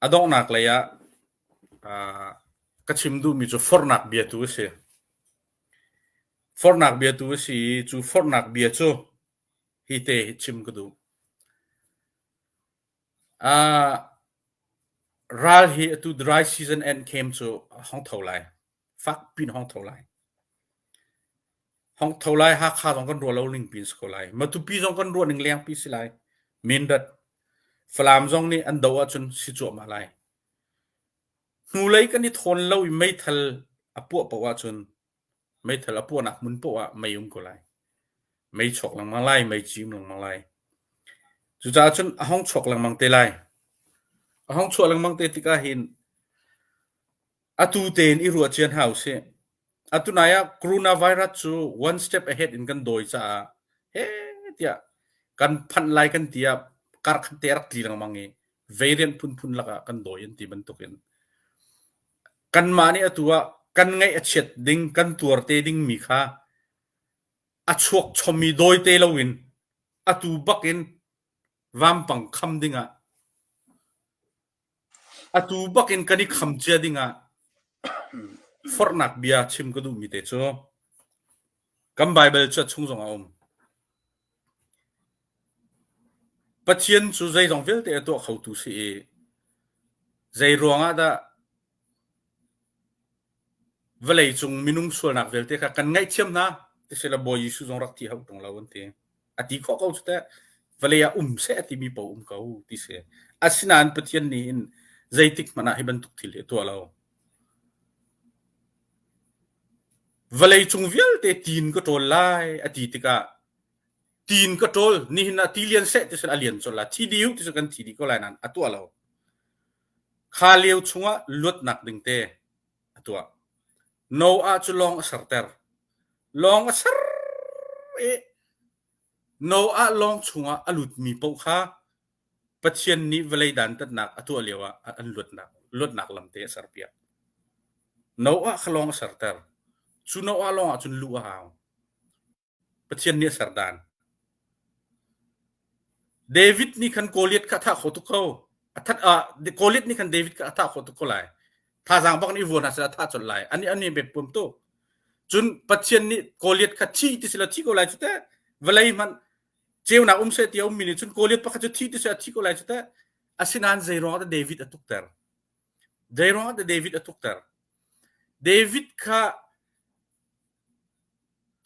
a donghnak lei ah ka chim duhmi cu forhnak bia tu a si. Forhnak bia tu a si i cu forhnak bia cu hi te hi chim ka duh. Ral hi atu dry season end came cu hong tho lai. Fak pin hong tho lai. Hong tho lai Hakha zong kan ruah lo ning pin si ko lai. Matupi zong kan ruah ning leng pi si lai. Mindat Falam zong nih an do ahcun si cuahmah lai. Hnulei kan i thawn lo i meithal a puah paoh ahcun meithal a puahnak hmun paoh ah mei um ko lai. Mei chuak lengmang lai, mei cim lengmang lai. Cucaah cun a hong chuak lengmang te lai. A hong chuah lengmang te tikah hin atu tein i ruah cian hau sih. Atu nai ah coronavirus cu one step ahead in kan dawi caah he tiah kan phanh lai kan ti ah kar khat te rak tli lengmang i variant phunphun lakah kan dawi an ti bantukin. Kanmah nih atu ah kan ngaih a chiat ding, kan tuar te dingmi kha a chuak chommi dawi te loin atu bak in vampang kham dingah atu bak in kan i kham cia dingah forhnak bia chim ka duhmi te cu kan Baibal cu a chung zong a um. Pathian cu zeizong vialte a tuah khotu si i zei ruangah dah vawleicung minung sualnak vialte kha kan ngaihthiam hna ti sila Bawi Jesuh zong rak thi hau ṭung lo an ti. A ti khawh ko cu teh. Vawlei ah um seh a timi paoh um ko ti si. Asinain Pathian nih hin zeitik hmanh ah hi bantuk thil hi a tuah lo. Vawleicung vialte tiin ka ṭawl lai a ti tikah tiin ka ṭawl nihin ah ti lian seh ti seh a lian colh lai thi dih ti seh kan thi dih ko lai nain a tuah lo. Kha lio chungah luatnak ding te a tuah. Noah cu lawng a serter. Lawng a ser i Noah lawng chungah a lutmi paoh kha Pathian nih vawlei dantatnak a tuah lioah an luatnak luatnak lam te a serpiak. Noah kha lawng a serter. Cu Noah lawng ah cun luh a hau. Pathian nih a ser dan. David nih khan Goliath kha a thah khawh tuk ko. A that ah Goliath nih khan David kha a thah khawh tuk ko lai. Thazaang bak nih vuan hna seh a thah colh lai. Ani ani bet pum tu. Cun Pathian nih Goliath kha thi ti sila thi ko lai cu teh. Vawlei hmanh ceunak um seh ti a ummi nih cun Goliath pakhat cu thi ti seh a thi ko lai cu teh. Asinain zei ruangah dah David a tukter? Zei ruangah dah David a tukter? David kha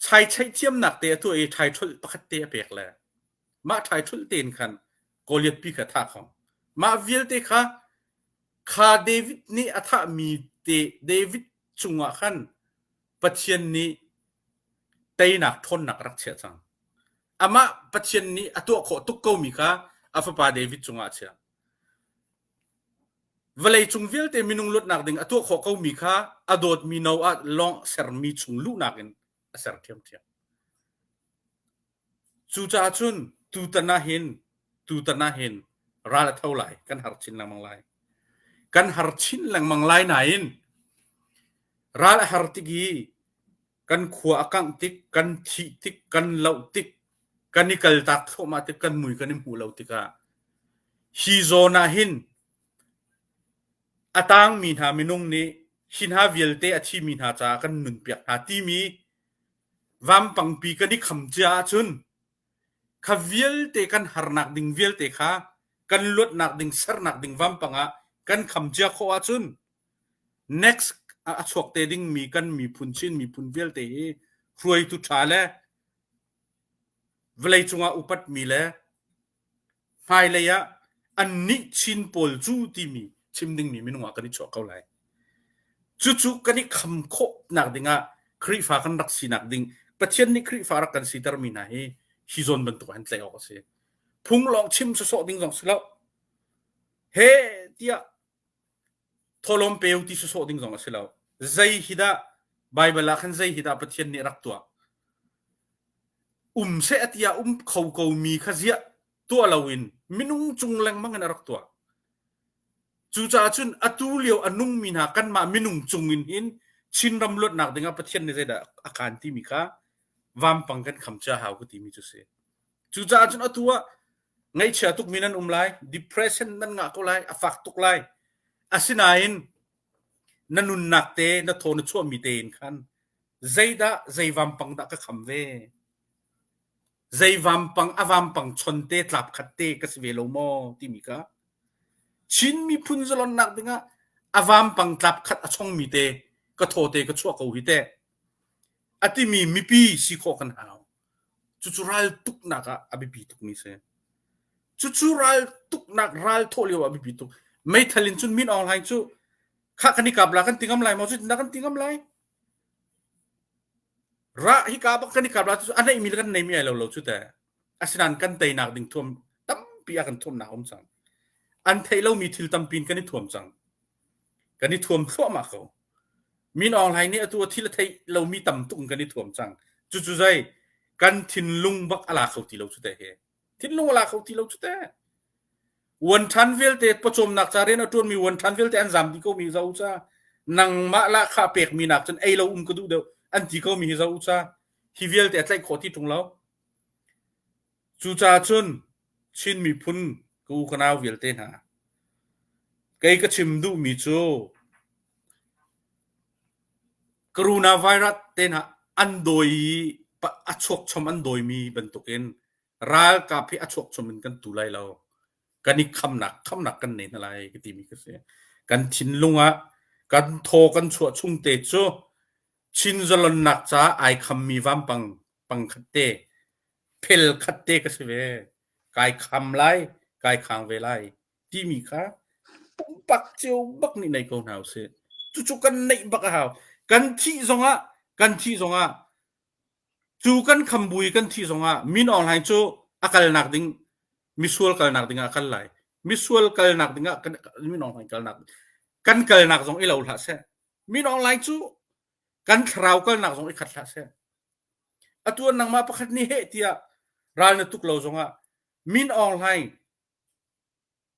chaicheih thiamnak te a tuah i ṭhaiṭholh pakhat te a pek le mah ṭhaiṭholh tein khan Goliath pi kha thah kho. Mah vialte kha kha David nih a thahmi te David cungah khan Pathian nih teinak ṭhawnnak a rak chiah cang. Amah Pathian nih a tuah khawh tuk komi kha a fapa David cungah a chiah. Vawleicung vialte minung luatnak ding a tuah khawh komi kha a dawtmi Noah lawng sermi chung luhnak in a ser ṭhiamṭhiam. Cucaah cun tutan ah hin tutan ah hin ral a tho lai, kan har chin lengmang lai. Kan har chin lengmang lai nain ral a har tik i kan khua a kangh tik, kan thih tik, kan loh tik, kan i kaltak thluahmah tik, kan mui kan i hmuh lo tikah hi zawn ah hin a tangmi hna minung nih hi hna vialte a thimi hna caah kan nunpiak hna timi vampangpi kan i kham cia ahcun kha vialte kan harnak ding vialte kha kan luatnak ding sernak ding vampang ah kan kham cia khawh ahcun next a chuak te dingmi kan miphun Chin miphun vialte hi hruaitu ṭha le vawleicung ah upatmi le hmailei ah annih Chin pawl cu timi chim dingmi minung ah kan i chuah ko lai. Cucu kan i kham khawhnak dingah Khrihfa kan rak sinak ding Pathian nih Khrihfa rak kan sitermi hna hi hi zawn bantuk ah hin tlaih awk a si. Phung lawng chim sawsawh ding zong si lo. He tiah Thawhlawm peu ti sawsawh ding zong a si lo. Zei hi dah Baibal ah khan zei hi dah Pathian nih rak tuah? Um seh a ti ah um kho ko mi kha ziah tuah loin minung cung lengmang in a rak tuah. Cucaah cun atu lio a nungmi hna kanmah minung cung in hin Chinram luatnak dingah Pathian nih zeidah a kaan timi kha vampang kan kham cia hau ka timi cu si. Cucaah cun atu ah ngaihchia tukmi nan um lai, depression nan ngah ko lai, a fak tuk lai. Asinain na nunnak te, na thaw na chuahmi te in khan zeidah zei vampang dah ka kham ve? Zei vampang a vampang chon te tlap khat te ka si ve lo maw timi kha Chin miphun zalonnak dingah a vampang tlap khat a chongmi te ka thaw te ka chuah ko hi teh a timi mipi si khawh kan hau. Cucu ral tuknak ah a biapi tukmi si. Cucu ral tuknak ral thawh lio ah a biapi tuk. Meithal in cun Min Aung Hlaing cu khah kan i kap la kan ti ngam lai maw? Cutin kan ti ngam lai. Ra hi ka bak kan i kap la cu a neihmi le kan neimi ai lo lo cu teh. Asinain kan teinak ding thuam tampi a kan thuamnak um cang. An theih lomi thil tampi in kan i thuam cang. Kan i thuam thluahmah ko. Min Aung Hlaing nih atu a thil a theih lomi tam tuk in kan i thuam cang. Cucu zei kan thinlung bak a la kho ti lo cu teh hi. Thinlung a la kho ti lo cu teh. Uan ṭhan vialte pawcawmnak ca rian a ṭuanmi uan ṭhan vialte an zam dih komi zo ca. Nangmah lahkhah pekmi nak cun ei lo um ka duh deuh an ti ko mi hi zoh u ca. Hi vialte a tlaih khawh ti ṭung lo. Cucaah cun Chin miphun ka u ka nau vialte hna, kei ka chim duhmi cu coronavirus te hna an dawi i a chuakchom an dawimi bantukin ralkap hi a chuakchom in kan tu lai lo. Kan i khamnak khamnak kan nei hna lai ka timi ka si. Kan thinlung ah kan thaw kan chuah chung te cu Chin zalonnak caah ai khammi vampang pang khat te phel khat te ka si ve. Kai kham lai, kai khang ve lai timi kha pumpak cio bak nih nei ko hna usih. Cucu kan neih bak a hau. Kan thih zongah kan thih zongah cu kan kham bui kan thih zongah Min Aung Hlaing cu a kalnak ding misual kalnak ding ah a kal lai. Misual kalnak ding ah kan Min Aung Hlaing kalnak kan kalnak zong i lo hlah seh. Min Aung Hlaing cu kan thlarau kalnak zong i khat hlah seh. Atu ah nangmah pakhat nih heh tiah ral na tuk lo zongah Min Aung Hlaing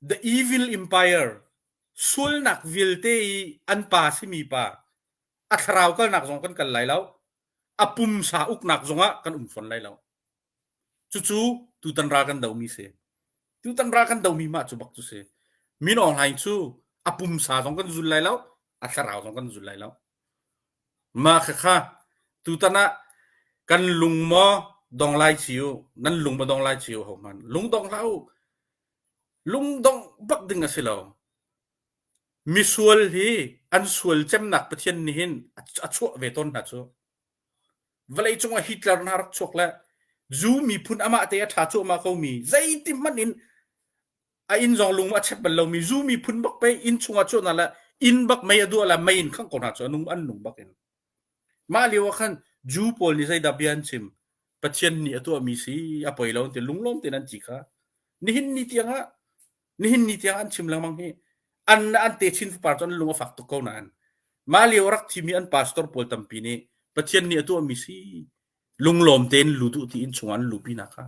The Evil Empire sualnak vialte i an pa simi pa a thlarau kalnak zong kan kal lai lo a pumsa uknak zongah kan um fawn lai lo cucu tutan ral kan domi si tutan ral kan domi mah cu bak cu si Min Aung Hlaing cu a pumsa zong kan zul lai lo a thlarau zong kan zul lai lo Mah khakha tutan ah kan lung maw dong lai ci u, nan lung maw dong lai ci u hohmanh. Lung dong hlah u. Lung dongh bak ding a si lo. Misual hi an sual cemnak Pathian nih hin a chuah ve tawn hna cu. Vawlei cungah Hitler hna rak chuak le Jew miphun amah te a ṭha cuahmah komi zeiti hmanh in a inn zong lung a chep bal lomi zu miphun bak pei inn chungah chuahnak le inn bak mei a duah le mei in khangh ko hna cu anung an nung bak in mah lio ah khan Jew pawl nih zeidah bia an chim Pathian nih a tuahmi si a poi lo an ti lunglawm tein an ti kha nihin ni tiang ah nihin ni tiang an chim lengmang hi an an te chin fapar cu an lung a fak tuk ko nain mah lio rak thimi an pastor pawl tampi nih Pathian nih a tuahmi si lunglawm tein lu duh ti inn chungah an lupi na kha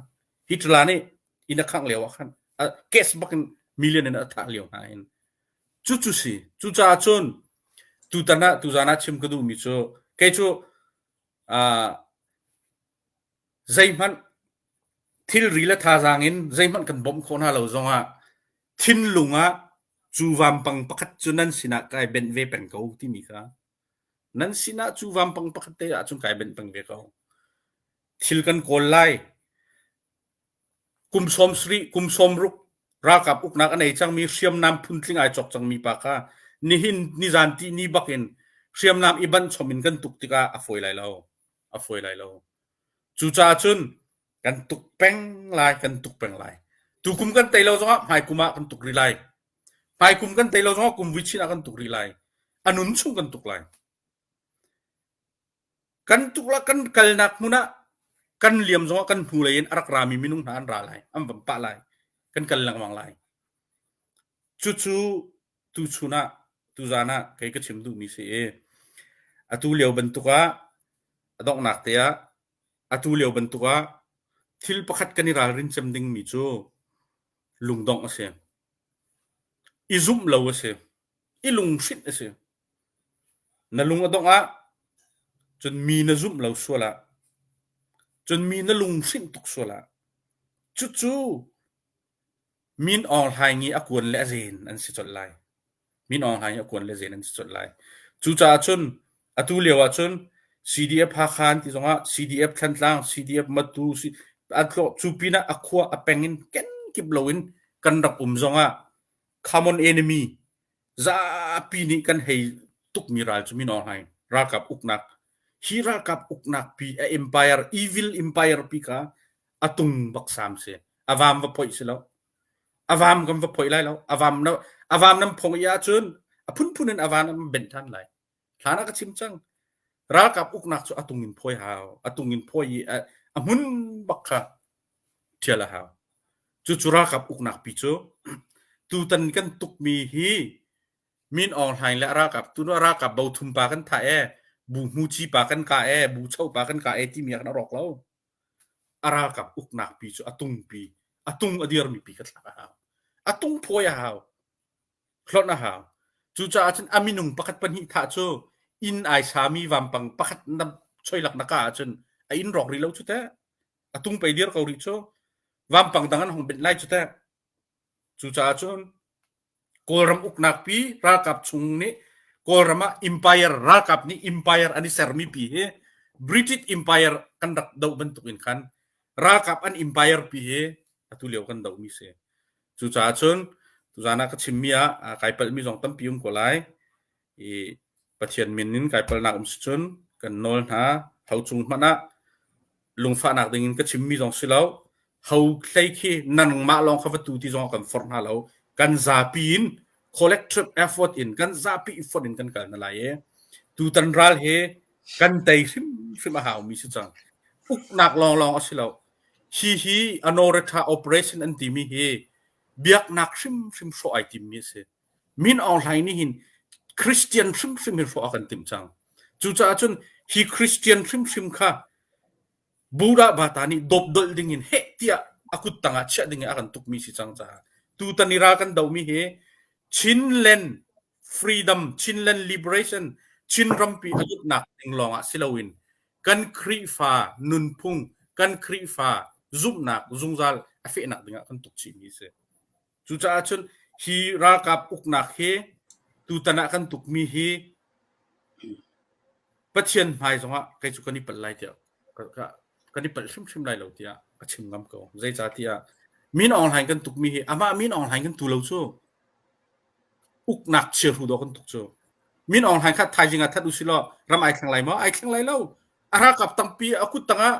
Hitler nih inn a khangh lio ah khan case bak in million in a thah lio hna in cu cu si cucaah cun tutan ah tuzan ah chim ka duhmi cu kei cu zeihmanh thilri le thazaang in zeihmanh kan bawmh khawh hna lo zongah thinlung ah cu vampang pakhat cu nan sinah kai benh ve peng ko timi kha Nan sinah cu vampang pakhat te ahcun kai benh peng ve ko. Thil kan kawl lai. Kum sawm sarih, kum sawm ruk ralkap uknak a nei cangmi hriamnam phuntling ai cawk cangmi pa kha nihin nizan ti ni bakin hriamnam i banh chom in kan tuk tikah a fawi lai lo. A fawi lai lo. Cucaah cun kan tuk peng lai, kan tuk peng lai. Tukum kan tei lo zongah hmaikum ah kan tuk rih lai. Hmaikum kan tei lo zongah kum vui chin ah kan tuk rih lai. A nun chung kan tuk lai. Kan tuk la kan kalnak hmun ah kan liam zongah kan hnulei in a rak rami minung hna an ra lai, an van pah lai. Kan kal lengmang lai. Cucu tuchun ah tuzan ah kei ka chim duhmi si i atu lio bantuk ah a donghnak te ah atu lio bantuk ah thil pakhat kan i ralrin cem dingmi cu lungdongh a si. I zumh lo a si. I lunghrinh a si. Na lung a dongh ah cun mi na zumh lo sual ah cun mi na lunghrinh tuk sual ah cucu Min Aung Hlaing i a kuan le a zen an si colh lai. Min Aung Hlaing i a kuan le zen an si colh lai. Cucaah cun atu lio ah cun CDF Hakha an ti zongah CDF Thantlang, CDF Matu, cu pinah a khua a peng in kenkip loin kan rak um zongah common enemy zapi nih kan hei tukmi ral cu Min Aung Hlaing ralkap uknak hi ralkap uknak pi a empire evil empire pi kha a tung bak sam si a vam va phoih si lo a vam kan va phoih lai lo a vam na a vam nan phong i ahcun a phunphun in a van an benh than lai hlan ah ka chim cang ralkap uknak cu a tung in phawi hau a tung in phawi i a hmun bak kha ṭhial a hau cucu ralkap uknak pi cu tutan kan tukmi hi Min Aung Hlaing le a ralkap tu a ralkap bo thum pa kan thah e bu hmu ci pa kan ka e bu cho pa kan ka e timi ah kan rawk lo a ralkap uknak pi cu a tung pi a tung a dirmi pi ka thlak a hau a tung phawi a hau hlonh a hau. Cucaah cun a minung pakhat pahnih thah cu inn ai sami vampang pakhat na choilak na ka ahcun a inn rawk rih lo cu teh. A tung pei dir ko rih cu. Vampang dang an hong benh lai cu teh. Cucaah cun Kawlram uknak pi ralkap chung nih Kawlram ah empire ralkap nih empire an i sermi pi hi British Empire kan rak doh bantuk in khan ralkap an empire pi hi atu lio kan dohmi si. Cucaah cun tuzaan ah ka chimmi ah kai palhmi zong tampi um ko lai. I Pathian min in kai palhnak um si cun kan nawl hna. Ho cung hmanh ah lungfahnak ding in ka chimmi zong si lo. Ho hlei khi nangmah lawng kha va tu ti zong ah kan forh hna lo. Kan zapi in collective effort in kan zapi effort in kan kal na lai i tutan ral hi kan tei hrimhrim a haumi si cang. Uknak lawnglawng a si lo. Hihi Anoretha operation an timi hi biaknak hrimhrim hrawh ai timmi a si. Min Aung Hlaing nih hin Christian hrimhrim hi hrawh a kan timh cang. Cucaah cun hi Christian hrimhrim kha Buddha bata nih dawpdolh ding in heh tiah a kut tangah chiah ding in a kan tukmi si cang caah tutan i ral kan dohmi hi Chinland freedom, Chinland liberation, Chin rampi a lutnak ding lawngah si loin kan Khrihfa nunphung, kan Khrihfa zumhnak zungzal a fehnak dingah kan tuk chihmi a si. Cucaah cun hi ralkap uknak hi tutan ah kan tukmi hi Pathian hmai zongah kei cu kan i palh lai tiah kan i palh hrimhrim lai lo tiah ka chim ngam ko. Zeicahtiah Min Aung Hlaing kan tukmi hi amah Min Aung Hlaing kan tu lo cu. Uknak chiahru dawh kan tuk cu. Min Aung Hlaing kha thaizing ah that usih law ram ai thleng lai maw? Ai thleng lai lo. A ralkap tampi a kut tangah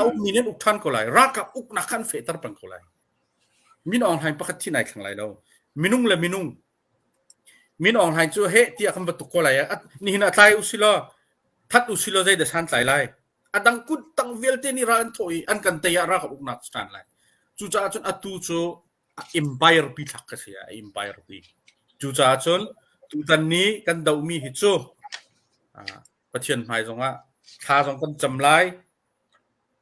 a ukmi nih an uk ṭhan ko lai. Ralkap uknak kha an fehter peng ko lai. Min Aung Hlaing pakhat thin ai thleng lai lo. Minung le minung Min Aung Hlaing cu heh tiah kan va tuk ko lai. Nihin ah tlai usih law that usih law zeidah san tlai lai? A dang kut tang vialte nih ral an thawh i an kan tei ah ralkap uknak ṭhan lai. Cucaah cun atu cu empire pi thlak ka si a empire pi. Cucaah cun tutan ni kan dohmi hi cu Pathian hmai zongah thla zong kan cam lai,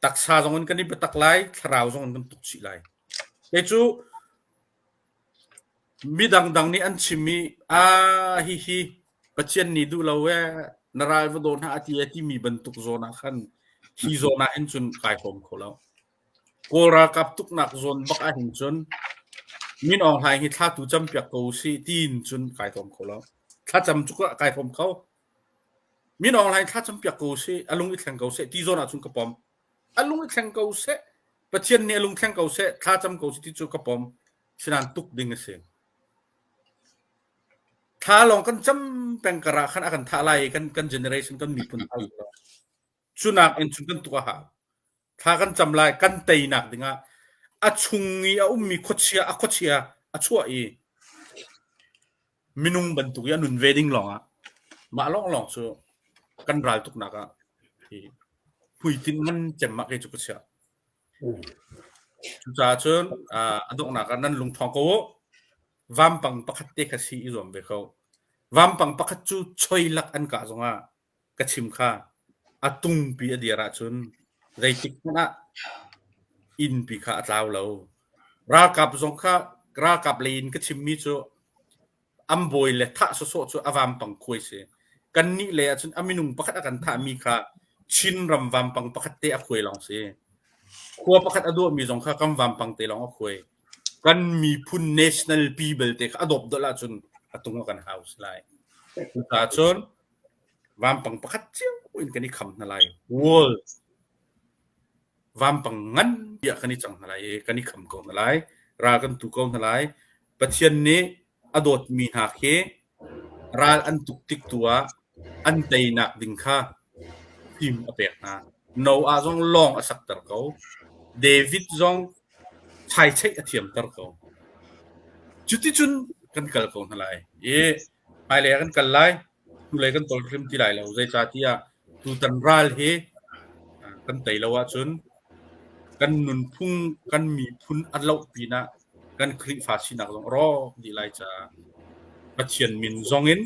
taksa zong in kan i biatak lai, thlarau zong in kan tuk chih lai. Kei cu mi dangdang nih an chim i aa hihi Pathian nih duh lo ee na ral va daw hna a ti a timi bantuk zawn ah khan hi zawn ah hin cun kai hrawm kho lo. Kawl ralkap tuknak zawn bak ah hin cun Min Aung Hlaing hi thla tu campiak ko usih tiin cun kai hrawm kho lo. Thlacam cu kai hrawm kho. Min Aung Hlaing thla campiak ko usih, a lung i thleng ko seh ti zawn ah cun ka pom. A lung i thleng ko seh, Pathian nih a lung thleng ko seh, thla cam ko seh ti cu ka pom. Sinain tuk ding a si. Thla lawng kan cam peng karah khan a kan thah lai i kan kan generation kan miphun Cunak in cun kan tuk a hau. Thla kan cam lai, kan teinak dingah a chung i a ummi khuachia a khuachia a chuah i minung bantuk i a nun ve ding lawngah mah lawnglawng cu kan ral tuknak ah hi hmuitinh ngan cem ah kei cu ka chiah. Cucaah cun a donghnak ah nan lungṭhawng ko u. Vampang pakhat te kha si i zuam ve ko. Vampang pakhat cu choi lak an kah zongah ka chim kha a tungpi a dir ahcun zeitik hmanh ah innpi kha a tlau lo. Ralkap zong kha ralkap lei in ka chimmi cu an bawi le thah sawsawh cu a vampang khuai si. Kannih lei ahcun a minung pakhat a kan thahmi kha Chinram vampang pakhat te a khuai lawng si. Khua pakhat a duahmi zong kha kan vampang te lawng a khuai. Kan miphun national pi belte kha a dawpdolh ahcun a tung a kan hau si lai. Cucaah cun vampang pakhat cio in kan i kham hna lai. Wall vampang ngan tiah kan i cang hna lai i kan i kham ko hna lai. Ral kan tu ko hna lai. Pathian nih a dawtmi hna khi ral an tuk tik tu ah an teinak ding kha fim a pek hna. Noah zong lawng a sakter ko. David zong chaicheih a thiamter ko. Cuticun kan kal ko hna lai. I hmailei ah kan kal lai. Hnulei kan tol hrim ti lai lo. Zeicahtiah tutan ral hi kan tei lo ahcun kan nunphung, kan miphun a loh pinah kan Khrihfa sinak zong a rawk dih lai caah Pathian min zong in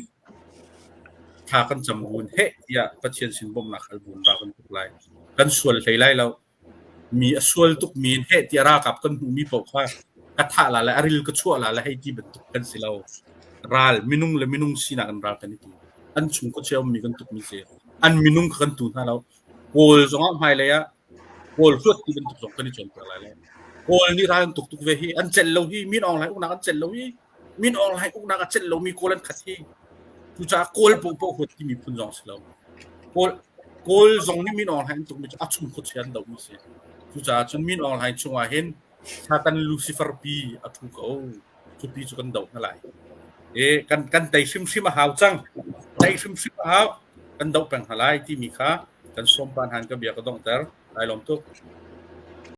thla kan cam buin heh tiah Pathian sin bawmhnak hal buin ra kan tuk lai. Kan sual hlei lai lo. Mi a sual tukmi in heh tiah ralkap kan hmuhmi paoh kha ka thah la le a ril ka chuah la le hei ti bantuk kan si lo. Ral minung le minung sinak in ral kan i tu. An chung khuachia ummi kan tukmi si. An minung kha kan tu hna lo. Kawl zongah hmailei ah Kawl hluat ti bantuk zong kan i cawnpiak lai lo. Kawl nih ral an tuk tuk ve hi an celh lo hi Min Aung Hlaing uknak an celh lo hi Min Aung Hlaing uknak a celh lomi Kawl an khat hi. Cucaah Kawl paohpaoh huat timi phun zong si lo. Kawl Kawl zong nih Min Aung Hlaing an tukmi cu a chung khuachia an dohmi si. Cucaah cun Min Aung Hlaing chungah hin Satan Lucifer pi a ṭhu ko. Cupi cu kan doh hna lai. E kan kan tei hrimhrim a hau cang. Tei hrimhrim a hau. Kan doh peng hna lai timi kha kan sawm pa hna ka bia ka donghter. Ai lawm tuk.